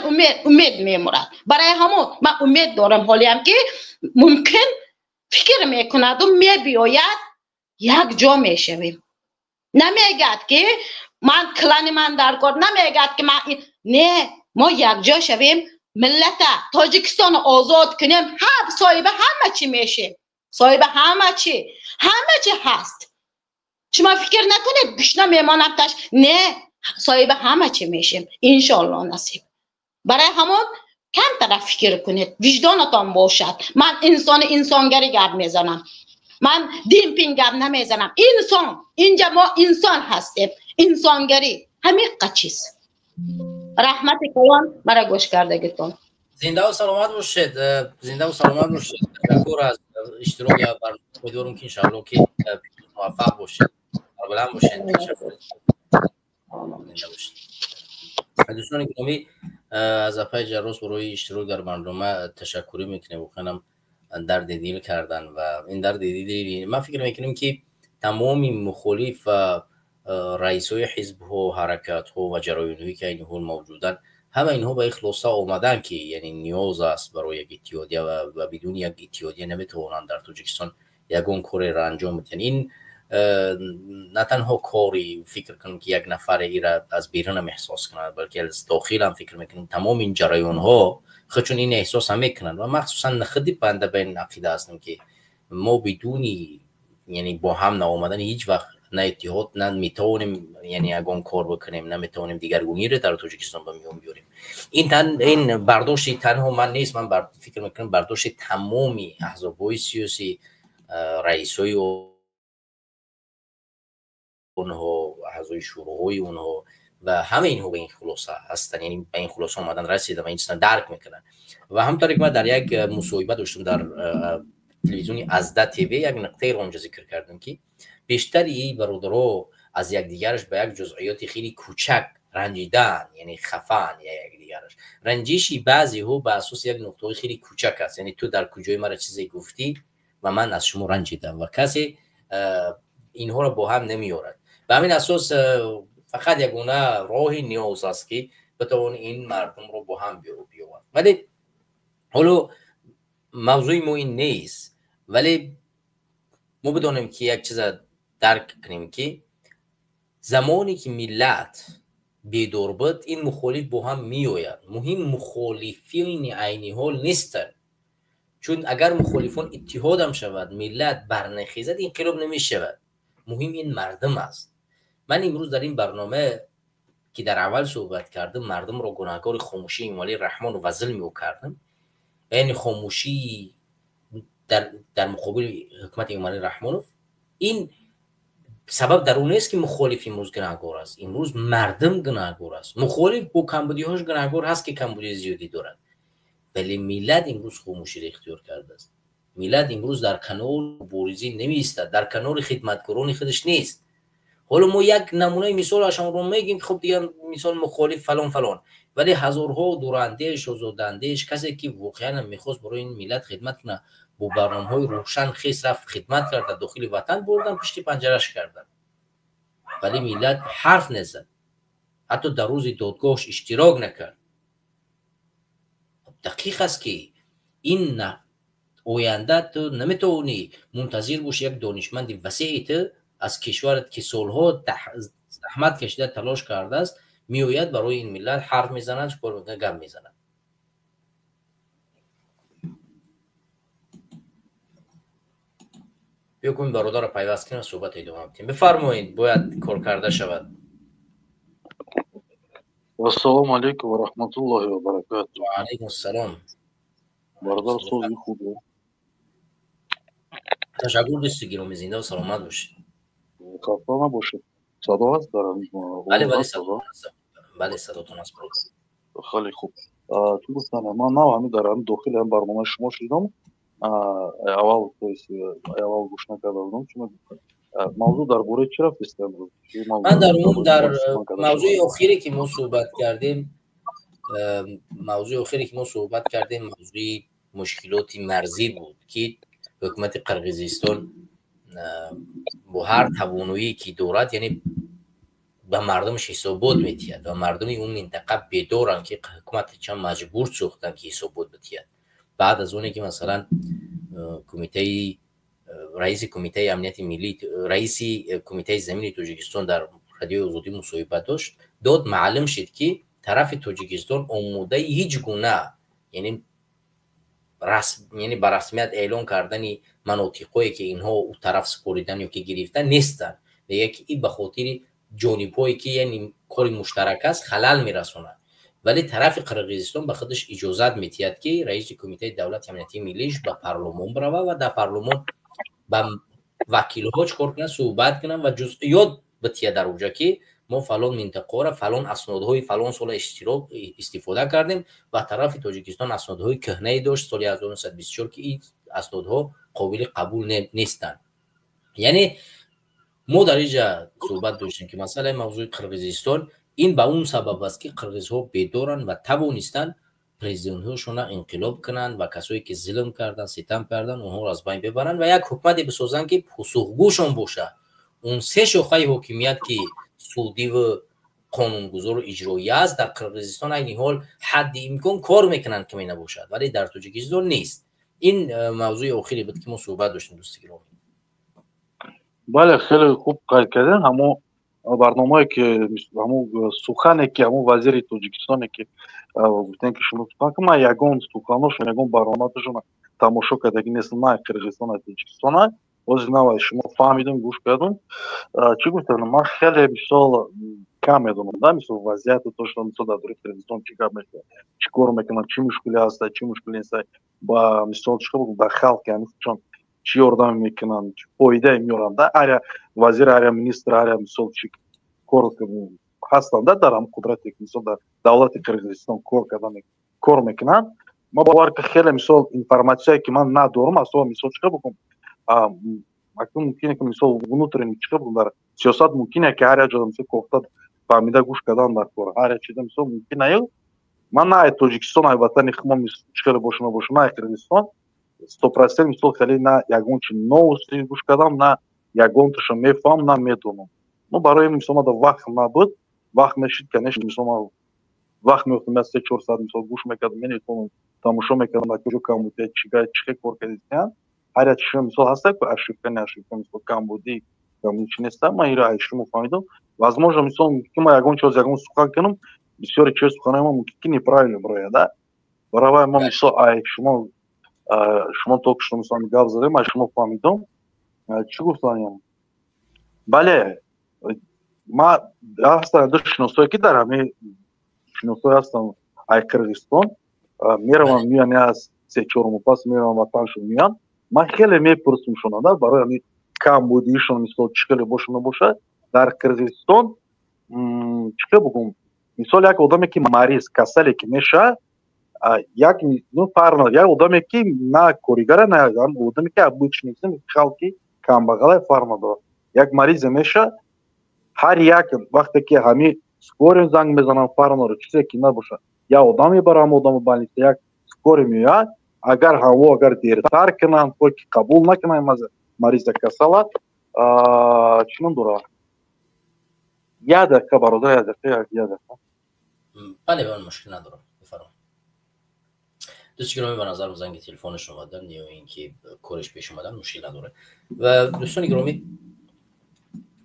умед мемурад. Барои ҳамон ман умед дорам ҳолиам ки мумкин фикр мекунаду мебиёяд, якҷо мешавем. Намегӯяд ки ман клани ман дар кор, намегӯяд ки ман не, мо якҷо шавем, миллата Тоҷикистоно озод кунем, ҳам соҳиби ҳама чӣ мешем. Соҳиби ҳама чӣ, ҳама чӣ ҳаст. Шумо фикр накунед гушна мемонам таш, не, соҳиби ҳама чӣ мешем, иншоалло насиб. Барои ҳамон камтара фикр кунед, виҷдонатон бошад. Ман инсони инсонгарӣ гап мезанам. Ман динпин гап намезанам. Инсон, инҷа мо инсон ҳастем, инсонгарӣ ҳамиқа чиз. Раҳмати калон мара гӯш кардагитон. Зиндаву саломат бошед, зиндаву саломат бошед. Ташаккур аз иштирок барнома. Умедворам ки иншоалло ки муваффақ бошед, сарбаланд бошед. Ташаккур. Зинда бошед. Дӯстони гиромӣ, аз апаи Ҷаррос барои иштирок дар барнома ташаккурӣ мекунем. Воқеан дарди дил кардан ва ин дарди дили ман фикр мекунем ки тамоми мухолиф ва раисҳои ҳизбҳо, ҳаракатҳо ва ҷараёнҳое ки айни ҳол мавҷуданд, ҳама инҳо ба ин хулоса омаданд ки яъне ниёз аст барои як иттиҳодия ва бидуни як иттиҳодия наметавонанд дар Тоҷикистон ягон кореро анҷом медиҳанд. Ин на танҳо кори фикр кунем, ки як нафаре ира аз берунам эҳсос кунад, балки аз дохилам фикр мекунем, тамоми ин ҷараёнҳо худшон ин эҳсос ҳам мекунанд. Ва махсусан худи банда ба ин ақида ҳастам, ки мо бидуни, яъне бо ҳам наомадан, ҳеҷ вақт на иттиҳод на метавонем, яъне ягон кор бикунем, на метавонем дигаргуниро дар Тоҷикистон ба миён биёрем. Ин бардошти танҳо ман нест, ман фикр мекунам, бардошти тамоми аҳзобҳои сиёсӣ, раисҳои онҳо, аъзои шӯроҳои онҳо ва ҳама инҳо ба ин хулоса ҳастанд, яъне ба ин хулоса омадан расида ва ин чизро дарк мекунанд. Ва ҳамтаре ки ман дар як мусоҳиба доштам дар телевизиони Азда ТВ, як нуқтаеро онҷо зикр кардам, ки бештари ин бародаро аз якдигараш ба як ҷузъиёти хеле кӯчак ранҷидаанд, яъне хафаанд якдигараш. Ранҷиши баъзеҳо ба асоси як нуқтаҳои хеле кӯчак аст, яъне ту дар куҷои мара чизе гуфтӣ ва ман аз шумо ранҷидам, ва касе инҳоро бо ҳам намеорад. Ба ҳамин асос фақат ягона роҳи ниёз аст, ки битавон ин мардумро бо ҳам биёвард. Вале ҳоло мавзӯи мо ин нест, вале мо бидонем, ки як чиза дарк кунем, ки замоне ки миллат бедор буд, ин мухолиф бо ҳам меояд. Муҳим мухолифини айни ҳол нестанд, чун агар мухолифон иттиҳодам шавад, миллат барнахезад, инқилоб намешавад. Муҳим ин мардум аст. Ман имрӯз дар ин барнома, ки дар аввал суҳбат кардам, мардумро гунаҳкори хомӯшии Эмомалӣ Раҳмон ва зулми ӯ кардам, яъне хомӯшии дар муқобили ҳукумати Эмомалӣ Раҳмонов. Ин сабаб дар он нест, ки мухолиф имрӯз гунаҳкор аст. Имрӯз мардум гунаҳкор аст. Мухолиф бо камбудиҳош гунаҳкор ҳаст, ки камбудии зиёдӣ дорад, вале миллат имрӯз хомӯширо ихтиёр кардааст. Миллат имрӯз дар канори муборизӣ намеистад, дар канори хидматкорони худаш нест. Ҳоло мо як намунаи мисолашонро мегӯем, хуб, дигар мисол мухолиф фалон фалон, вале ҳазорҳо дурандеш, озодандеш, касе ки воқеан мехост барои ин миллат хидмат кунад, бо барномаҳои рӯшан хес рафт хидмат карда, дохили ватан бурдан, пушти панҷараш кардан, вале миллат ҳарф назад, ҳатто дар рӯзи додгоҳш иштирок накард. Дақиқ аст, ки ин оянда ту наметавонӣ мунтазир бошӣ як донишманди васеи ту аз кишварат, ки солҳо заҳмат кашида, талош кардааст, меояд барои ин миллат ҳарф мезанад, чикор мекунад, гап мезанад. Биё кун бародарро пайваст кунем, суҳбат идома бидиҳем. Бифармоед, бояд кор карда шавад. Ассалому алайкум ва раҳматуллоҳи ва баракатуҳ. Ва алайкум ассалом. Бародар, сози хуб. Ташаккур, дӯсти гиромӣ, зинда ва саломат бошед. Хафа набошед. Садо ҳаст дар Бале, бале, бале, садотон аст, бародар. Хеле хуб. Чӣ гуфтам, ман нав ҳамин дар ҳамин дохили ҳам барномаи шумо шудам. Аввал, то есть аввал гӯш накарда будам. Чӣ мавзӯъ дар бораи чӣ рафтест имрӯз? Ман дар умум дар мавзӯи охире, ки мо суҳбат кардем, мавзӯи охире, ки мо суҳбат кардем, мавзӯи мушкилоти марзӣ буд, ки ҳукумати Қирғизистон бо ҳар тавоноие ки дорад, яъне ба мардумаш ҳисобот медиҳад, ва мардуми он минтақа бедоранд, ки ҳукумат чанд маҷбур сохтанд, ки ҳисобот бидиҳад. Баъд аз оне ки масалан кумитаи раиси кумитаи амнияти миллӣ, раиси кумитаи замини Тоҷикистон дар Радиои Озодӣ мусоҳиба дошт дод, маълум шид, ки тарафи Тоҷикистон омодаи ҳеҷ гуна, яъне ба расмият эълон кардани манотиқҳое, ки инҳо ӯ тараф супоридан ё ки гирифтан, нестанд. Мегӯяд, ки ин ба хотири ҷонибҳое, ки яъне кори муштарак аст, халал мерасонад. Вале тарафи Қирғизистон ба худаш иҷозат медиҳад, ки раиси кумитаи давлати амнияти миллиш ба парлумон бирава ва дар парлумон ба вакилҳо чӣ кор кунанд, суҳбат кунанд ва ҷузъиёт бития дар уҷа, ки мо фалон минтақаро, фалон аснодҳои фалон сола иштирок истифода кардем, ва тарафи Тоҷикистон аснодҳои кӯҳнае дошт соли 1924, ки ин аснодҳо қобили қабул нестанд. Яъне мо дар инҷа суҳбат доштем, ки масъалаи мавзӯи Қирғизистон ин ба он сабаб аст, ки қирғизҳо бедоранд ва тавонистанд президентҳошонро инқилоб кунанд ва касое ки зулм карданд, ситам карданд, онҳоро аз байн бибаранд ва як ҳукумате бисозанд, ки посухгӯшон бошад. Он се шохаи ҳокимият, ки судиву қонунгузору иҷроия аст, дар Қирғизистон айни ҳол ҳадди имкон кор мекунанд, ки менабошад, вале дар Тоҷикистон нест. Ин мавзӯи охире буд, ки мо суҳбат доштем, дӯсти гиромӣ. Бале, хеле хуб қайд кардем. Ҳамо барномае, ки ҳамун сухане, ки ҳамун вазири Тоҷикистоне, ки гуфтем, ки шумо сухан, ки ман ягон суханошон, ягон баромадашон тамошо кардагӣ нестам, на Қирғизистон, на Тоҷикистона. Ҳозир нава шумо фаҳмидам, гӯш кардам, чӣ гуфтам. Ман хеле, мисол, кам медонам да, мисол, вазъияти точно, мисол, дар бораи Қирғизистон чӣ гап мешавад, чӣ кор мекунанд, чӣ мушкиле ҳаста, чӣ мушкиле неста, ба мисол, чӣ ба халқ, яъне чон чӣ ёрдам мекунанд, чӣ фоидае меоранд да. Ҳар вазир, ҳар министр, ҳар, мисол, чӣ кор ҳастанд да, дар ҳам қудрате, мисол, дар давлати Қирғизистон кор кардан, кор мекунанд. Ма бовар ки хеле, мисол, информатсияе, ки ман надорам, асосан, мисол, чӣ бикун, акнун мумкине, ки, мисол, внутренний, чӣ бикун, дар сиёсат мумкине, ки ҳар як ҷода, мисол, кофта фаҳмида гӯш кардан дар кор, ҳар як чиза, мисол, мумкин аю. Ман на Тоҷикистон, ай ватани хумо, чӣ хеле бошу набошу, на Қирғизистон 100%, мисол, хеле на ягон чи новости гӯш кардам, на ягонташа мефаҳмам, на медонам. Ну, барои, мисол, мада вақт набуд. Вақт мешид, конечно, мисол, ман вақт меёфтам, я 3-4 соат, мисол, гӯш мекардам, менетонам, тамошо мекардам, дар куҷо камбудия, чига чихе кор кардистиян. Ҳар як чиз, мисол, ҳаста ку ошибка, не ошибка, мисол, камбудӣ, камбудӣ чи неста. Ман иро ай шумо фаҳмидам. Возможно, мисол, ки ман ягон чиз, ягон сухан кунам, бисёри чиз суханои ман мумкин ки неправильно бирояд да. Барои ман, мисол, ай шумо только что, мисол, гап задем, ай шумо фаҳмидам, чӣ гуфтаням. Бале, ма ҳастанд ду шиносое, ки дар ҳамин шиносое ҳастам, ай Қирғизистон мераванд, меян, аз 3-4 моҳ пас мераванд ватаншон, меян. Ман хеле мепурсумшона да, барои ҳамин камбудиишон, мисол, чӣ хеле бошу набошад дар Қирғизистон. Чӣ хел бигӯм, мисол, як одаме, ки мариз, касале ки мешавад, як, ну, фарқ надорад, як одаме, ки на коригара, на одаме, ки обычный халқи камбағалай, фарқ надорад, як маризе мешавад, ҳар як вақте ки ҳами скорый занг мезанам, фарқ надорад, чизе ки набошад, як одам мебарам, одаму больница, як скорый меояд. Агар ҳаво, агар дертар кунанд, ки қабул накунанд мариза касала, чӣ ном дорад? Як дақиқа, бародар, як дақиқа, як дақиқа. Бале, мушкил надорам, бифармоед. Дӯсти гиромӣ, ба назарам, занги телефонаш омадан ё ин ки кореш пеш омадан, мушкил надорад. Ва дӯстони гиромӣ,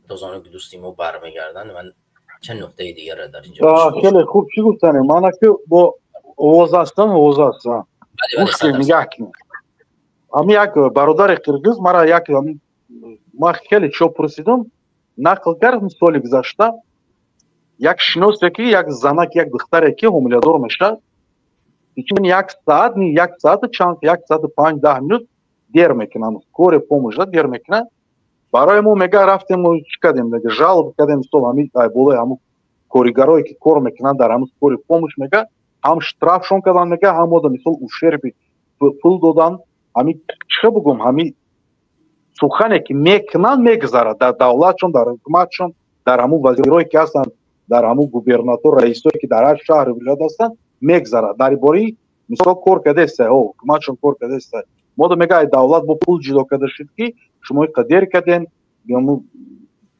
то замоне ки дӯсти мо бармегарданд, ман чанд нуқтаи дигарро дар инҷо. Хеле хуб, чӣ гуфтанем, мана ки бо овоз ҳастам, овоз ҳастам, гӯш кунед, нигаҳ кунед. Ҳами як бародари қирғиз мара як, ман хеле чо пурсидам, нақл кард: соли гузашта як шиносе, ки як занак, як духтаре, ки ҳомиладор мешавад, як саат, як саату чанд, 1 саату 5-10 минут дер мекунанд, скорый помощь дер мекунанд. Барои мо, мега, рафтем, чӣ кардем, мега, жалоба кардем, мисол, ҳами болои ҳамун коригарое, ки кор мекунанд дар ҳамун скорый помощь, мега, ҳам штрафшон карданд, мега, ҳам ода, мисол, ущерби пул додан. Ҳами, чӣ бугум, ҳами сухане, ки мекунанд, мегузарад дар давлатшон, дар ҳукуматшон, дар ҳамун вазирое, ки ҳастанд, дар ҳамун губернатор, раисое, ки дар ҳар шаҳру вилоят ҳастанд, мегзарад. Дар бораи, мисол, кор кардеста, ҳукуматшон кор кардеста. Мода, мега, ай давлат бо пул ҷудо карда шуд, ки шумо иқа дер карден.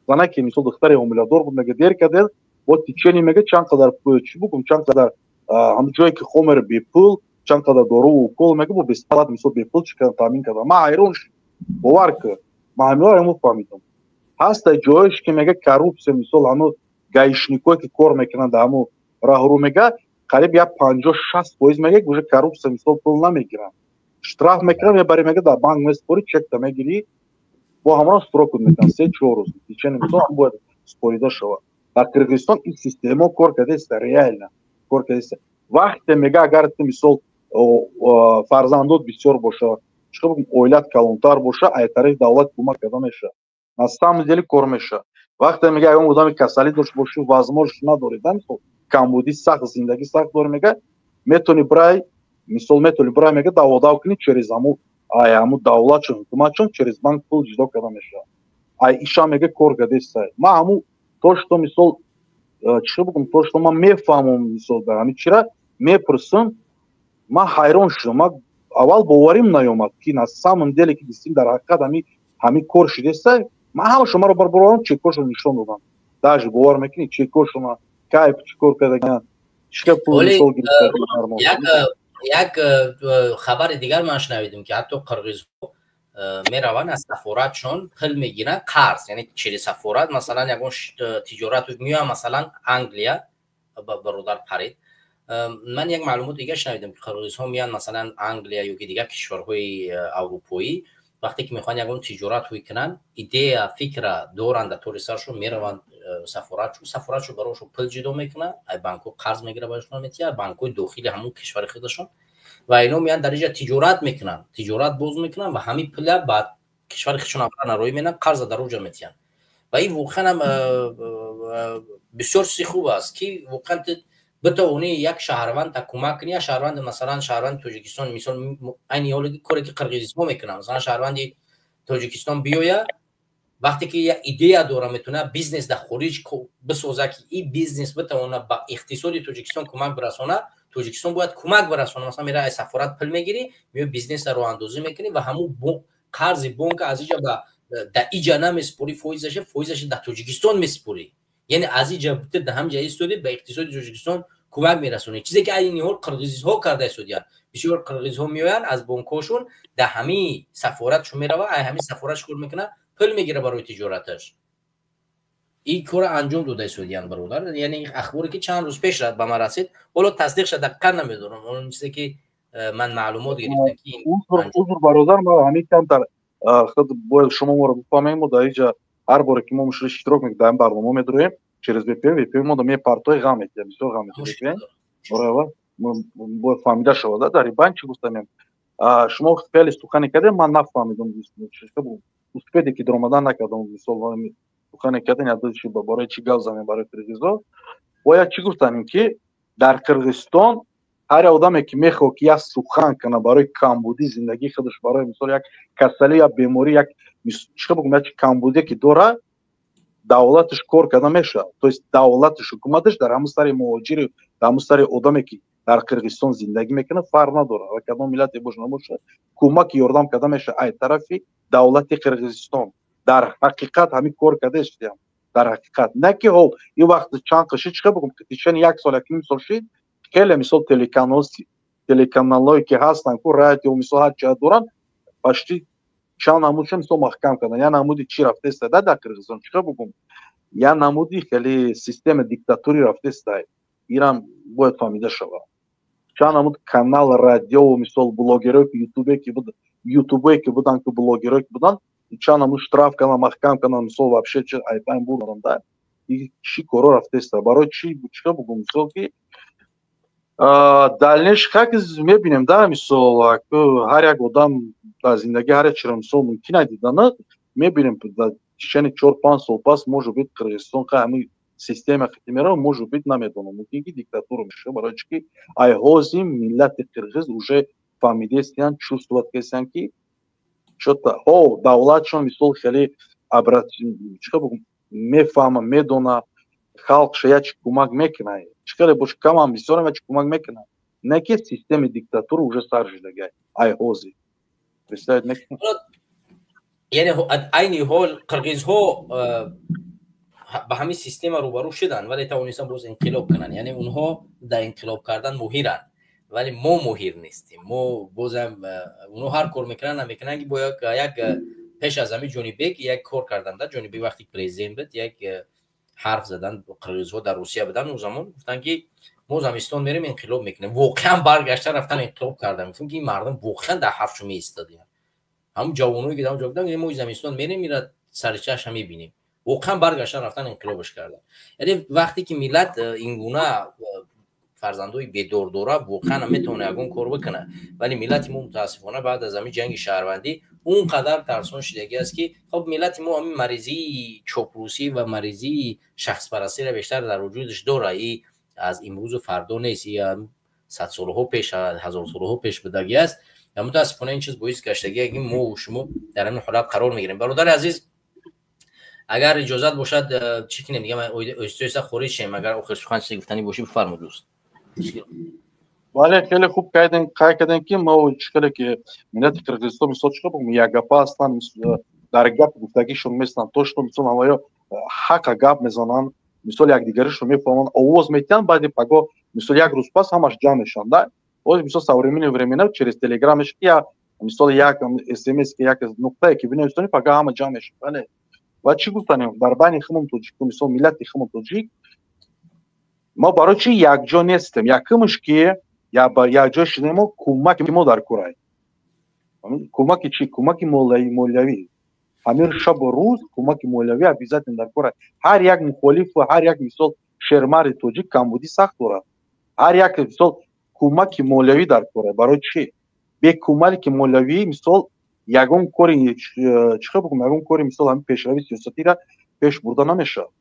Занаки, мисол, духтари ҳомиладор буд, мега, дер карден бо течение, мега, чанд қадар, чӣ бугум, чанд қадар ҳам ҷое, ки хомер бепул, чанд қадар дору, укол, мега, бо бесплат, мисол, бепул чӣ кардан, таъмин кардан. Ман ҳайрон шудам, бовар кун, ман ҳамиҳоро ҳамон фаҳмидам. Ҳаста ҷоеш, ки, мега, коррупсия, мисол, ҳамун гаишникое, ки кор мекунанд дар ҳамун раҳру, мега, қариб як 50-60%, мега, уже коррупсия, мисол, пул намегиранд, штраф мекунанд, мебари, мега, дар банк месупорӣ, чекта мегирӣ, бо ҳамон срок мекунанд, 3-4 рӯз течение, мисол, бояд супорида шавад. Дар Қирғизистон ин система кор кардааст, реально кор кардааст. Вақте, мега, агар ту, мисол, фарзандот бисёр боша, чӣ бигӯм, оилат калонтар боша, ай тарафи давлат кӯмак карда мешавад, на самом деле кор мешавад. Вақте, мега, ягон одами касалӣ дошта бошӣ, возможность надорӣ да, мисол, камбудӣ сахт, зиндагӣ сахт дорӣ, мега, метавонӣ бирай, мисол, метавонӣ бирай, мега, даводав кунӣ через ҳамун, ай ҳамун давлатшон, ҳукуматшон, через банк пул ҷудо карда мешавад. Ай иша, мега, кор кардеста. Ман ҳамун то что, мисол, чӣ бигӯм, то что ман мефаҳмам, мисол, дар ҳамин чира мепурсам, ман ҳайрон шудам. Ман аввал боварим наёмад, ки на самом деле, ки дистим, дар ҳақиқат ҳамин кор шудеста. Ман ҳама шуморо барбарам, чекошро нишон додам, даже бовар мекунӣ, чекошона кайф чӣ кор кардагиан, чӣ пул, мисол, гирифта. Як Як хабари дигар ман шунавидим, ки ҳатто қирғизҳо мераванд, аз сафоратшон пул мегиранд, қарз, яъне через сафорат, масалан, ягон тиҷорат меоянд, масалан, Англия. Бародар Парид, ман як маълумот дигар шунавидам, ки қирғизҳо меянд, масалан, Англия ё ки дигар кишварҳои аврупоӣ, вақте ки мехоҳанд ягон тиҷорат ҳуй кунанд, идея, фикра доранд дар тори саршон, мераванд сафоратшон, сафоратшон барошон пул ҷудо мекунад, ай банкҳо қарз мегирад, барошон метиҳад, банкҳои дохили ҳамон кишвари худашон, ва ино меянд, дар инҷа тиҷорат мекунанд, тиҷорат боз мекунанд ва ҳамин пула ба кишвари худшон обратно роӣ менанд, қарза дар оҷа метиҳанд. Ва ин воқеан ҳам бисёр чизи хуб аст, ки воқеан битавонӣ як шаҳрванда кӯмак кунӣ, як шаҳрванд, масалан, шаҳрванди Тоҷикистон, мисол, айни ҳоле коре ки қирғизҳо мекунанд, масалан, шаҳрванди Тоҷикистон биёя, вақте ки як идея дора, метавона бизнес дар хориҷ бисоза, ки ин бизнес битавона ба иқтисоди Тоҷикистон кӯмак бирасона, Тоҷикистон бояд кӯмак бирасона. Масалан, мера, аз сафорат пул мегирӣ, меои, бизнеса роҳандозӣ мекунӣ ва ҳамун қарзи бонка аз иҷа ба дар иҷа намесупорӣ фоизаша дар Тоҷикистон месупорӣ. Яъне аз иҷа дар ҳамҷа истоди, ба иқтисоди Тоҷикистон кӯмак мерасонӣ, чизе ки айни ҳол қирғизҳо карда истодиянд. Бисёр қирғизҳо меоянд, аз бонкҳошон дар ҳамин сафоратшон мерава, ай ҳамин сафорат кор мекунад, пул мегира барои тиҷораташ. Ин кора анҷом дода истодиянд, бародар. Яъне ахборе ки чанд рӯз пеш ба ман расид, ҳоло тасдиқша дақиқан намедонам, он чизе ки ман маълумот гирифтам, ки Узр, бародар, ман ҳамин камтар худ бояд шумо моро бифаҳмем. Мо дар инҷа ҳар боре ки мо мушри иштирок мекунем, дар ин барнома медуроем через VPN, VPN мо мепартои ғам метиҳад, бисёр ғам метиҳад VPN. Бояд фаҳмида шавад, дар ин банд чӣ гуфтанем. Шумо хеле сухане кардем, ман нафаҳмидам, успеде ки даромадан накардам. Мисол, сухане кардем, барои чӣ гап занем, барои қирғизо бояд чӣ гуфтанем, ки дар Қирғизистон ҳар одаме ки мехоҳад ки як сухан кунад барои камбудии зиндагии худаш, барои мисол як касалӣ, як беморӣ, як чӣ бигӯм, як камбудие ки дорад, давлаташ кор карда мешавад. То есть давлаташ, ҳукуматаш дар ҳамун сари муҳоҷири, дар ҳамун сари одаме ки дар Қирғизистон зиндагӣ мекунад, фарқ надорад ва кадом миллате боша набошад, кӯмаки ёрдам карда мешавад ай тарафи давлати Қирғизистон. Дар ҳақиқат ҳамин кор карда истодиям, дар ҳақиқат, на ки ҳол ин вақт чанд қиши, чӣ бигӯм, тишани як сол, якним сол шид. Хеле мисол телеканалҳое ки ҳастанд ку, радио, мисол, ҳар чи доранд, почти чанд намудшо мисол маҳкам кардан. Як намуди чӣ рафтеста дар Қирғизистон, чӣ бигӯм, як намуди хеле система диктатурӣ рафтеста, ирам бояд фаҳмида шавад. Чанд намуд канал, радио, мисол, блогерое ки ютубе ки буд, ютубое ки буданд, ки блогерое ки буданд, чанд намуд штраф кардан, маҳкам кардан, мисол, вообще чи айбайн бурдан. Да, чӣ коро рафтеста, барои чӣ, чӣ бигӯм, мисол, ки дальнейший как мебинем, да. Мисол, ҳар як одам дар зиндагӣ ҳар як чиро, мисол, мумкин дидана мебинем. Дар тишани 4-5 сол пас, может быть, Қирғизистон ҳамин система қити мерава, может быть, намедонам, мумкин ки диктатура мешава. Барои чӣ ки ай ҳозир миллати қирғиз уже фаҳмидестиянд, чувствовать кардестиянд, ки чё-то ҳо давлатшон, мисол, хеле чӣ бигӯм, мефаҳма, медона, халқша як чи кӯмак мекунад, чӣ хеле бош, камам, бисёрам, як чи кӯмак мекунад, не ки системи диктатура уже сар шудагай ай ҳозир, представить мекунад. Яъне айни ҳол қирғизҳо ба ҳамин система рӯбарӯ шуданд, вале тавонистанд боз инқилоб кунанд. Яъне онҳо дар инқилоб кардан моҳиранд, вале мо моҳир нестем. Мо бозам онҳо ҳар кор мекунанд, намекунанд, ки бо як пеш аз ҳамин Ҷонибек як кор карданд. Ҷонибек вақте президент буд, як ҳарф задан, қирғизҳо дар Русия буданд он замон, гуфтанд, ки мо замистон мерем, инқилоб мекунем. Воқеан баргашта рафтан, инқилоб карданд. Гуфтем, ки ин мардум воқеан дар ҳарфшо меистодиянд. Ҳамун ҷавоное ки дар онҷо буданд, мо замистон мерем, ира сари чашма мебинем. Воқеан баргаштан, рафтан, инқилобаш карданд. Яъне вақте ки миллат ин гуна фарзандои бедор дора, воқеан метавона ягон кор бикунад. Вале миллати мо, мутаассифона, баъд аз ҳамин ҷанги шаҳрвандӣ он қадар тарсон шудагӣ аст, ки хоб, миллати мо ҳамин маризии чоплусӣ ва маризии шахспарастиро бештар дар вуҷудаш дора. И аз имрӯзу фардо нест, и садсолаҳо пеш, ҳазорсолаҳо пеш будагӣ аст. Ва мутаассифона ин чиз боис гаштагӣ, ки мо шумо дар ҳамин ҳолат қарор мегирем. Бародари азиз, агар иҷозат бошад, чӣ кунем дига, оҳиста оҳиста хориҷ шем. Агар охир сухан чизе гуфтанӣ бошӣ, бифармо, дӯст. Бале, хеле хуб кардем, қайд кардем, ки мо чӣ хеле ки миллати Қирғизистон, мисол, чӣ бигӯм, якгапа ҳастанд, дар гап гуфтагишон местанд, то что, мисол, ҳамаё ҳақа гап мезананд, мисол, якдигаришро мефаҳманд, овоз метиҳанд, баъди паго, мисол, як рӯз пас ҳамаш ҷамъ мешаванд, да. Ҳозир, мисол, современные времена, через Телеграм мешад, я, мисол, як смс, як нуқтае ки бинависонӣ, пага ҳама ҷамъ мешад. Бале, ва чӣ гуфтанем дар байни хумон тоҷику, мисол, миллати хумон тоҷик, мо барои чӣ якҷо нестем? Якумш, ки якҷо шудем, мо кӯмаки мо дар курай. Кӯмаки чӣ? Кӯмаки молиявӣ. Ҳамин шабу рӯз кӯмаки молиявӣ обязательно дар кора. Ҳар як мухолиф ва ҳар як, мисол, шермарди тоҷик камбудӣ сахт дорад. Ҳар як, мисол, кӯмаки молиявӣ дар кора. Барои чӣ? Бе кӯмаки молиявӣ, мисол, ягон кори, чӣ хел бигӯм, ягон кори, мисол, ҳамин пешравии сиёсатиро пеш бурда намешавад.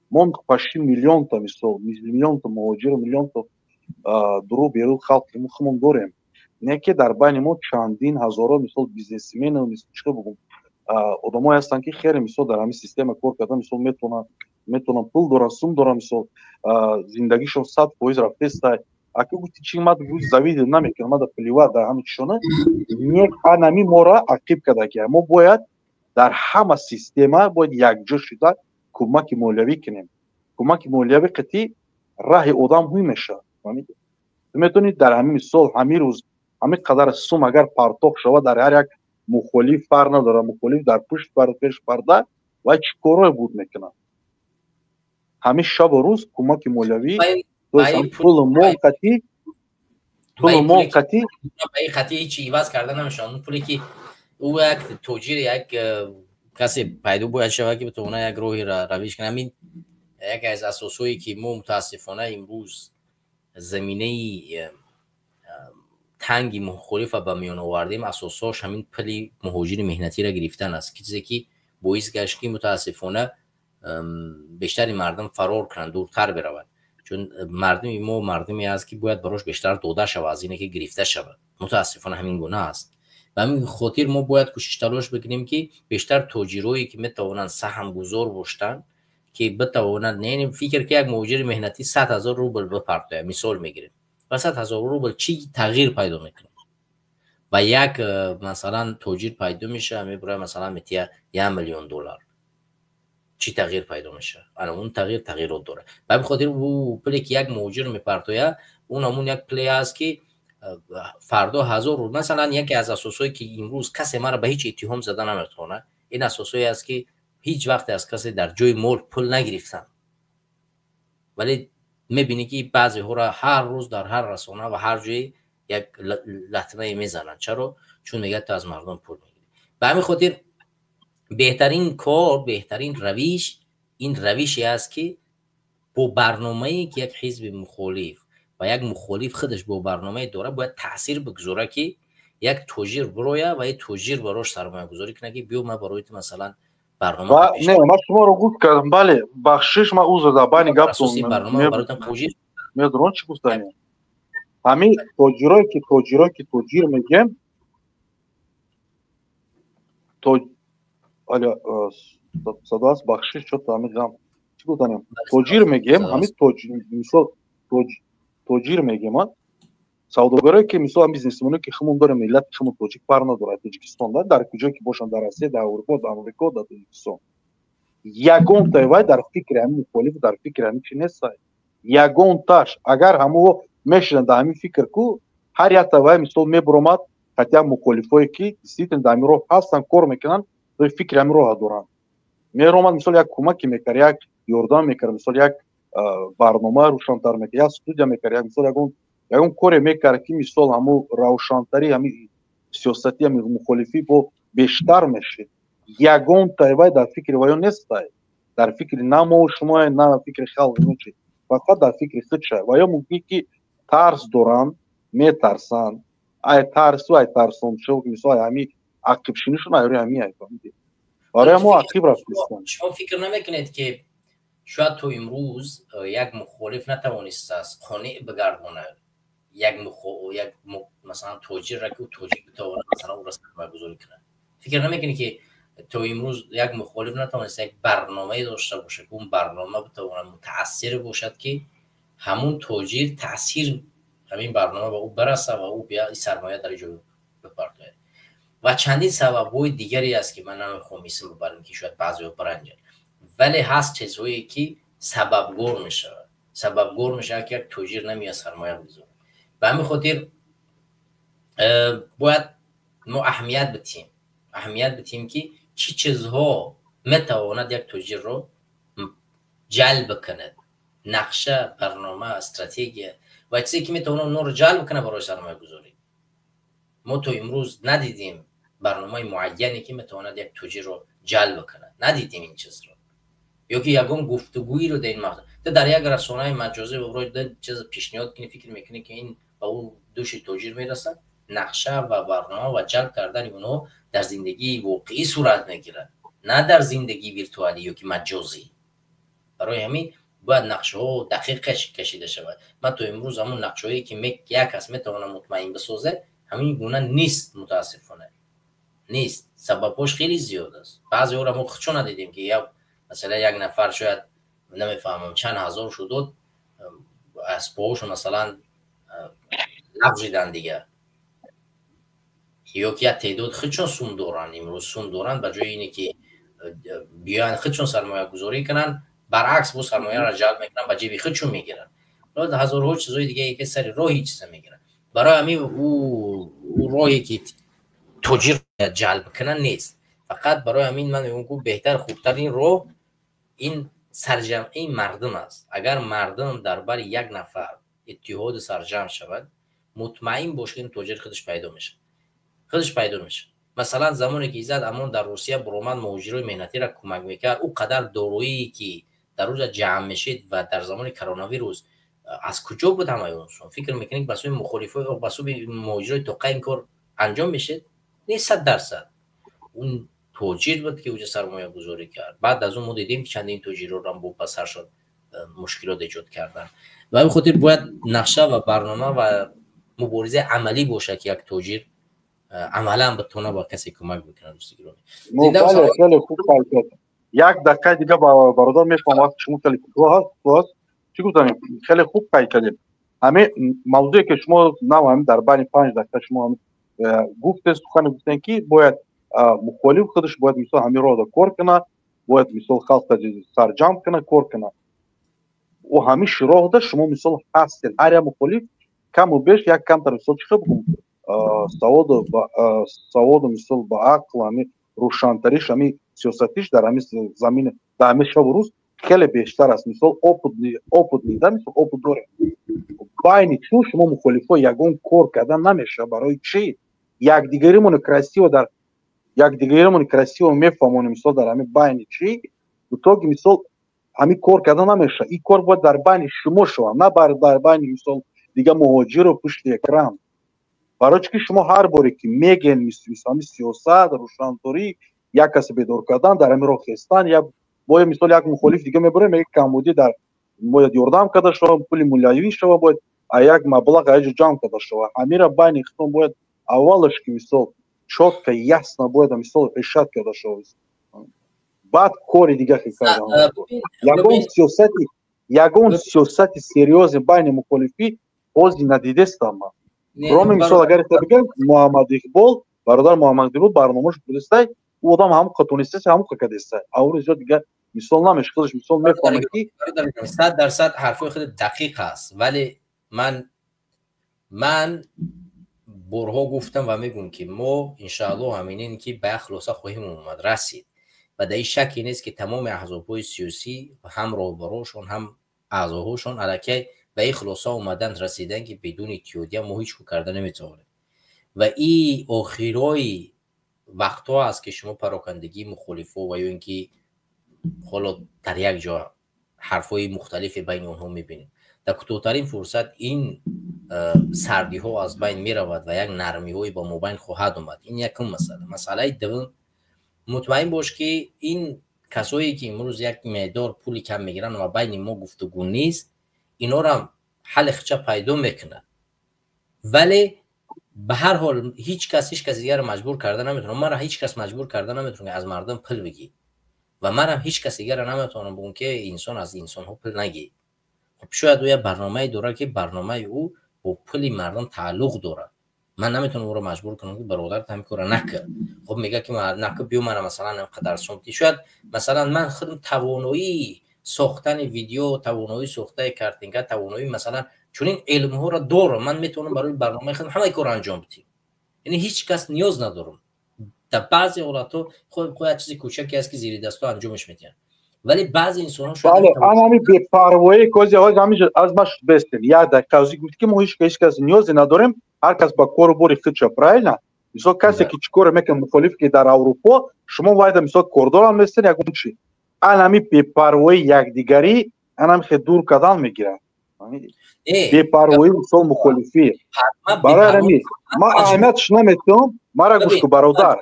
Мо почти миллионта, мисол, миллионта муҳоҷиру миллионта дуру берун халқи хумон дорем, не ки дар байни мо чандин ҳазоро, мисол, бизнесмену, чӣ хел бигӯм, одамое ҳастанд, ки хеле, мисол, дар ҳамин система кор карда, мисол, метавонанд, пул доранд, сум доранд, мисол, зиндагишон 100% рафтеста. Аки гуфти чи, ма завидовать намекунам, мада плевать дар ҳами чишона. Не, анами мора ақиб карда, ки мо бояд дар ҳама система бояд якҷо шуда кӯмаки молиявӣ кунем. Кӯмаки молиявӣ қатъи раҳи одам ҳуй мешавад. Ту метавонӣ дар ҳамин, мисол, ҳамин рӯз ҳамин қадар сум агар партоқ шавад дар ҳар як мухолиф, фарқ надорад, мухолиф дар пушт пеш парда, вай чӣ корое буд мекунад? Ҳамин шабу рӯз кӯмаки молиявӣ, пулу мол қатъи, пулу мол қатъи. Қатъи ҳеҷ иваз карда намешавад. Он пуле ки ӯ як тоҷир, як касе пайдо бояд шавад, ки битавона як роҳи равиш кунад. Ҳамин яке аз асосҳое, ки мо мутаассифона имрӯз заминаи танги мухолифа ба миён овардем, асосҳош ҳамин пули муҳоҷири меҳнатиро гирифтан аст, ки чизе ки боис гашт, ки мутаассифона бештари мардум фарор кунанд, дуртар биравад, чун мардуми мо мардуме аст, ки бояд барош бештар дода шавад, аз ине ки гирифта шавад. Мутаассифона, ҳамин гуна аст. Ба ҳамин хотир мо бояд кӯшиш, талош бикунем, ки бештар тоҷирое, ки метавонанд саҳмгузор бошанд, ки битавонанд, не фикр ки як муҳоҷири меҳнатӣ 100 000 рубл бипартояд, мисол мегирем, ва 100 000 рубл чӣ тағйир пайдо мекунад? Ва як, масалан, тоҷир пайдо мешавад, мебурад, масалан, метия 1 миллион доллар, чӣ тағйир пайдо мешавад? Ана он тағйир тағйирот дорад. Ба ҳамин хотир ӯ пуле, ки як муҳоҷир мепартояд, он ҳамун як пуле аст, ки фардо ҳазор, масалан, яке аз асосҳое, ки имрӯз касе маро ба ҳеҷ иттиҳом зада наметавонад, ин асосҳое аст, ки ҳеҷ вақте аз касе дар ҷои мол пул нагирифтам, вале мебинӣ, ки баъзеҳоро ҳар рӯз дар ҳар расона ва ҳар ҷое як латмае мезананд. Чаро? Чун мегӯяд, ту аз мардум пул мегирӣ. Ба ҳамин хотир беҳтарин кор, беҳтарин равиш ин равише аст, ки бо барномае, ки як ҳизби мухолиф ва як мухолиф худаш бо барномае дорад, бояд таъсир бигузорад, ки як тоҷир бироя ва як тоҷир барош сармоягузорӣ кунад, ки биё, ман барои ту, масалан, барнома. Не, ман шуморо гуфт кардам, бале, бахшиш, ман узр, дар байни гаптон медонам чӣ гуфтанем. Ҳамин тоҷирое ки тоҷир мегӯем, садо аст, бахшиш, чо ҳамин ғам, чӣ гуфтанем, тоҷир мегӯем, ҳамин мисол, тоҷир мегӯем, савдогарое ки, мисол, бизнесменое, ки хумон дорем, миллати хумон тоҷик, фарқ надорад, Тоҷикистон, дар куҷое ки бошанд, дар Россия, дар Аврупо, дар Амрико, дар Тоҷикистон, ягонтай вай дар фикри ҳамин мухолиф, дар фикри ҳамин чи нестай. Ягонташ агар ҳамо мешинанд дар ҳамин фикр ку, ҳар якта вай, мисол, мебуромад, хотя мухолифое, ки действительно дар ҳамин роҳ ҳастанд, кор мекунанд, фикри ҳамин роҳа доранд, меромад, мисол, як кӯмаке мекард, як ёрдам мекард, мисол, як барнома рӯшантар мекард, як студия мекард, як, мисол, ягон коре мекард, ки, мисол, ҳамо равшантари ҳами сиёсати ҳами мухолифӣ бо бештар мешид. Ягонтай вай дар фикри ваё нестай, дар фикри на мо шумо, на фикри халқ, чи фақат дар фикри худша. Ваё мумкин ки тарс доранд, метарсанд, ай тарсу ай тарсоншо, мисол, ҳами ақибшинишон, айрӯи ҳами ай барои мо ақиб рафтистанд. Шумо фикр намекунед, ки шояд то имрӯз як мухолиф натавонистааст қонеъ бигардонад як, масалан, тоҷирра, ки ӯ тоҷик битавонад, масалан, ӯро сармоягузорӣ кунад? Фикр намекунед, ки то имрӯз як мухолиф натавонист як барномае дошта бошад, ки он барнома битавонад мутаассир бошад, ки ҳамун тоҷир таъсир ҳамин барнома ба ӯ бараса ва ӯ бия сармоя дар ҷо бипартояд? Ва чандин сабабҳои дигаре аст, ки ман намехоҳам исм бибарам, ки шояд баъзеҳо биранҷанд, вале ҳаст чизҳое, ки сабабгор мешавад, ки як тоҷир намеяд сармоя бигузорад. Ба ҳамин хотир Бояд мо аҳамият битиҳем, аҳамият битиҳем, ки чӣ чизҳо метавонад як тоҷирро ҷалб кунад: нақша, барнома, стратегия ва чизе ки метавонад онҳоро ҷалб кунад барои сармоягузорӣ. Мо то имрӯз надидем барномаи муайяне, ки метавонад як тоҷирро ҷалб кунад. Надидем ин чизро ё ки ягон гуфтугӯиро дар ин мавзӯъ. Ту дар як расонаи маҷозӣ чиз пешниҳод кунӣ, фикр мекунӣ, ки ин ба ӯ души тоҷир мерасад? Нақша ва барнома ва ҷалб кардани онҳо дар зиндагии воқеӣ сурат мегирад, на дар зиндагии виртуалӣ ё ки маҷозӣ. Барои ҳамин бояд нақшаҳо дақиқ кашида шавад. Ман то имрӯз ҳамон нақшаҳое, ки як кас метавонад мутмаин бисозад, ҳамин гуна нест, мутаассифона, нест. Сабабҳош хеле зиёд аст. Баъзеҳоро мо худшо надидем, ки як, масалан, як нафар шояд, намефаҳмам, чанд ҳазор шудод, аз поҳошо, масалан, лағжидан дигар, ё ки як теъдод худшон сум доранд, имрӯз сум доранд, ба ҷои ине ки биёянд худшон сармоягузорӣ кунанд, баръакс бо сармояро ҷалб мекунанд, ба ҷеби худшон мегиранд. Ҳазорҳо чизҳои дигае, ки сари роҳи чиза мегиранд. Барои ҳамин ӯ роҳе ки тоҷир ҷалб кунанд, нест. Фақат барои ҳамин ман мегӯям, ку беҳтар, хубтарин роҳ ин сарҷамъии мардум аст. Агар мардум дар бари як нафар иттиҳоду сарҷамъ шавад, мутмаин бош, ки ин тоҷир худаш пайдо мешавад, худаш пайдо мешавад. Масалан, замоне ки Иззат Амон дар Русия буромад, муҳоҷирои меҳнатиро кӯмак мекард, ӯ қадар дороие, ки дар рӯза ҷамъ мешид ва дар замони коронавирус, аз куҷо буд ҳамаи он сум? Фикр мекунед, ба сӯи мухолифо, ба сӯи муҳоҷирои тоқа ин кор анҷом мешид? Не, 100%. Он тоҷир буд, ки уҷа сармоягузорӣ кард. Баъд аз он мо дидем, ки чандин тоҷирорам бо ба саршон мушкилот эҷод карданд. Ба ҳамин хотир бояд нақша ва барнома ва муборизаи амалӣ бошад, ки як тоҷир амалан битона ба касе кӯмак бикунад. Дӯсти гиромӣ, хеле хуб. Як дақиқаи дига, бародар, мехоҳам, вақти шумо хеле кӯтоҳ аст. Чӣ гуфтам? Хеле хуб қайд кардем ҳамин мавзӯе, ки шумо нав ҳамин дар байни 5 дақиқа шумо гуфтед, сухане гуфтем, ки бояд мухолиф худаш бояд, мисол, ҳамин роҳда кор кунад, бояд, мисол, халқа сарҷамъ кунад, кор кунад. Ӯ ҳамин роҳда шумо, мисол, ҳастед. Ҳар як мухолиф каму беш як камтар, мисол, чӣ хел бигӯм, саводу, мисол, ба ақл, ҳамин рӯшантариш, ҳамин сиёсатиш дар ҳамин замин, дар ҳамин шабу рӯз хеле бештар аст. Мисол, опытный да, мисол, опыт дорем. Байни чун шумо мухолифҳо ягон кор кардан намешавад. Барои чӣ? Якдигаримони красиво, дар якдигаримони красиво мефаҳмонем, мисол, дар ҳамин байни чӣ итоги, мисол, ҳамин кор кардан намешавад. Ин кор бояд дар байни шумо шавад, на дар байни, мисол, дига муҳоҷиру пушти экран. Барои чӣ ки шумо ҳар боре ки мегӯен, ҳамин сиёсат, рӯшанторӣ, як касе бедор кардан, дар ҳамин роҳ хестан, як бояд, мисол, як мухолиф дига мебарем, мега, камбудӣ дар бояд ёрдам карда шавад, пули молиявӣ шава, бояд як маблағ аҷо ҷамъ карда шава. Ҳамира байни худтон бояд аввалаш ки, мисол, чётко, ясно бояд, мисол, решать карда шава, баъд кори дига кардан. Ягон сиёсати серьёзный байни мухолифӣ ҳозир надидестам ман, кроме, мисол, агар бигӯям, Муҳаммад Иқбол, бародар Муҳаммад Иқбол барномааш будестай, ӯ одам ҳамуқа тонистеса, ҳамуқа кадестай, авру зиёд дига, мисол, намеш. Худаш, мисол, мефаҳмад ки 100% ҳарфои худ дақиқ аст, вале ман борҳо гуфтам ва мегӯм, ки мо иншааллоҳ ҳаминин, ки ба як хулоса хоҳем омад, расид. Ва дар ин шакке нест, ки тамоми аҳзобҳои сиёсӣ, ҳам роҳбарошон, ҳам аъзоҳошон аллакай ба ин хулоса омадан, расидан, ки бидуни иттиҳодия мо ҳеҷ кор карда наметавонем. Ва и охирои вақтҳо аст, ки шумо парокандагии мухолифо ва ё ин ки ҳоло дар як ҷо ҳарфҳои мухталифе байни онҳо мебинем. Дар кӯтоҳтарин фурсат ин сардиҳо аз байн меравад ва як нармиҳое ба мобайн хоҳад омад. Ин якум масъала. Масъалаи дуввум: мутмаин бош, ки ин касое, ки имрӯз як меъдор пули кам мегиранд ва байни мо гуфтугӯ нест, инорам ҳалли хича пайдо мекунад. Вале ба ҳар ҳол ҳеҷ кас ҳеҷ кас дигарро маҷбур карда наметавонад. Маро ҳеҷ кас маҷбур карда наметавонад, аз мардум пул бигир, ва манам ҳеҷ кас дигарро наметавонам бигӯм, ки инсон аз инсонҳо пул нагир. Хуб, шояд ӯ як барномае дорад, ки барномаи ӯ бо пули мардум тааллуқ дорад. Ман наметавонам ӯро маҷбур кунам, ки бародарат ҳамин корро накард. Хуб, мегӯяд, ки накун, биё мана, масалан, қадар сумти. Шояд, масалан, ман худам тавоноии сохтани видео, тавоноии сохтаи картинка, тавоноии, масалан, чунин илмҳоро дорам. Ман метавонам барои барномаи худам ҳамаи корро анҷом бидиҳам. Яъне ҳеҷ кас ниёз надорам. Дар баъзе ҳолатҳо худ як чизи кӯчаке аст, ки зери дастҳо анҷомаш медиҳанд, вале баъзе инсонҳо шояд Бале, ана ҳамин бепарвоӣ кози ҳоз ҳамин аз ма бестем. Як дақиқа ҳозир гуфт, ки мо ҳеҷ кас ниёзе надорем, ҳар кас ба кору бори худша, правильно? Мисол, касе ки чӣ коре мекунад, мухолиф ки дар Аврупо, шумо вайда мисол кордорам нестен, ягон чи. Ана ҳамин бепарвоии якдигарӣ, ана ҳамин хел дур кардан мегирад. Бепарвоӣ, мисол, мухолифӣ. Барои ҳамин ман аҳамиятш наметиҳам, мара гӯш ку, бародар.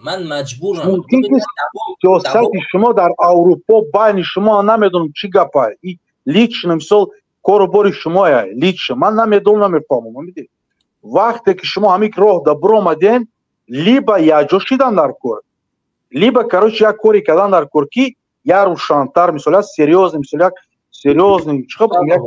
Ман маҷбурам. Мумкин ки сиёсати шумо дар Аврупо байни шумо намедонам чӣ гапа. Лично, мисол, кору бори шумоя лично ман намедонам, намефаҳмам. Вақте ки шумо ҳамин роҳ да биромаден, либо якҷо шидан дар кор, либо, короче, як коре кардан дар кор, ки як рӯшантар, мисол, як серьёзный, мисол, як серьёзный, чӣ як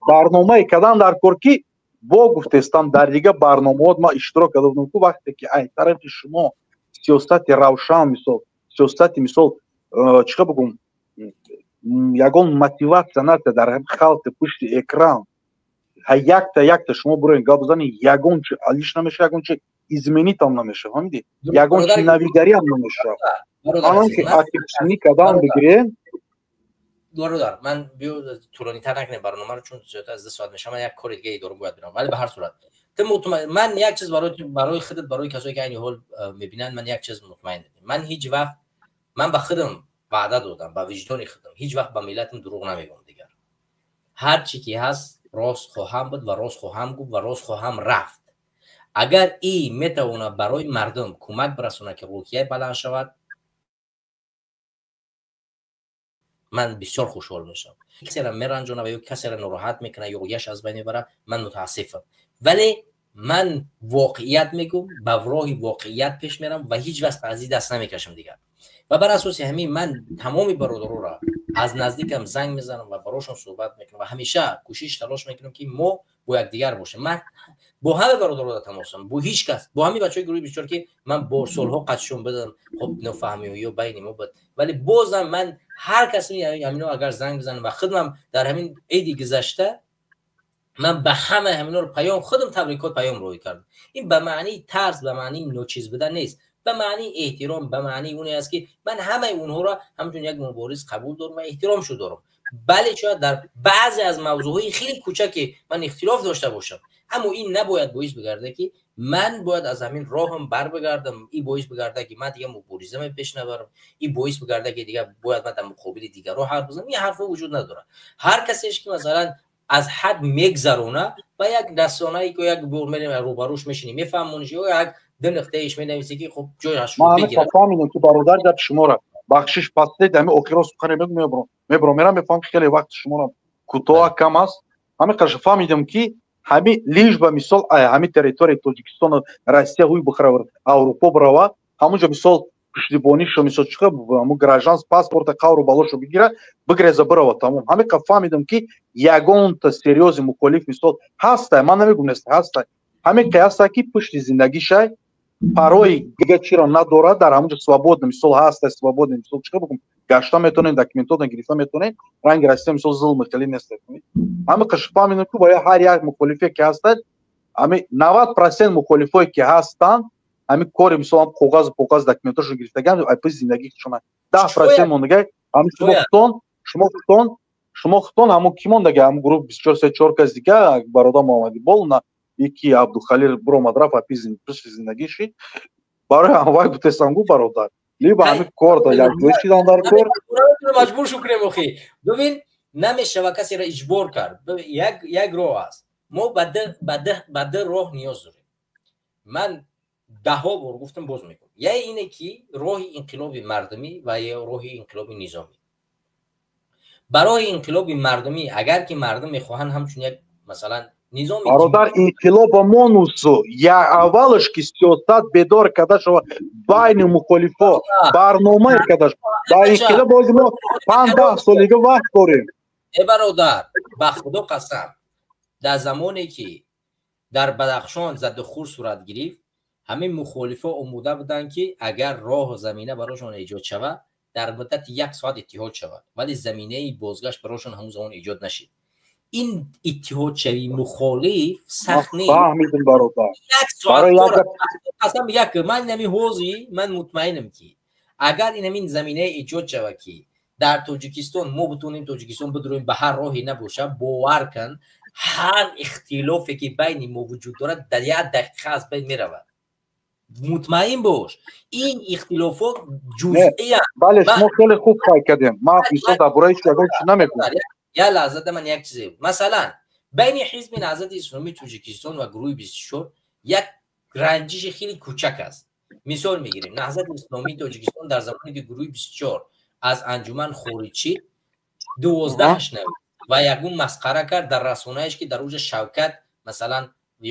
барномае кардан дар кор, ки бо гуфтестам, дар дигар барномаҳо ман иштирок карда будам ку, вақте ки ай тарафи шумо сиёсати равшан, мисол, сиёсати, мисол, чӣ бигӯм, ягон мотиватсия ната дар халқи пушти экран, якта якта шумо бироен гап бизанед, ягон чи алиш намеша, ягон чи изменить ам намеша, фаҳмидӣ, ягон чи навигариам намеша. Анон ки акишинӣ кардан бигирен. Бародар, ман биё тӯлонитар накунем барномаро, чун зиёда аз 2 соат мешавад, ман як кори дигаи дорам, бояд бирам. Вале ба ҳар сурат ман як чиз барои худат, барои касое ки айни ҳол мебинанд, ман як чиз мутмаин: ман ҳеҷ вақт, ман ба худам ваъда додам, ба виҷдони худам, ҳеҷ вақт ба миллатам дурӯғ намегӯям дигар. Ҳар чӣ ки ҳаст, рост хоҳам буд ва рост хоҳам гуфт ва рост хоҳам рафт. Агар и метавонад барои мардум кӯмак бирасонад, ки рӯҳия баланд шавад, ман бисёр хушҳол мешавам. Касеро меранҷонад ва ё касеро нороҳат мекунад ё рӯҳияш аз байн мебарад, ман мутаассифам, вале ман воқеият мегӯм, ба роҳи воқеият пеш мерам ва ҳеҷ вақт аз ин даст намекашам дигар. Ва бар асоси ҳамин ман тамоми бародароро аз наздикам занг мезанам ва барошон суҳбат мекунам ва ҳамеша кӯшиш талош мекунам, ки мо бо якдигар бошем. Ман бо ҳама бародаро дар тамосам, бо ҳеҷ кас, бо ҳамин бачаҳои гурӯҳи 24, ки ман бо солҳо қатшон будам, хоб нофаҳмиҳо байни мо буд, вале бозам ман ҳар кас ҳамино агар занг бизанам ва худам дар ҳамин иди гузашта ман ба ҳама ҳаминро паём, худам табрикот паём рӯй кардам. Ин ба маънии тарс, ба маънии ночиз будан нест, ба маънии эҳтиром, ба маънии оне аст, ки ман ҳамаи онҳоро ҳамчун як мубориз қабул дорам ва эҳтиромшо дорам. Бале, шояд дар баъзе аз мавзӯъҳои хеле кӯчаке ман ихтилоф дошта бошам, аммо ин набояд боис бигарда, ки ман бояд аз ҳамин роҳам барбигардам, ин боис бигарда, ки ман дигар мубориза пеш набарам, ин боис бигарда, ки дигар бояд ман дар муқобили дигарро ҳарф бизанам. Ин ҳарфҳо вуҷуд надорад. Ҳар касеш ки масалан аз ҳад мегзарона, ба як расонае ки як бор мерем, рӯбарӯш мешинӣ, мефаҳмониш, ё як ду нуқтаиш менависӣ, ки хуб ҷояш бигирад. Фаҳмидам, ки бародар, гапи шуморо бахшиш пастед, ҳамин охиро сухане мегӯм, мебурам, мебурам, мерам, мефаҳмам, ки хеле вақти шуморо кӯтоҳ кам аст. Ҳамин қаша фаҳмидам, ки ҳамин лиш ба мисол ҳамин территорияи Тоҷикистону Россия ҳуй бихара, Аврупо бирава, ҳамунҷо мисол пуштибонишо, мисол чиқа, ҳамун гражданс паспорта қавру балошо бигира, бигреза, бирава, тамом. Ҳамин қа фаҳмидам, ки ягонта серьёзный мухолиф мисол ҳастай, ман намегӯм нест, ҳастай, ҳамин қа ҳастай, ки пушти зиндагишай парои дига чиро надорад, дар ҳамунҷо свободно мисол ҳастай, свободно, мисол чиқа бигӯм, гашта метавонед, документотон гирифта метавонед, ранги Россия мисол зулми хеле нест. Ҳамин қаш фаҳмидам, ки бояд ҳар як мухолифе ки ҳастад, ҳамин 90% мухолифое ки ҳастанд, ҳамин кори мисол ҳам коғазу поғаз документошон гирифтаган, ай пушти зиндагишон 10% мондагай. Ҳамин шумо худтон ҳамун ки мондагай, ҳамун гурӯҳ 24 се чор кас дига, бародар Муҳаммадиқбол на, яки Абдухалил биромад, рафт, пушти зиндагӣ шид. Барои ҳамвай гуфтестам, гу бародар, либо ҳамин кор да якҷоя шидан дар кор. Маҷбур шу кунем охи. Бибин, намешава касеро иҷбор кард. Як роҳ аст, мо ба ду роҳ ниёз дорем. Ман даҳҳо бор гуфтам, боз мегӯм: я ине ки роҳи инқилоби мардумӣ ва ё роҳи инқилоби низомӣ. Ба роҳи инқилоби мардумӣ, агар ки мардум мехоҳанд ҳамчун як масалан низоми Бародар, инқилоба монусу я аввалаш ки сиёсат бедор карда шава байни мухолифо, барномае карда. Дар инқилоб бози мо 5-10 солига вақт дорем. Э бародар, ба Худо қасам, дар замоне ки дар Бадахшон задухӯр сурат гирифт, ҳамин мухолифо омода буданд, ки агар роҳу замина барошон эҷод шавад, дар муддати як соат иттиҳод шавад, вале заминаи бозгашт барошон ҳамун замон эҷод нашид. Ин иттиҳодшавии мухолиф сахт нест. Фаҳмидем, бародар. Як соат қасам, як ман инами ҳози ман мутмаинам, ки агар инамин заминаи эҷод шавад, ки дар Тоҷикистон мо битонем Тоҷикистон бидуроем, ба ҳар роҳе набошад, бовар кун, ҳар ихтилофе ки байни мо вуҷуд дорад, дар як дақиқа аз байн меравад. Мутмаин бош, ин ихтилофот ҷузъиянд. Бале, шумо хеле хуб қайд кардем. Ман мисол дар бораи ягон чиз намегӯям. Як лаҳзада, ман як чизе, масалан, байни Ҳизби Наҳзати Исломии Тоҷикистон ва гурӯҳи 24 як ранҷиши хеле кӯчак аст. Мисол мегирем, Наҳзати Исломии Тоҷикистон дар замоне ки гурӯҳи 24 аз анҷуман хориҷ шид, 12-аш навишт ва ягон масхара кард дар расонаеш, ки дар уҷа Шавкат, масалан,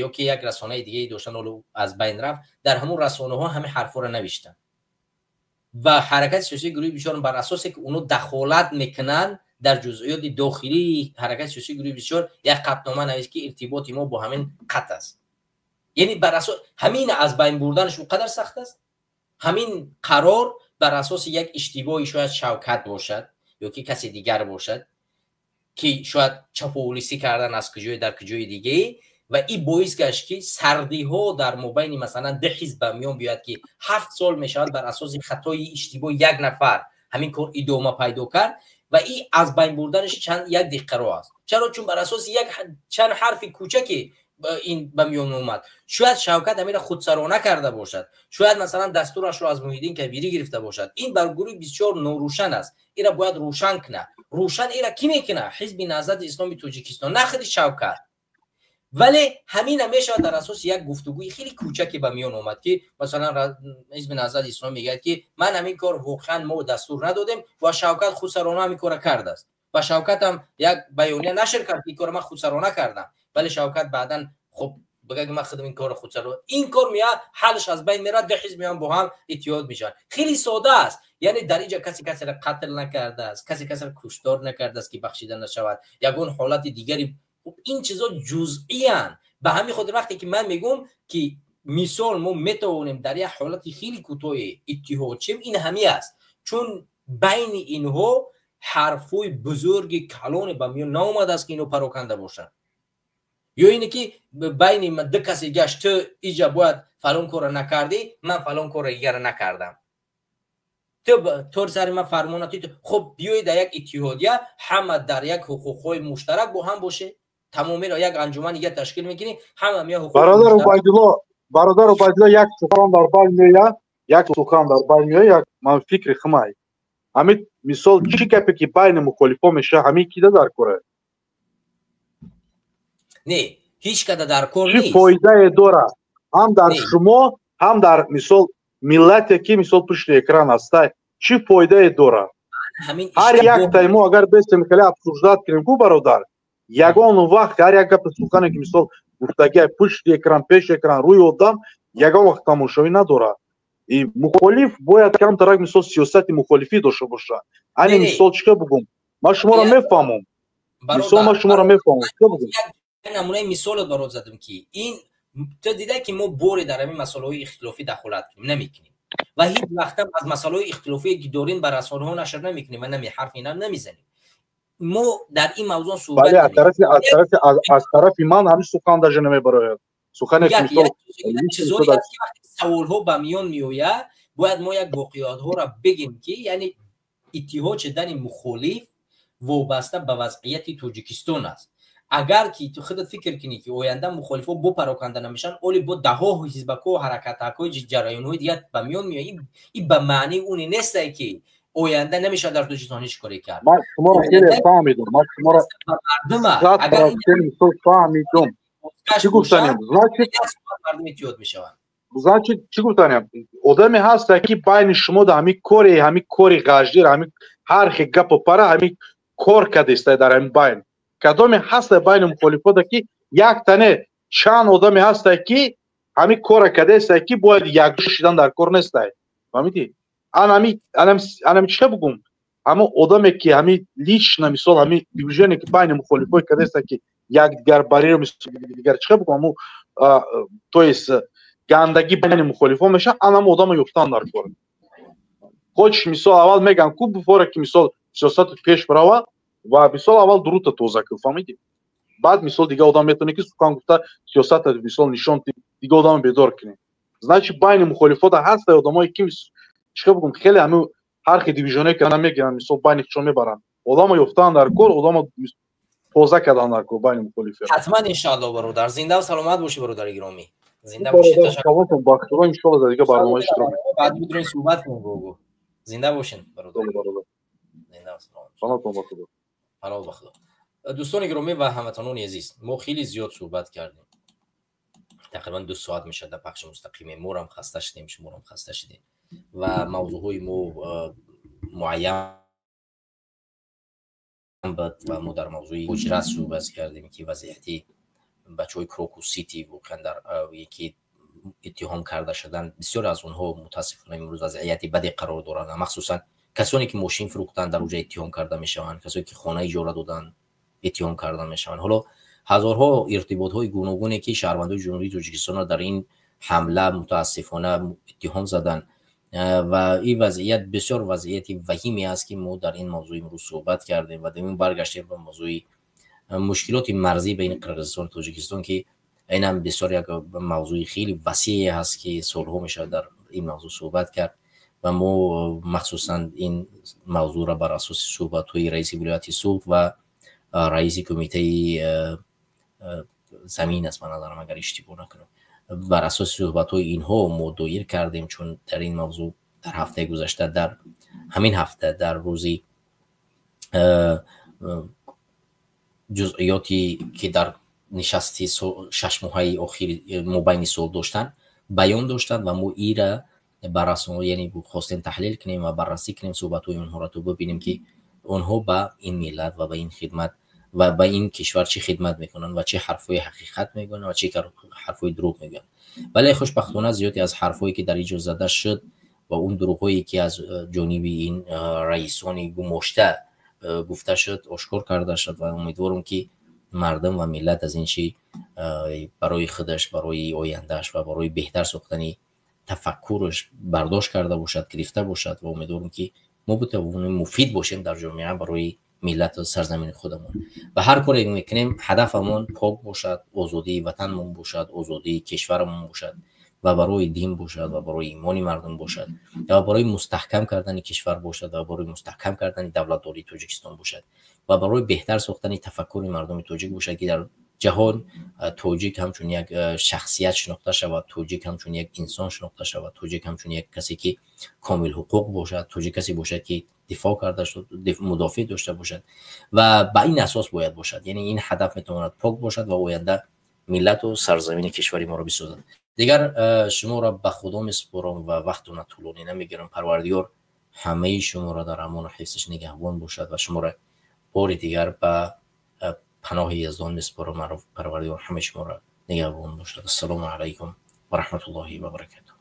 ё ки як расонаи дигае доштан, ҳоло аз байн рафт, дар ҳамон расонаҳо ҳамин ҳарфҳоро навиштанд ва ҳаракати сиёсии гурӯҳи 24 бар асосе ки оно дахолат мекунанд дар ҷузъиёти дохилии ҳаракати сиёсии гурӯҳи 24, як қатънома навишт, ки иртиботи мо бо ҳамин қатъ аст. Яъне бар асос ҳамин аз байн бурданаш он қадар сахт аст? Ҳамин қарор бар асоси як иштибоҳи шояд Шавкат бошад ё ки касе дигар бошад, ки шояд чаповулисӣ кардан аз куҷое, дар куҷои дигае, ва ин боис гашт, ки сардиҳо дар мобайни, масалан, ду ҳизб ба миён биёяд, ки 7 сол мешавад бар асоси хатои иштибоҳи як нафар ҳамин кор идома пайдо кард ва ин аз байн бурданаш чанд як дақиқаро аст. Чаро? Чун бар асоси як чанд ҳарфи кӯчаке ин ба миён омад. Шояд Шавкат ҳаминро худсарона карда бошад, шояд, масалан, дастурашро аз Муҳиддин Кабирӣ гирифта бошад. Ин бар гурӯҳи 24 норӯшан аст. Ира бояд рӯшан кунад. Рӯшан ира кӣ мекунад? Ҳизби Наҳзати Исломи Тоҷикистон, на худи Шавкат. Вале ҳамина мешавад дар асоси як гуфтугӯи хеле кӯчаке ба миён омад, ки масалан Ҳизби Наҳзати Ислом мегӯяд, ки ман ҳамин кор воқеан мо дастур надодем ва Шавкат худсарона ҳамин кора кардааст. Ва Шавкат ҳам як баёния нашр кард, ки ин кора ман худсарона кардам. Вале Шавкат баъдан хуб бигӯяд, ки ман худам ин корро худсарона, ин кор меяд, ҳалш аз байн меравад, ду ҳизб меоянд, бо ҳам иттиҳод мешаванд. Хеле сода аст. Яъне дар инҷа касе касеро қатл накардааст, касе касеро куштор накардааст, ки бахшида нашавад ягон ҳолати дигари. Ин чизо ҷузъиянд. Ба ҳамин хотир вақте ки ман мегӯм, ки мисол мо метавонем дар як ҳолати хеле кӯтоҳе иттиҳод шем, ин ҳами аст, чун байни инҳо ҳарфҳои бузурги калоне ба миён наомадааст, ки ино пароканда бошанд, ё ине ки байни ду касе гашт: ту иҷа бояд фалон корро накардӣ, ман фалон корро дигара накардам, ту тор сари ман фармона. Хуб, биёед дар як иттиҳодия ҳама дар як ҳуқуқҳои муштарак бо ҳам боше. Тамомиро як анҷуман дига ташкил мекунӣ, ҳама мея. Бародар Убайдулло, бародар Убайдулло, як сухан дар байн меояд, як сухан дар байн меояд, як ман фикри химай. Ҳамин мисол, чӣ гапе ки байни мухолифо мешавад, ҳамин кида дар кора? Не, ҳеҷ када дар кор. Чӣ фоидае дорад ҳам дар шумо, ҳам дар мисол миллате, ки мисол пушти экран ҳастай, чӣ фоидае дорад? Ҳар яктаи мо агар бестем хеле обсуждать кунем ку, бародар, ягон вақт ҳар як гапи сухане ки мисол гуфтагиа пушти экран, пеши экран, рӯи одам, ягон вақт тамошовӣ надорад. И мухолиф бояд камтарак мисол сиёсати мухолифӣ дошта бошад. Ани мисол чӣ ка бугум, ман шуморо мефаҳмам, мисол ман шуморо мефаҳмам, чӣ ка бугум? Намунаи мисолот барот задам, ки ин ту дида, ки мо боре дар ҳамин масъалаҳои ихтилофӣ дахолат кунем намекунем ва ҳеҷ вақтам аз масъалаҳои ихтилофие ки дорем ба расонаҳо нашр намекунем ва нами ҳарфи нам намезанем. Мо дар ин мавзӯъ суҳбат аз тарафи ман ҳамин сухан даже намебарояд, сухане. Чизое ки вақте саволҳо ба миён меояд, бояд мо як воқеиятҳоро бигем, ки яъне иттиҳод шудани мухолиф вобаста ба вазъияти Тоҷикистон аст. Агар ки ту худат фикр кунӣ, ки оянда мухолифҳо бо пароканда намешаванд, оли бо даҳо ҳизбакҳо, ҳаракатҳои, ҷараёнҳои дигар ба миён меояд, ин ба маънии уне нестае, ки оянда намешавад дар Тоҷикистон ҳеҷ коре кард. Ман шуморо хеле фаҳмидам, ман шуморо фаҳмидам. Чӣ гуфтанем, значит? Мардум иттиҳод мешаванд. Значит, чӣ гуфтанем, одаме ҳаста, ки байни шумо да ҳамин кори ғаждир, ҳамин ҳар хе гапу пара, ҳамин кор кардеста дар ҳамин байн. Кадоме ҳаста байни мухолифода, ки як тане, чанд одаме ҳаста, ки ҳамин кора кардеста, ки бояд якҷо шидан дар кор нестай, фаҳмидӣ? Анами чӣ бугум, ҳамон одаме, ки ҳами лично мисол ҳами движение, ки байни мухолифои кардеста, ки якдигар бариро, дигар чӣ бугум, ҳамун, то есть гандагӣ байни мухолифон мешавад, анам одамо ёфтан дар кор. Хоч мисол аввал меган ку, буфора ки мисол сиёсату пеш бирава ва мисол аввал дурута тоза кун, фаҳмидӣ? Баъд мисол дига одам метавонӣ ки сухан гуфта, сиёсата мисол нишон, дига одама бедор кунӣ. Значит, байни мухолифота ҳаста одамое ки, чӣ бигӯм, хеле ҳами ҳар хел движение кардан мегиранд, мисол байни худшон мебаранд. Одамо ёфтан дар кор, одамо тоза кардан дар кор байни мухолифиҳо. Ҳатман, иншоалло, бародар. Зинда саломат бошӣ, бародари гиромӣ, зинда бошӣ. Ташаккур, бахтиёр. Иншоалло, дар дига барнома иштирок. Баъд бидурем, суҳбат кунем бо. Зинда бошин, бародар. Зинда саломат. Ба Худо. Паноҳ ба Худо. Дӯстони гиромӣ ва ҳамватанони азиз, мо хеле зиёд суҳбат кардем, тақрибан 2 соат мешавад дар пахши мустақиме. Морам хаста шудем, шуморам хаста шудем ва мавзӯъҳои мо муайян буд ва мо дар мавзӯи ҳуҷрат суҳбат кардем, ки вазъияти бачаҳои Крокус Сити воқеан дар ки иттиҳом карда шуданд, бисёре аз онҳо мутаассифона имрӯз вазъияти баде қарор доранд. Махсусан касоне ки мошин фурӯхтанд, дар уҷа иттиҳом карда мешаванд, касоне ки хона иҷора доданд, иттиҳом карда мешаванд. Ҳоло ҳазорҳо иртиботҳои гуногуне ки шаҳрвандои Ҷумҳурии Тоҷикистонро дар ин ҳамла мутаассифона иттиҳом заданд ва ин вазъият бисёр вазъияти ваҳиме аст, ки мо дар ин мавзӯъ имрӯз суҳбат кардем ва димин баргаштем ба мавзӯи мушкилоти марзӣ байни Қирғизистону Тоҷикистон, ки инам бисёр як мавзӯи хеле васеъе ҳаст, ки солҳо мешавад дар ин мавзӯъ суҳбат кард. Ва мо махсусан ин мавзӯъро бар асоси суҳбатҳои раиси вилояти Суғд ва раиси кумитаи замин аст, ба назарам, агар иштибоҳ накунам, бар асоси суҳбатҳои инҳо мо доир кардем, чун дар ин мавзӯъ дар ҳафтаи гузашта, дар ҳамин ҳафта, дар рӯзи ҷузъиёте ки дар нишасти 6 моҳаи охири мобайни сол доштанд, баён доштанд ва мо ира бар яъне хостем таҳлил кунем ва баррасӣ кунем суҳбатҳои онҳоро, то бибинем, ки онҳо ба ин миллат ва ба ин хидмат ва ба ин кишвар чӣ хидмат мекунанд ва чӣ ҳарфҳои ҳақиқат мегӯянд ва чӣ ҳарфҳои дурӯғ мегӯянд. Вале хушбахтона зиёде аз ҳарфҳое ки дар инҷо зада шуд ва он дурӯғҳое ки аз ҷониби ин раисони гумошта гуфта шуд, ошкор карда шуд ва умедворам, ки мардум ва миллат аз ин чӣ барои худаш, барои ояндааш ва барои беҳтар сохтани тафаккураш бардошт карда бошад, гирифта бошад. Ва умедворам, ки мо битавонем муфид бошем дар ҷомеа барои миллату сарзамини худамон ва ҳар коре мекунем, ҳадафамон пок бошад, озодии ватанмон бошад, озодии кишварамон бошад ва барои дин бошад ва барои имони мардум бошад ва барои мустаҳкам кардани кишвар бошад ва барои мустаҳкам кардани давлатдории Тоҷикистон бошад ва барои беҳтар сохтани тафаккури мардуми тоҷик бошад, ки дар ҷаҳон тоҷик ҳамчун як шахсият шинохта шавад, тоҷик ҳамчун як инсон шинохта шавад, тоҷик ҳамчун як касе ки комил ҳуқуқ бошад, тоҷик касе бошад, ки дифоъ карда, мудофиъ дошта бошад ва ба ин асос бояд бошад. Яъне ин ҳадаф метавонад пок бошад ва оянда миллату сарзамини кишвари моро бисозад. Дигар шуморо ба Худо месупорам ва вақтона тӯлонӣ намегирам. Парвардигор ҳамаи шуморо дар амону ҳифзаш нигаҳбон бошад ва шуморо бори дигар ба паноҳи Яздон месупорам. Парвардигор ҳамаи шуморо нигаҳбон бошад. Ассалому алайкум ва раҳматуллоҳи ва баракатуҳ.